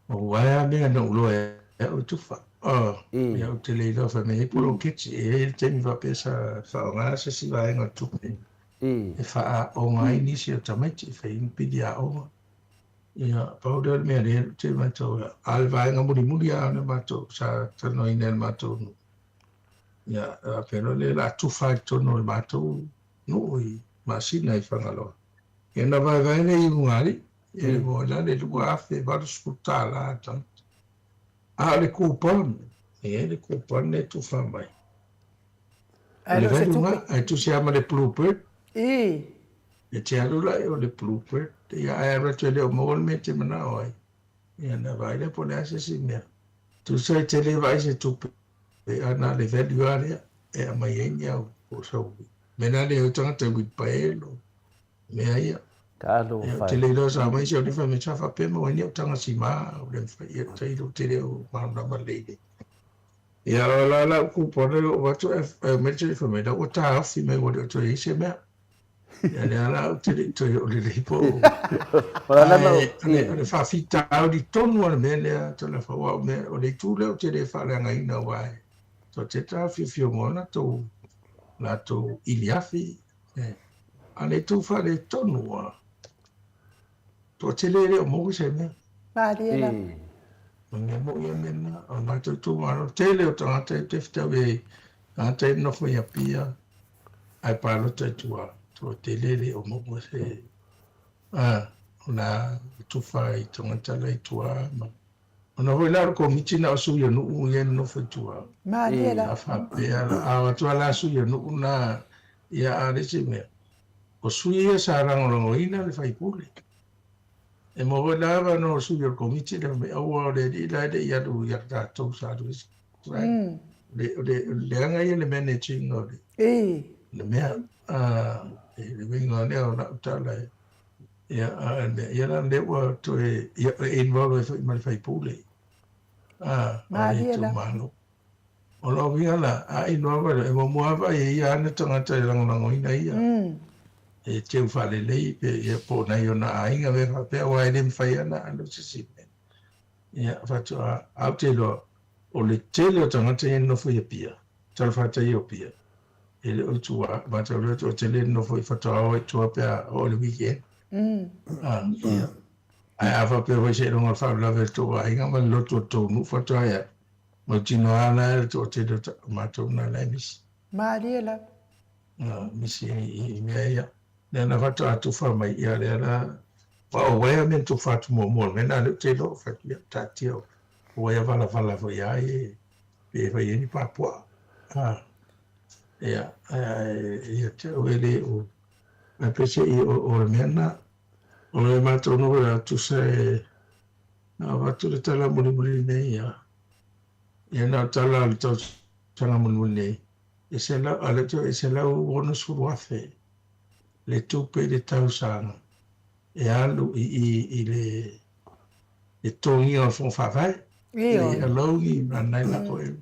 O uaea mea na ou iloa e au e tufa. Ia ou te le iloa fai mai ai poloketi. E i ai le taimi faapea sa faaaoga se isi vaega o le tupe e faaaoga ai nisi o tamaiti e fai ai ni pili aoga. Ia, pau lea o le mea lea ou te matau ai. A o le vaega mulimuli lava o le matou, sa talanoaina e le matou nuu, ia, faapea loa lea o le a tufa i totonu o le matou nuu i Masina i Fagaloa. Ia ona vaevae lea i ulugalii, e maua ai la le $2,080 a le tagata. A o le coupon, e i ai le coupon lea e tufa mai. O le value lena, ae tusi lava ma le blue bird. E te alu la i o le blue bird, ia ae alu atu e le o maua le mea e te manao ai, ia ona vaai lea po o le a se isi mea. Tusa e te le vaai se tupe, a na o le value lava lea e aumai ai ni au po o sau mea la lea o tagata uilipaelo, mea ia. Talofa. Ou te le iloa sa aumai si au fai mai sa faapea maua ai ni au taga sima o le mafai ia tailo ou te le o malamalama lelei i le Ia o la la upu pona le oo atu ae aumai le fai mai la ua taofi mai ua le o toe i ai se mea. Ia lea la ou te le i toe oo lelei po o Ae o le faafitauli tonu lava o le mea lea Talofa aua o mea o le itu lea ou te le faaleagaina aua e toatele tagata fiafia mo latou latou iliafi A le itu faaletonu ua toatele e le o maua se mea. Malie lava. O le mea moni a mea lena, o le matou itumalo, tele o tagata e te fetau i ai, tagata e nofo i Apia ae palota i tua, toatele le o maua se, a, o la tufa i tagata la i tua ma, ona foi la o le komiti na o sui o nuu ia e nonofo i tua. Malie la. A faapea la, a o atu lava la sui o nuu na, ia a le isi mea, o sui ia sa lagolagoina le faipule. E maua foi la avanoa o sui o le Komiti lea fai mai, aua o le alii la e le i alu ia tatou sa alu ai se Le, o le, leaga ia le manage ina o le, le mea, a, le uiga lea o lau tala e, ia, a, le mea, ia la lea ua toe, ia, e involve ai foi ma le faipule, a, o le itumalo. O lou uiga la, a inu lava e muamua lava vaai e ia ana tagata e lagolagoina ia. E teu faalelei pe ia po o nai ona aiga mea faapea aua e le mafai lava ona alu se isi mea. Ia faatoa, ae ou te iloa o le tele o tagata ia e nonofo i Apia, talafatai o Apia, e le o i tua, matou iloa toatele e nonofo i faatoa o i tua pe a oo i le weekend. Ia. Ae a faapea foi seiloga o le faalavelave o le tou aiga ma le lotu o le tou nuu faatoa e alu, Mautinoa lava la le toatele o matou na la e misi. Malie lava. Misi i mea ia. Lea na faatoa tufa mai, ia lea la, aua o uaea mea na tufa atu muamua, o le mea lena lea ou te iloa, ou fai atu, ia taatia, o uaea valavala foi lava ia pe fai ai ni papuaa. Ia, ae ia te au e le o, ae peiseai o le mea lena, o le matou nuu e tusa e, na avatu le tala mulimuli nei, ia, Ia na o tala o le tausaga mulimuli nei, e selau, a lea e $160,000 le tupe i le tausaga e alu i i i le le totogiina o le Fono Faavae, i alauni ma nai lako e.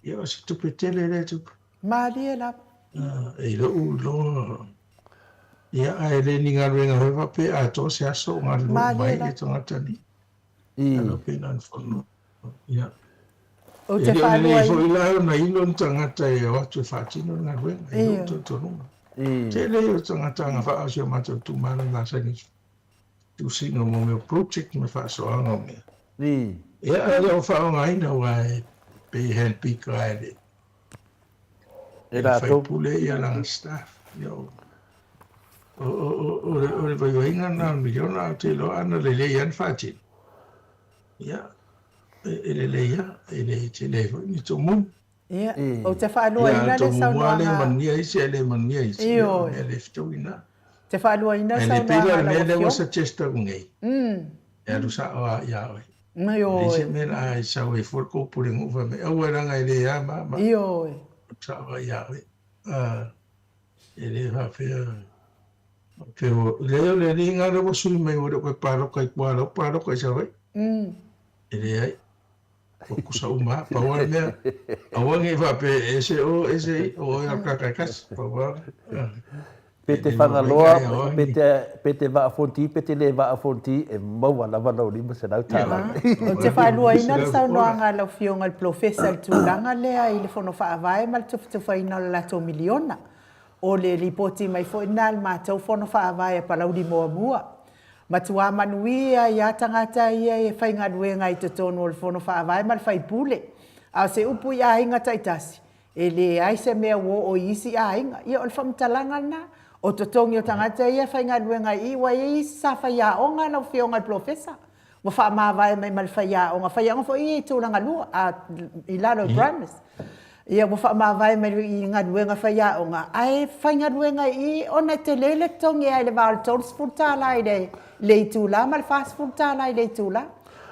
Ia o se tupe tele lea tupe. Malie lava. I lou iloa, ia ae le ni galuega foi faapea atoa se aso o galulue uma ai le tagata nei. Ia. Ou te E le o lelei faaloaina. foi la ona ilo ni tagata e o atu e faatino le galuega i lou talitonuga. Tele ia o tagata agavaa o si o matou itumalo e masani i tusiga mo mea o project ma faasoaga o mea. Ia ae le o faaaogaina aua e pei e hand pick lava e le E latou. Faipule ia lana staff. Ia o o le vaivaiga lena o le miliona ae ou te iloa ana lelei lava ona faatino, ia, e lelei lava, e le tele ai foi ni tomumu. Ia, ou te faaluaina le saunoaga. Ia, tomumu lava lea e manuia isi ae le manuia isi, ia, o le mea le fetaui lena. Ou te faaluaina le saunoaga a lau Afioga. Ae le pei la o le mea lea ua suggest atu nei, e alu sao lava ia oe. Ioe. E leai se mea la e sau ai fua le tou pulenuu fai mai, aua leaga e le a ma ma. Ioe. Alu sao lava ia oe. E le faapea, faapea ua, leai o le alii lena lea ua sui mai ua le o toe palota i tua, o la ua palota i Savaii. E leai, ua tutusa uma lava. Pau lava le mea, aua ne i faapea e ese o ese i, o oe lava o le tagata e tasi. Pau lava. Pe te Fagaloa, pe te, pe te vaa Fonti, pe te le vaa Fonti, e maua lava lou $500. Ou te faaluaina le saunoaga a lau Afioga i le Polofesa i le tulaga lea i le Fono Faavae ma le tufatufaina o le latou miliona. O le lipoti mai foi lena a le matou Fono Faavae a Palauli muamua. Matua manuia ai lava tagata ia e faigaluega i totonu o le Fono Faavae ma le Faipule. A o se upu i aiga taitasi, E leai se mea ua oo i isi aiga. Ia, o le faamatalaga lena. O totogi o tagata ia e faigaluega i i, ua i ai isi sa faiaoga lau Afioga i le Polofesa, ua faamavae mai ma le faiaoga, faiaoga foi ia i tulagalua, a, i lalo i primers. Ia, ua faamavae mai i galuega faiaoga, ae faigaluega i i ona e tele le totogi e ai i le va o le $30 i le, le itula ma le $40 i le itula.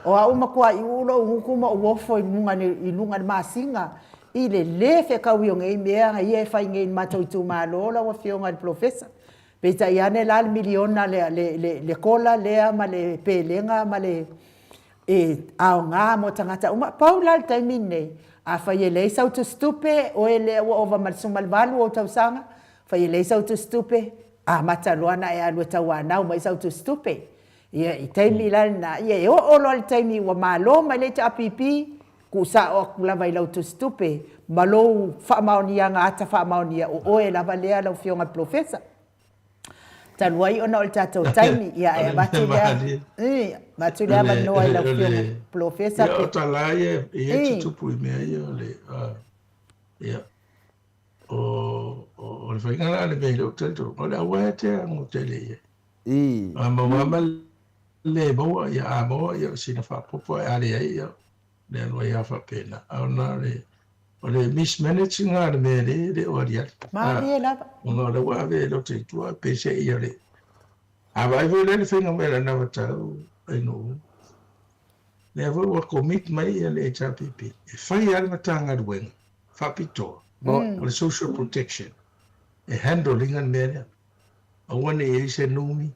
O au e matuai uu lou gutu ma ou ofo i luga i luga i le masina i le lē fetaui o nei mea ia e fai nei i le matou itumalo lau Afioga i le Polofesa. Peitai ane la le miliona lea, le, le, le kola lea ma le pelega ma le, e aoga mo tagata uma. Pau la le taimi lenei, afai e leai sau tusitupe, oe lea ua ova ma le 18 ou tausaga, afai e leai sau tusitupe, amata loa ona e alu e tauanau mai sau tusitupe. Ia, i taimi la lena, ia e oo loa i le taimi ua malo mai le HRPP, tuu sao atu lava i lau tusitupe ma lou faamaoniaga ata faamaonia, o oe lava lea lau Afioga i le Polofesa. Talu ai ona o le tatou taimi, ia ae avatu le, avatu le avanoa i lau Afioga i le Polofesa. Ia, o tala ia e tutupu i mea ia o le, ia, o le faiga la le mea i lou talitonuga, o le auaea te ago tele i ai. A maua ma le maua, ia a maua, ia o sina faaopoopo, ae a leai, ia le alu ai lava faapena. A ona o le, o le mismanage lena o le mea e le o aliali. Malie lava. Ona o lea ua ave e lote i tua, peiseai o le, a vaai foi la i le faiga mai o lana vatau i nuu, lea foi ua commit mai le HRPP e fai lava le Matagaluega faapitoa o le Social Protection e handle ina le mea lea. Aua ne i i ai se numi,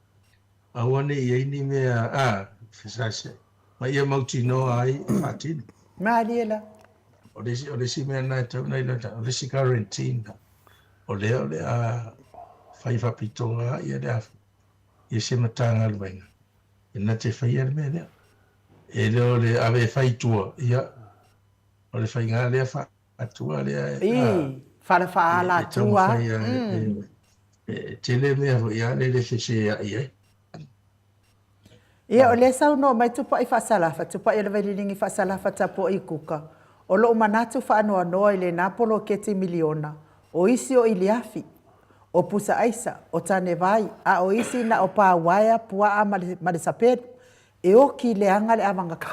aua ne i i ai ni mea a fesaesae, ma ia mautinoa ai e faatino. Malie la. O le isi, o le isi mea lena e tatau ona iloa, o le isi guarantee lena, o lea o le a fai faapitoa ia le a ia se Matagaluega e na te faia le mea lea. E le o le ave e fai i tua, ia, o le faiga lea faatua lea e, a, fala faaala e taumafai a e tele mea foi a le le feseai ai. Ia, o lea e saunoa mai Tupai Faasalafa, Tupai o le Vaililigi Faasalafa Tapuai Kuka, o lou manatu faanoanoa i lena poloketi miliona, o isi o iliafi, o pusa aisa, o tanevai, a o isi na o pa uaea, puaa ma le, ma le sapelu. E oki leaga le avagata.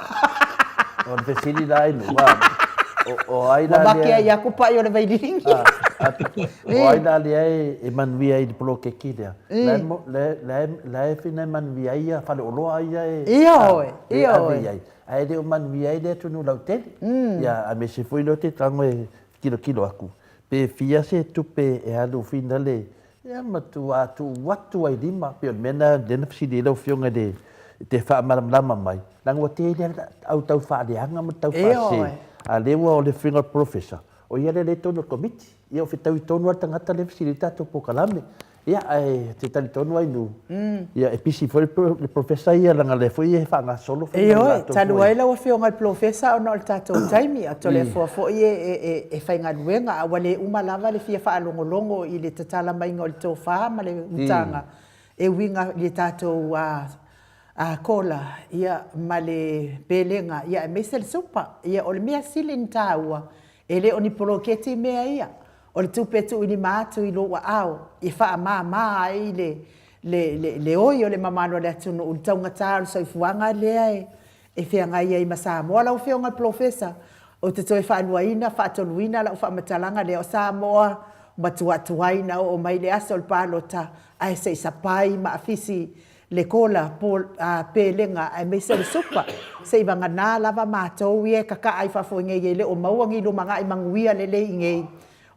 O le fesili la i nuu, a, o, o ai la lea... Ua make ai aku paʻi o le Vaililigi. A, a, o ai la lea e, e manuia ai i le poloketi lea? La e, la e, la e, la e fina e manuia ai ia faleoloa ia e, Ioe, e ave i ai. Ae le o manuia ai le atunuu lautele. Ia, aemaise foi lea ou te tago e tilotilo aku, pe fia se tupe e alu fina le, ia matua tuu atu ai lima, pei o le mea lena lea na fesili ai lau Afioga i le, i te faamalamalama mai, leaga ua tele lava au tau faaleaga ma tau faasese, a o lea ua o le Afioga i le Polofesa, o ia lea lea i totonu o le Komiti, ia o fetaui tonu lava le tagata lea e fesili ai le tatou polokalame. Ia, ae te talitonu ai nu, ia e pisi foi le Polofesa ia, leaga o lea foi e faagasolo faiga o latou foi. Ioe, talu ai lau Afioga i le Polofesa ona o le tatou taimi, a Toleafoa foi e faigaluega, a ua le uma lava le fia faalogologo i le tatala maiga o le tofa ma le utaga e uiga i le tatou kola, ia, ma le pelega, ia, aemaise le supa. Ia, o le mea sili ona taua, E le o ni poloketi mea ia, o le tupe e tuuilima atu i lou aao e faamāmā ai le, le, le, le oi o le mamalu o le atunuu i le taugata o le soifuaga lea e, e feagai ai ma Samoa. Lau Afioga i le Polofesa, ou te toe faaluaina, faatoluina lau faamatalaga lea, o Samoa matua tuai na oo mai le aso o le palota, ae se i sapai ma afisi le kola, pelega aemaise o le supa, seivagana lava matou ia e kaka'a i fafo i nei e le o maua ni lumanai manuia lelei i nei,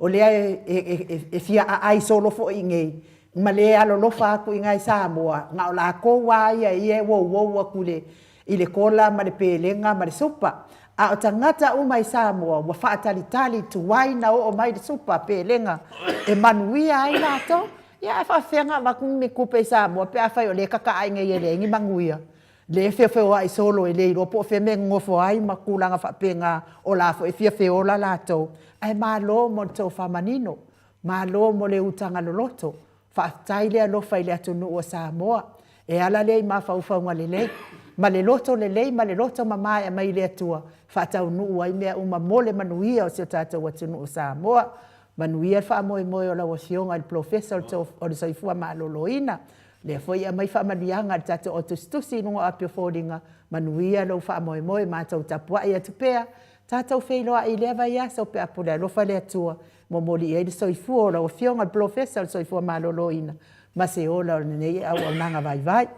o lea e fia aai solo foi i nei, ma le alolofa atu i nai Samoa, na o lakou lava ia ia e wouwou atu i le kola ma le pelega ma le supa. A o tagata uma i Samoa ua faatalitali tuai na oo mai le supa pelega e manuia ai latou. Ia ae faafefea ona avatu ni tupe i Samoa pe afai o lea e kakaai nei e leai ni manuia, lea e feofeoai solo e le iloa po o fea mea e nonofo ai ma tulaga faapena, o la foi e fia feola latou. Ae malo mo le tofa manino, malo mo le utaga loloto, faafetai le alofa i le atunuu o Samoa. E ala lea i mafaufauga lelei, ma le loto lelei ma le loto mama e aumai i le Atua, faataunuu ai mea uma mo le manuia o si o tatou atunuu o Samoa. Manuia le faamoemoe o lau Afioga i le Polofesa o le Soifua Maloloina. Lea foi e aumai faamanuiaga i le tatou au tusitusi i luga o api o foliga. Manuia lou faamoemoe, matou tapuai atu pea. Tatou feiloai i lea vaiaso pe a pule alofa le Atua, momoli i ai le soifua o lau Afioga i le Polofesa o le Soifua Maloloina ma se ola o lenei auaunaga vaivai.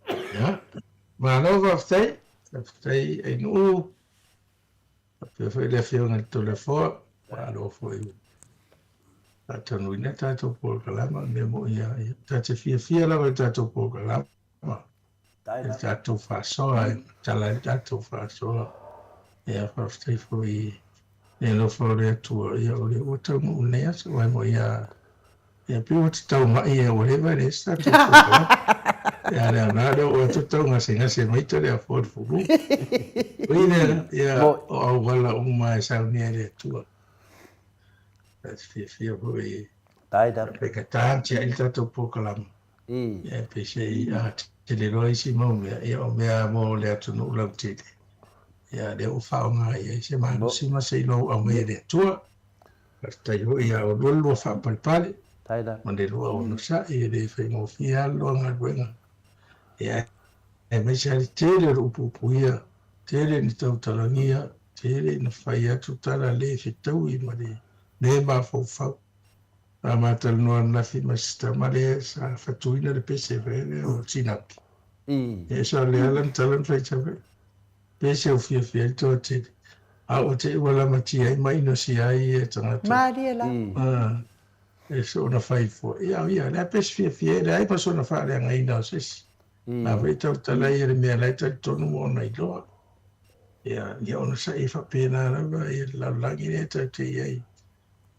Ia, malo faafetai, faafetai Ainuu. Faapea foi le Afioga i le Toleafoa, malo foi ua faataunuuina le tatou polokalama, o le mea moni lava ia, ta te fiafia lava i le tatou polokalama, i le tatou faasoa, e matala ai le tatou faasoa. Ia, faafetai foi i le alofa o le Atua, ia o lea ua taunuu lenei aso, aua e moni lava Ia pei ua tatau mai ia ua leva e leai se tatou polokalame. Ia lea na lea ua atu tau gasegase mai Toleafoa i le fulu. Ui lea, ia o auala uma e saunia e le Atua. Ta te fiafia foi. Tied up. Faigata ona tiai le tatou polokalame. Ia, peiseai a tele loa isi mau mea, ia o mea mo le atunuu lautele, ia lea ua faaaoga i ai se malosi ma se iloa ua aumai e le Atua. Faafetai foi ia oulua le lua faapalepale ma le lua onosai, e le faigofie lava le lua galuega. Ia, aemaise lava le tele o le upuupuia, tele ina tautalagia, tele ina fai atu tala le fetaui ma le le mafaufau. Sa ma talanoa ananafi ma si tama lea sa fatuina le pese foi lea o Sinapi. Ia sa lea lana tala na fai sau foi. Pese o fiafia ai le toatele. A ua te i ua lamatia ai ma inosia ai ia tagata. Malie la. E soona fai foi. Ia ia, lea pese fiafia ai, leai ma sona faaleagaina o se isi. La foi tautala ia le mea la e talitonu ma ona iloa. Ia, ia onosai e faapena lava ia le lalolagi lea tatou te i ai.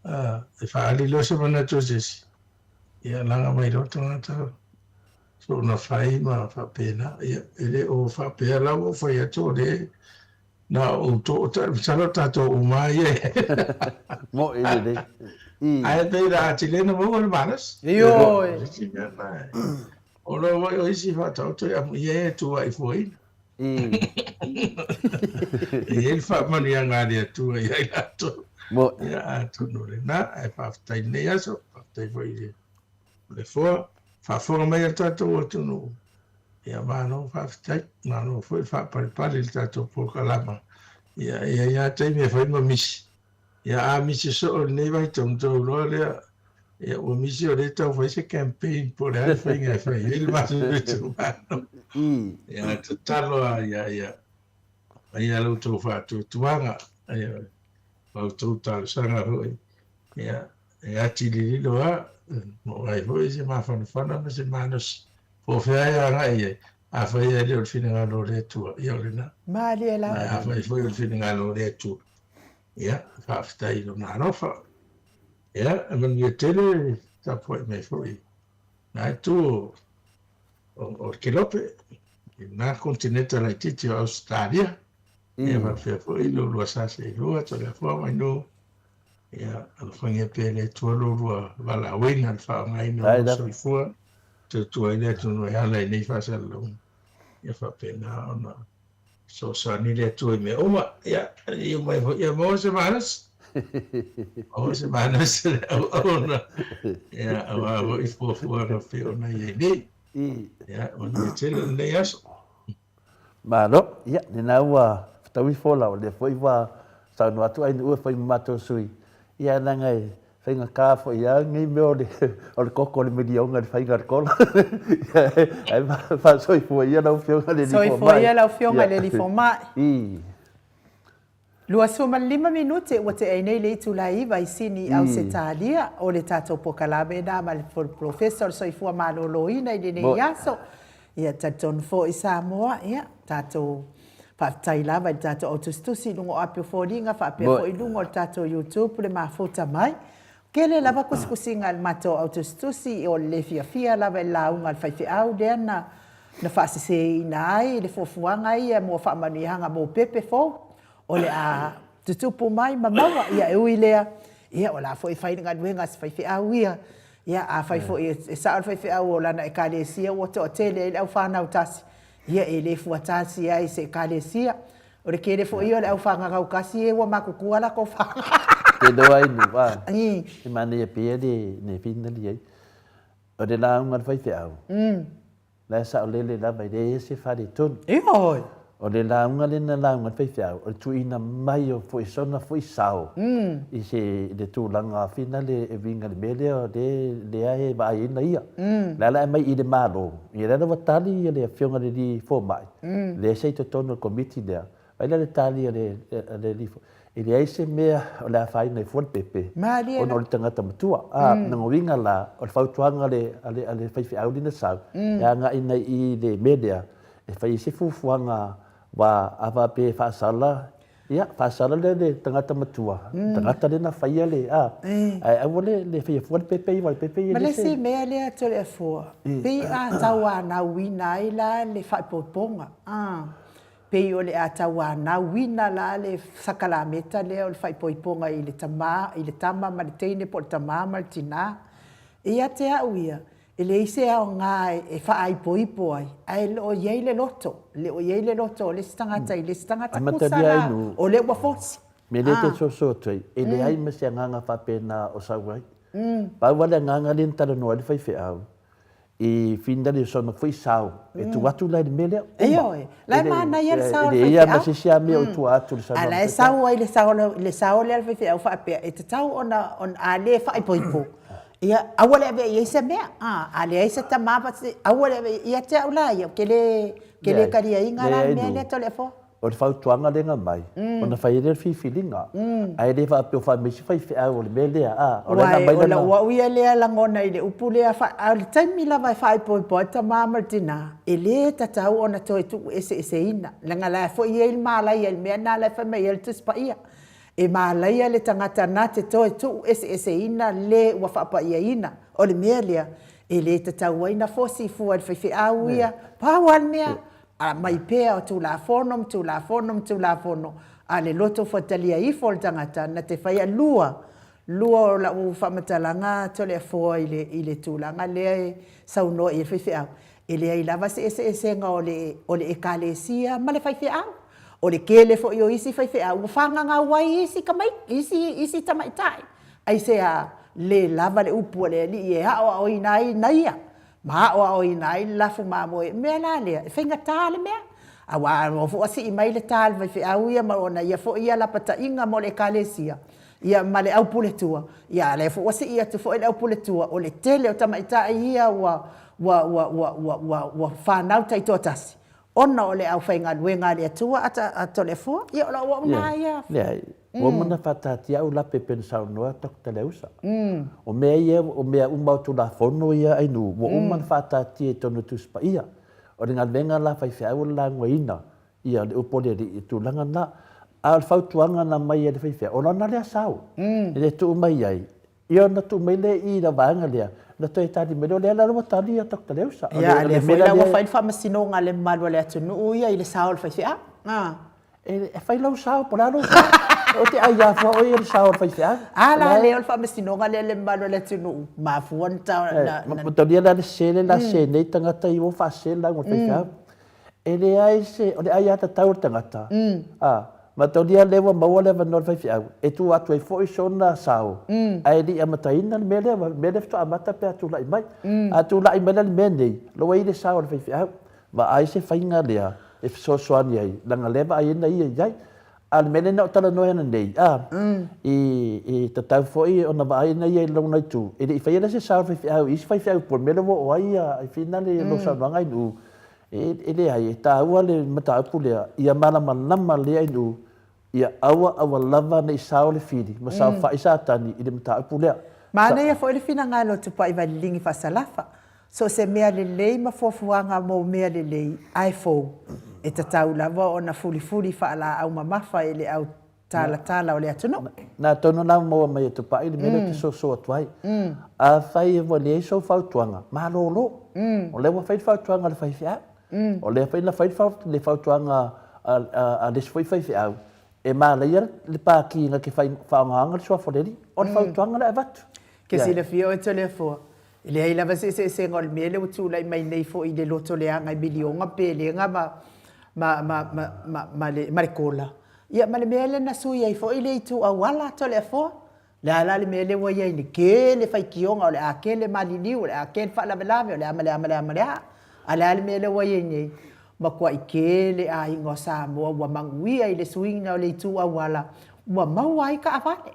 E faaali loa se manatu o se isi, ia laga mai loa tagata soona fai ma faapena. Ia, e le o faapea la ua ou fai atu o lea na o outou, masalo o tatou uma lava ia. Moʻi lelei. Ae pei la atili ai ona maua le malosi. Ioe. O lo foi o isi faataoto e amuia e tuuaifuaina. E i ai le faamanuiaga a le Atua ia i latou. Ia, atonu o lena, ae faafetai i lenei aso, faafetai foi i le foa, faafofoga mai a le tatou atunuu. Ia, malo faafetai, malo foi le faapalepale i le tatou polokalama. Ia, e i ai lava taimi e fai ma misi. Ia, a misi soo i lenei vaitau, ona outou iloa lea, ia, ua misi o lea e tau fai se campaign po o le a le faiga e fai ai le matou itumalo. Ia, tatalo lava ia, ia, aumai lava la outou faatuatuaga, ia, la outou talosaga foi, ia, e ati lililo lava, maua ai foi se mafanafana ma se malosi, po o fea e agai i ai, afai e le o le finagalo o le Atua, ia o lena. Malie lava. Ae afai foi o le finagalo o le Atua, ia, faafetai i Lona alofa. Ia, e manuia tele le tapuai mai foi i lena itu o le Kelope, i lena konetineta laitiiti o Ausetalia. Ia, faapea foi lo oulua sa seelua, Toleafoa ma Ainu. Ia, alofagia pea e le Atua lo oulua valaauina i le faaaogaina o lou soifua, tautua ai le atunuu e ala i nei faasalalauga. Ia faapena ona fesoasoani le Atua i mea uma. Ia, iu mai foi ia maua se malosi. Maua se malosi o le auauna. Ia, aua foi fuafuaga pei ona i ai nei. Ia, manuia tele lenei aso. Malo, ia, lena ua fetaui fola, o lea foi ua saunoa atu Ainuu e fai ma matou sui, ia leaga e faigata foi lava lenei mea o le, o le koko o le miliona i le faiga o le kola. Ae faasoifua ia lau Afioga i le Alii Fomai. Soifua ia lau Afioga i le Alii Fomai. 25 minute ua tea nei le itula e 9 i Sini i Ausetalia. O le tatou pokalame lena ma le Polofesa o le Soifua Maloloina i lenei aso. Ia, talitonu foi Samoa, ia, tatou faafetai lava i le tatou au tusitusi i luga o api o foliga faapea foi i luga o le tatou YouTube le mafuta mai. Tele lava tusitusiga a le matou au tusitusi o le le fiafia lava i le lauga a le faifeau lea na na faaseseina ai le fuafuaga ia mo faamanuiaga mo pepe fou o le a tutupu mai ma maua. Ia e ui lea, ia o la foi e fai le galuega a se faifeau ia. Ia afai foi e sao le faifeau o lana ekalesia ua toatele ai le au fanau tasi, ia e le fuatasi ai i se ekalesia. O le tele foi ia o le au fagagau kasi e ua matutua latou fanau. Te loa ai nu a. E manaia pea le ne finali ai. O le lauga a le faifeau. La e saolele lava e leai se faletonu. Ioe. O le lauga lea na lauga ai le faifeau, o le tuuina mai o foi sona foi sao i se i le tulaga finale e uiga i le mea lea lea e vaai ai na ia. O le a la e aumai i le Malo, ia lea la ua tali le Afioga i le Alii Fomai, lea sa i totonu o le Komiti lea, Vaai la le tali a le alii foi, e leai se mea o le a afaina ai fua le pepe, ona o le tagata matua. A, lona uiga la, o le fautuaga a le a le faifeau lea na sau, e agai nei i le mea lea, e fai ai se fuafuaga aua a faapea e faasala, ia, faasala lea le tagata matua, le tagata lea na faia le, a, ae aua le faia fua le pepe aua o le pepe ia e le se. Ma le isi mea lea Toleafoa, pei a tauanauina ai la le faaipoipoga, a. Pei o le a tauanauina la le sakalameta lea o le faaipoipoga i le tama, i le tama ma le teine po o le tama ma le tina. Ia te au ia, e leai se aoga e faaipoipo ai, ae le o i ai le loto, le o i ai le loto o le isi tagata i le isi tagata. Tusa la, o lea ua fosi. Mea lea e te soso atu ai, e leai ma se agaga faapena o sau ai. Pau lava le agaga lea na talanoa ai le faifeau, i finali o sona foi sao, e tuu atu la i le mea lea. Uma. Ioe, la e manaia le sao o le faifeau. E leai lava ma se isi mea o i tua atu o le saunoaga a le faifeau. A la e sau ai le sao lea a le faifeau faapea, e tatau ona, a le faaipoipo, ia aua le avea i ai se mea. A leai se tama, aua le avea i ai. Ia te au la ia, ou te le taliaina la le mea lea Toleafoa. O le fautuaga lea na aumai, ona fai ai lea o le filifiliga, ae le faapea o fai mai isi faifeau o le mea lea, a, o lea na aumai lana. Aua o lau au ia lea lagona i le upu lea, a o le taimi lava e faaipoipo ai le tama ma le tina, e le tatau ona toe tuueseeseina, leaga la e foi i ai le malaia i le mea lena la e fai mai ai le Tusi Paia. E malaia le tagata na te toe tuueseeseina le ua faapaiaina. O le mea lea, e le tatau ai na fosi fua i le faifeau ia, pau lava le mea, Aumai pea o Tulafono ma Tulafono ma Tulafono a le loto fuatalia ifo o le tagata na te faia lua, lua o lau faamatalaga Toleafoa i le, i le tulaga lea e saunoa i ai le faifeau. E leai lava se eseesega o le, o le Ekalesia ma le faifeau. O le tele foi o isi faifeau ua fagagau ai isi tamaiti, isi, isi tamaitai. Aisea? Le lava le upu a le Alii e aoaoina ai na ia. ma aoaoina ai le lafu mamoe. O le mea la lea, e faigata le mea, aua a oo foi ua sii mai le ta a le faifeau ia ma ona ia foi ia lapataiga mo le Ekalesia, ia ma le aupuletua, ia a o lea foi ua sii atu foi le aupuletua, o le tele o tamaitai ia ua, ua, ua, ua, ua, ua, ua fanau taitoatasi, ona o le aufaigaluega a le Atua a Toleafoa, ia o lau auauna ia. Leai, ua uma ona faataatia au lape pei ona saunoa Doctor Leausa. O mea ia, o mea uma o Tulafono ia Ainuu, ua uma ona faataatia i totonu o Tusi Paia. O le galuega la a faifeau o le lagoaina ia le upu a le Alii i tulaga na. A o le fautuaga na aumai e le faifeau, o lona lea sao, e le tuu mai ai, Ia ona tuu mai lea i i le vaega lea, ona toe tali mai lea, o lea la ua tali ia Doctor Leusa. Ia, a o lea foi la ua fai le faamasinoga a le mamalu o le atunuu ia i le sao o le faifeau. E fai lou sao, po o le a lou sao. Ou te aiā fua oe i le sao o le faifeau. A la lea o le faamasinoga lea a le mamalu o le atunuu, mafua ona... Matalia la le sese lea la sese nei tagata i o faasese le lauga a le faifeau. E leai se, o le aiatatau a le tagata, a, matalia lea ua maua le avanoa e le faifeau e tuu atu ai foi sona sao, ae le i amataina le mea lea, le mea lea faatoa amata pe a tulai mai. A tulai mai la le mea nei, o la ua i ai le sao o le faifeau. Vaai se faiga lea e fesoasoani ai, leaga o lea e vaai ai na ia i ai. A o le mea lea na ou talanoa ai ananei, a, i tatau foi ona vaai na ia i lona itu, e le i faia la se sao o le faifeau i isi faifeau po o le mea lea ua oo ai ia, i finale lou saunoaga i nuu, E leai, e taua le mataupu lea, ia malamalama lea i nuu, ia aua aua lava ne i sao le fili ma saofai Satani i le mataupu lea. Manaia foi le finagalo o Tupai Vaililigi Faasalafa, so o se mea lelei ma fuafuaga mo mea lelei ae fou, e tatau lava ona fulifuli faalaau mamafa e le au talatala o le atunuu. Na tonu la ua maua mai e Tupai le mea lea ou te soso atu ai. Afai ua leai sou fautuaga, malolo. O lea ua fai le fautuaga a le faifeau. O lea foi na fai le fautuaga a le isi foi faifeau, e manaia le pati na te faaaogaina le suafa o le Alii. O le fautuaga lea e avatu. Ke silafia oe Toleafoa, e leai lava se eseesega o le mea lea ua tulai mai nei foi i le loto leaga i miliona pelega ma ma ma ma ma le kola. Ia ma le mea lea na sui ai foi le itu auala Toleafoa. Le a la le mea lea ua i ai nei, tele faitioga o le a tele maliliu, o le a tele faalavelave, o le a ma le a ma le a ma le a. A o le a le mea lea ua i ai nei? Matuai tele aiga o Samoa ua manuia i le suiga o le itu auala ua maua ai taavale.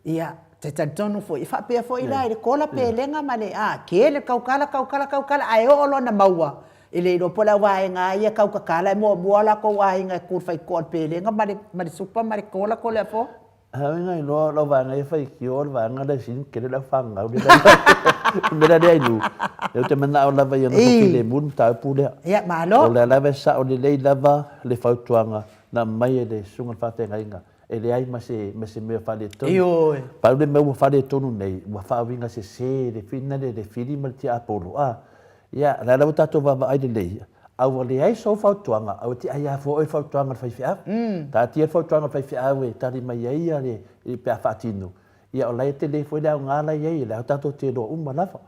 Ia, te talitonu foi, e faapea foi la i le kola pelega ma le, a, tele tautala, tautala, tautala, ae oo loa ina maua, e le iloa po o le au vaega lava ia tau tatala e muamua o latou aiga e tu i le faitotoa i le pelega ma le, ma le supa ma le kola Toleafoa. Auga iloa o lau vaega ia faitio o le vaega lea e sili ona tele le aufagau le mea lea leai lu. Ou te manao lava ia nofo filemu le mataupu lea. Ia, malo. O lea lava e sao lelei lava le fautuaga na aumai e le susuga i le faafeagaiga e leai ma se, ma se mea faaletonu. Ioe. Pau le mea ua faaletonu nei, ua faauiga sese le fina le, le fili ma le tiapolo, a. Ia, o lea la ua tatou vaavaai lelei, a ua leai sou fautuaga, aua e te aiā fua oe i le fautuaga a le faifeau. Taatia le fautuaga a le faifeau e tali mai ai ia le, pe a faatino. Ia o la e tele foi le aoga la e i ai, o lea tatou te iloa uma lava.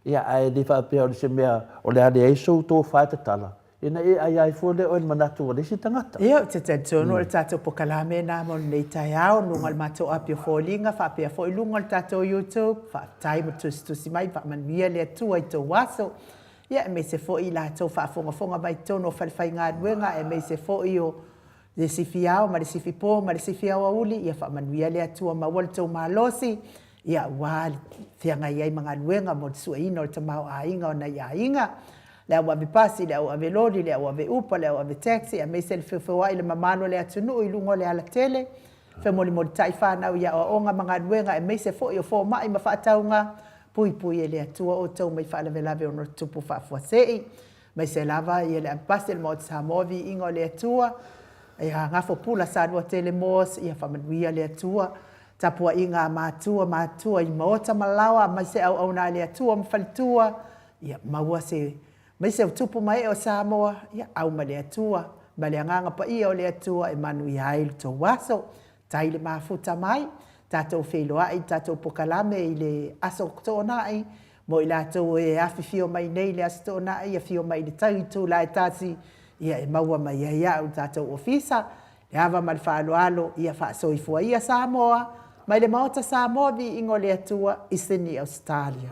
Ia ae le faapea o se mea o le a leai sou tofa e tatala, ina e aia ai fua lea oe i le manatu o le isi tagata. Ia, ou te talitonu o le tatou pokalame lena mo lenei taeao, luga o le matou api o foliga faapea foi luga o le tatou YouTube. Faafetai mo le tusitusi mai, faamanuia le Atua i tou aso. Ia, aemaise foi i latou faafogafoga mai totonu o falefaigaluega, aemaise foi o le sifi ao ma le sifi po ma le sifi aoauli, ia faamanuia le Atua maua le tou malosi, ia aua le feagai ai ma galuega mo le sueina o le tamaoaiga o nai aiga, le au ave pasi, le au ave loli, le au ave upa, le au ave taxi, aemaise le feofeoai i le mamalu o le atunuu i luga o le alatele, femolimolitai fanau i aoaoga ma galuega, aemaise foi o fomai ma faatauga, puipui e le Atua outou mai faalavelave ono tutupu faafuasei. Aemaise lava ia le avepasi o le Maota Samoa, viiga o le Atua, ia gafo pula Saluatele Moss, ia faamanuia le Atua. Tapuaiga a matua, matua i maota ma laoa, aemaise auauna a le Atua ma faletua, ia maua se, aemaise o tupu ma ee o Samoa, ia au ma le Atua, ma le Agaga Paia o le Atua e manuia ai lo outou aso. Tai le mafuta mai, tatou feiloai i le tatou pokalame i le Aso Toonai, mo i latou e afifio mai nei i le Aso Toonai, afio mai i le tai itula e 1, ia e maua mai ai au i le tatou ofisa, le ava ma le faaaloalo, ia faasoifua ia Samoa, mai le Maota Samoa, viiga o le Atua i Sydney, Ausetalia.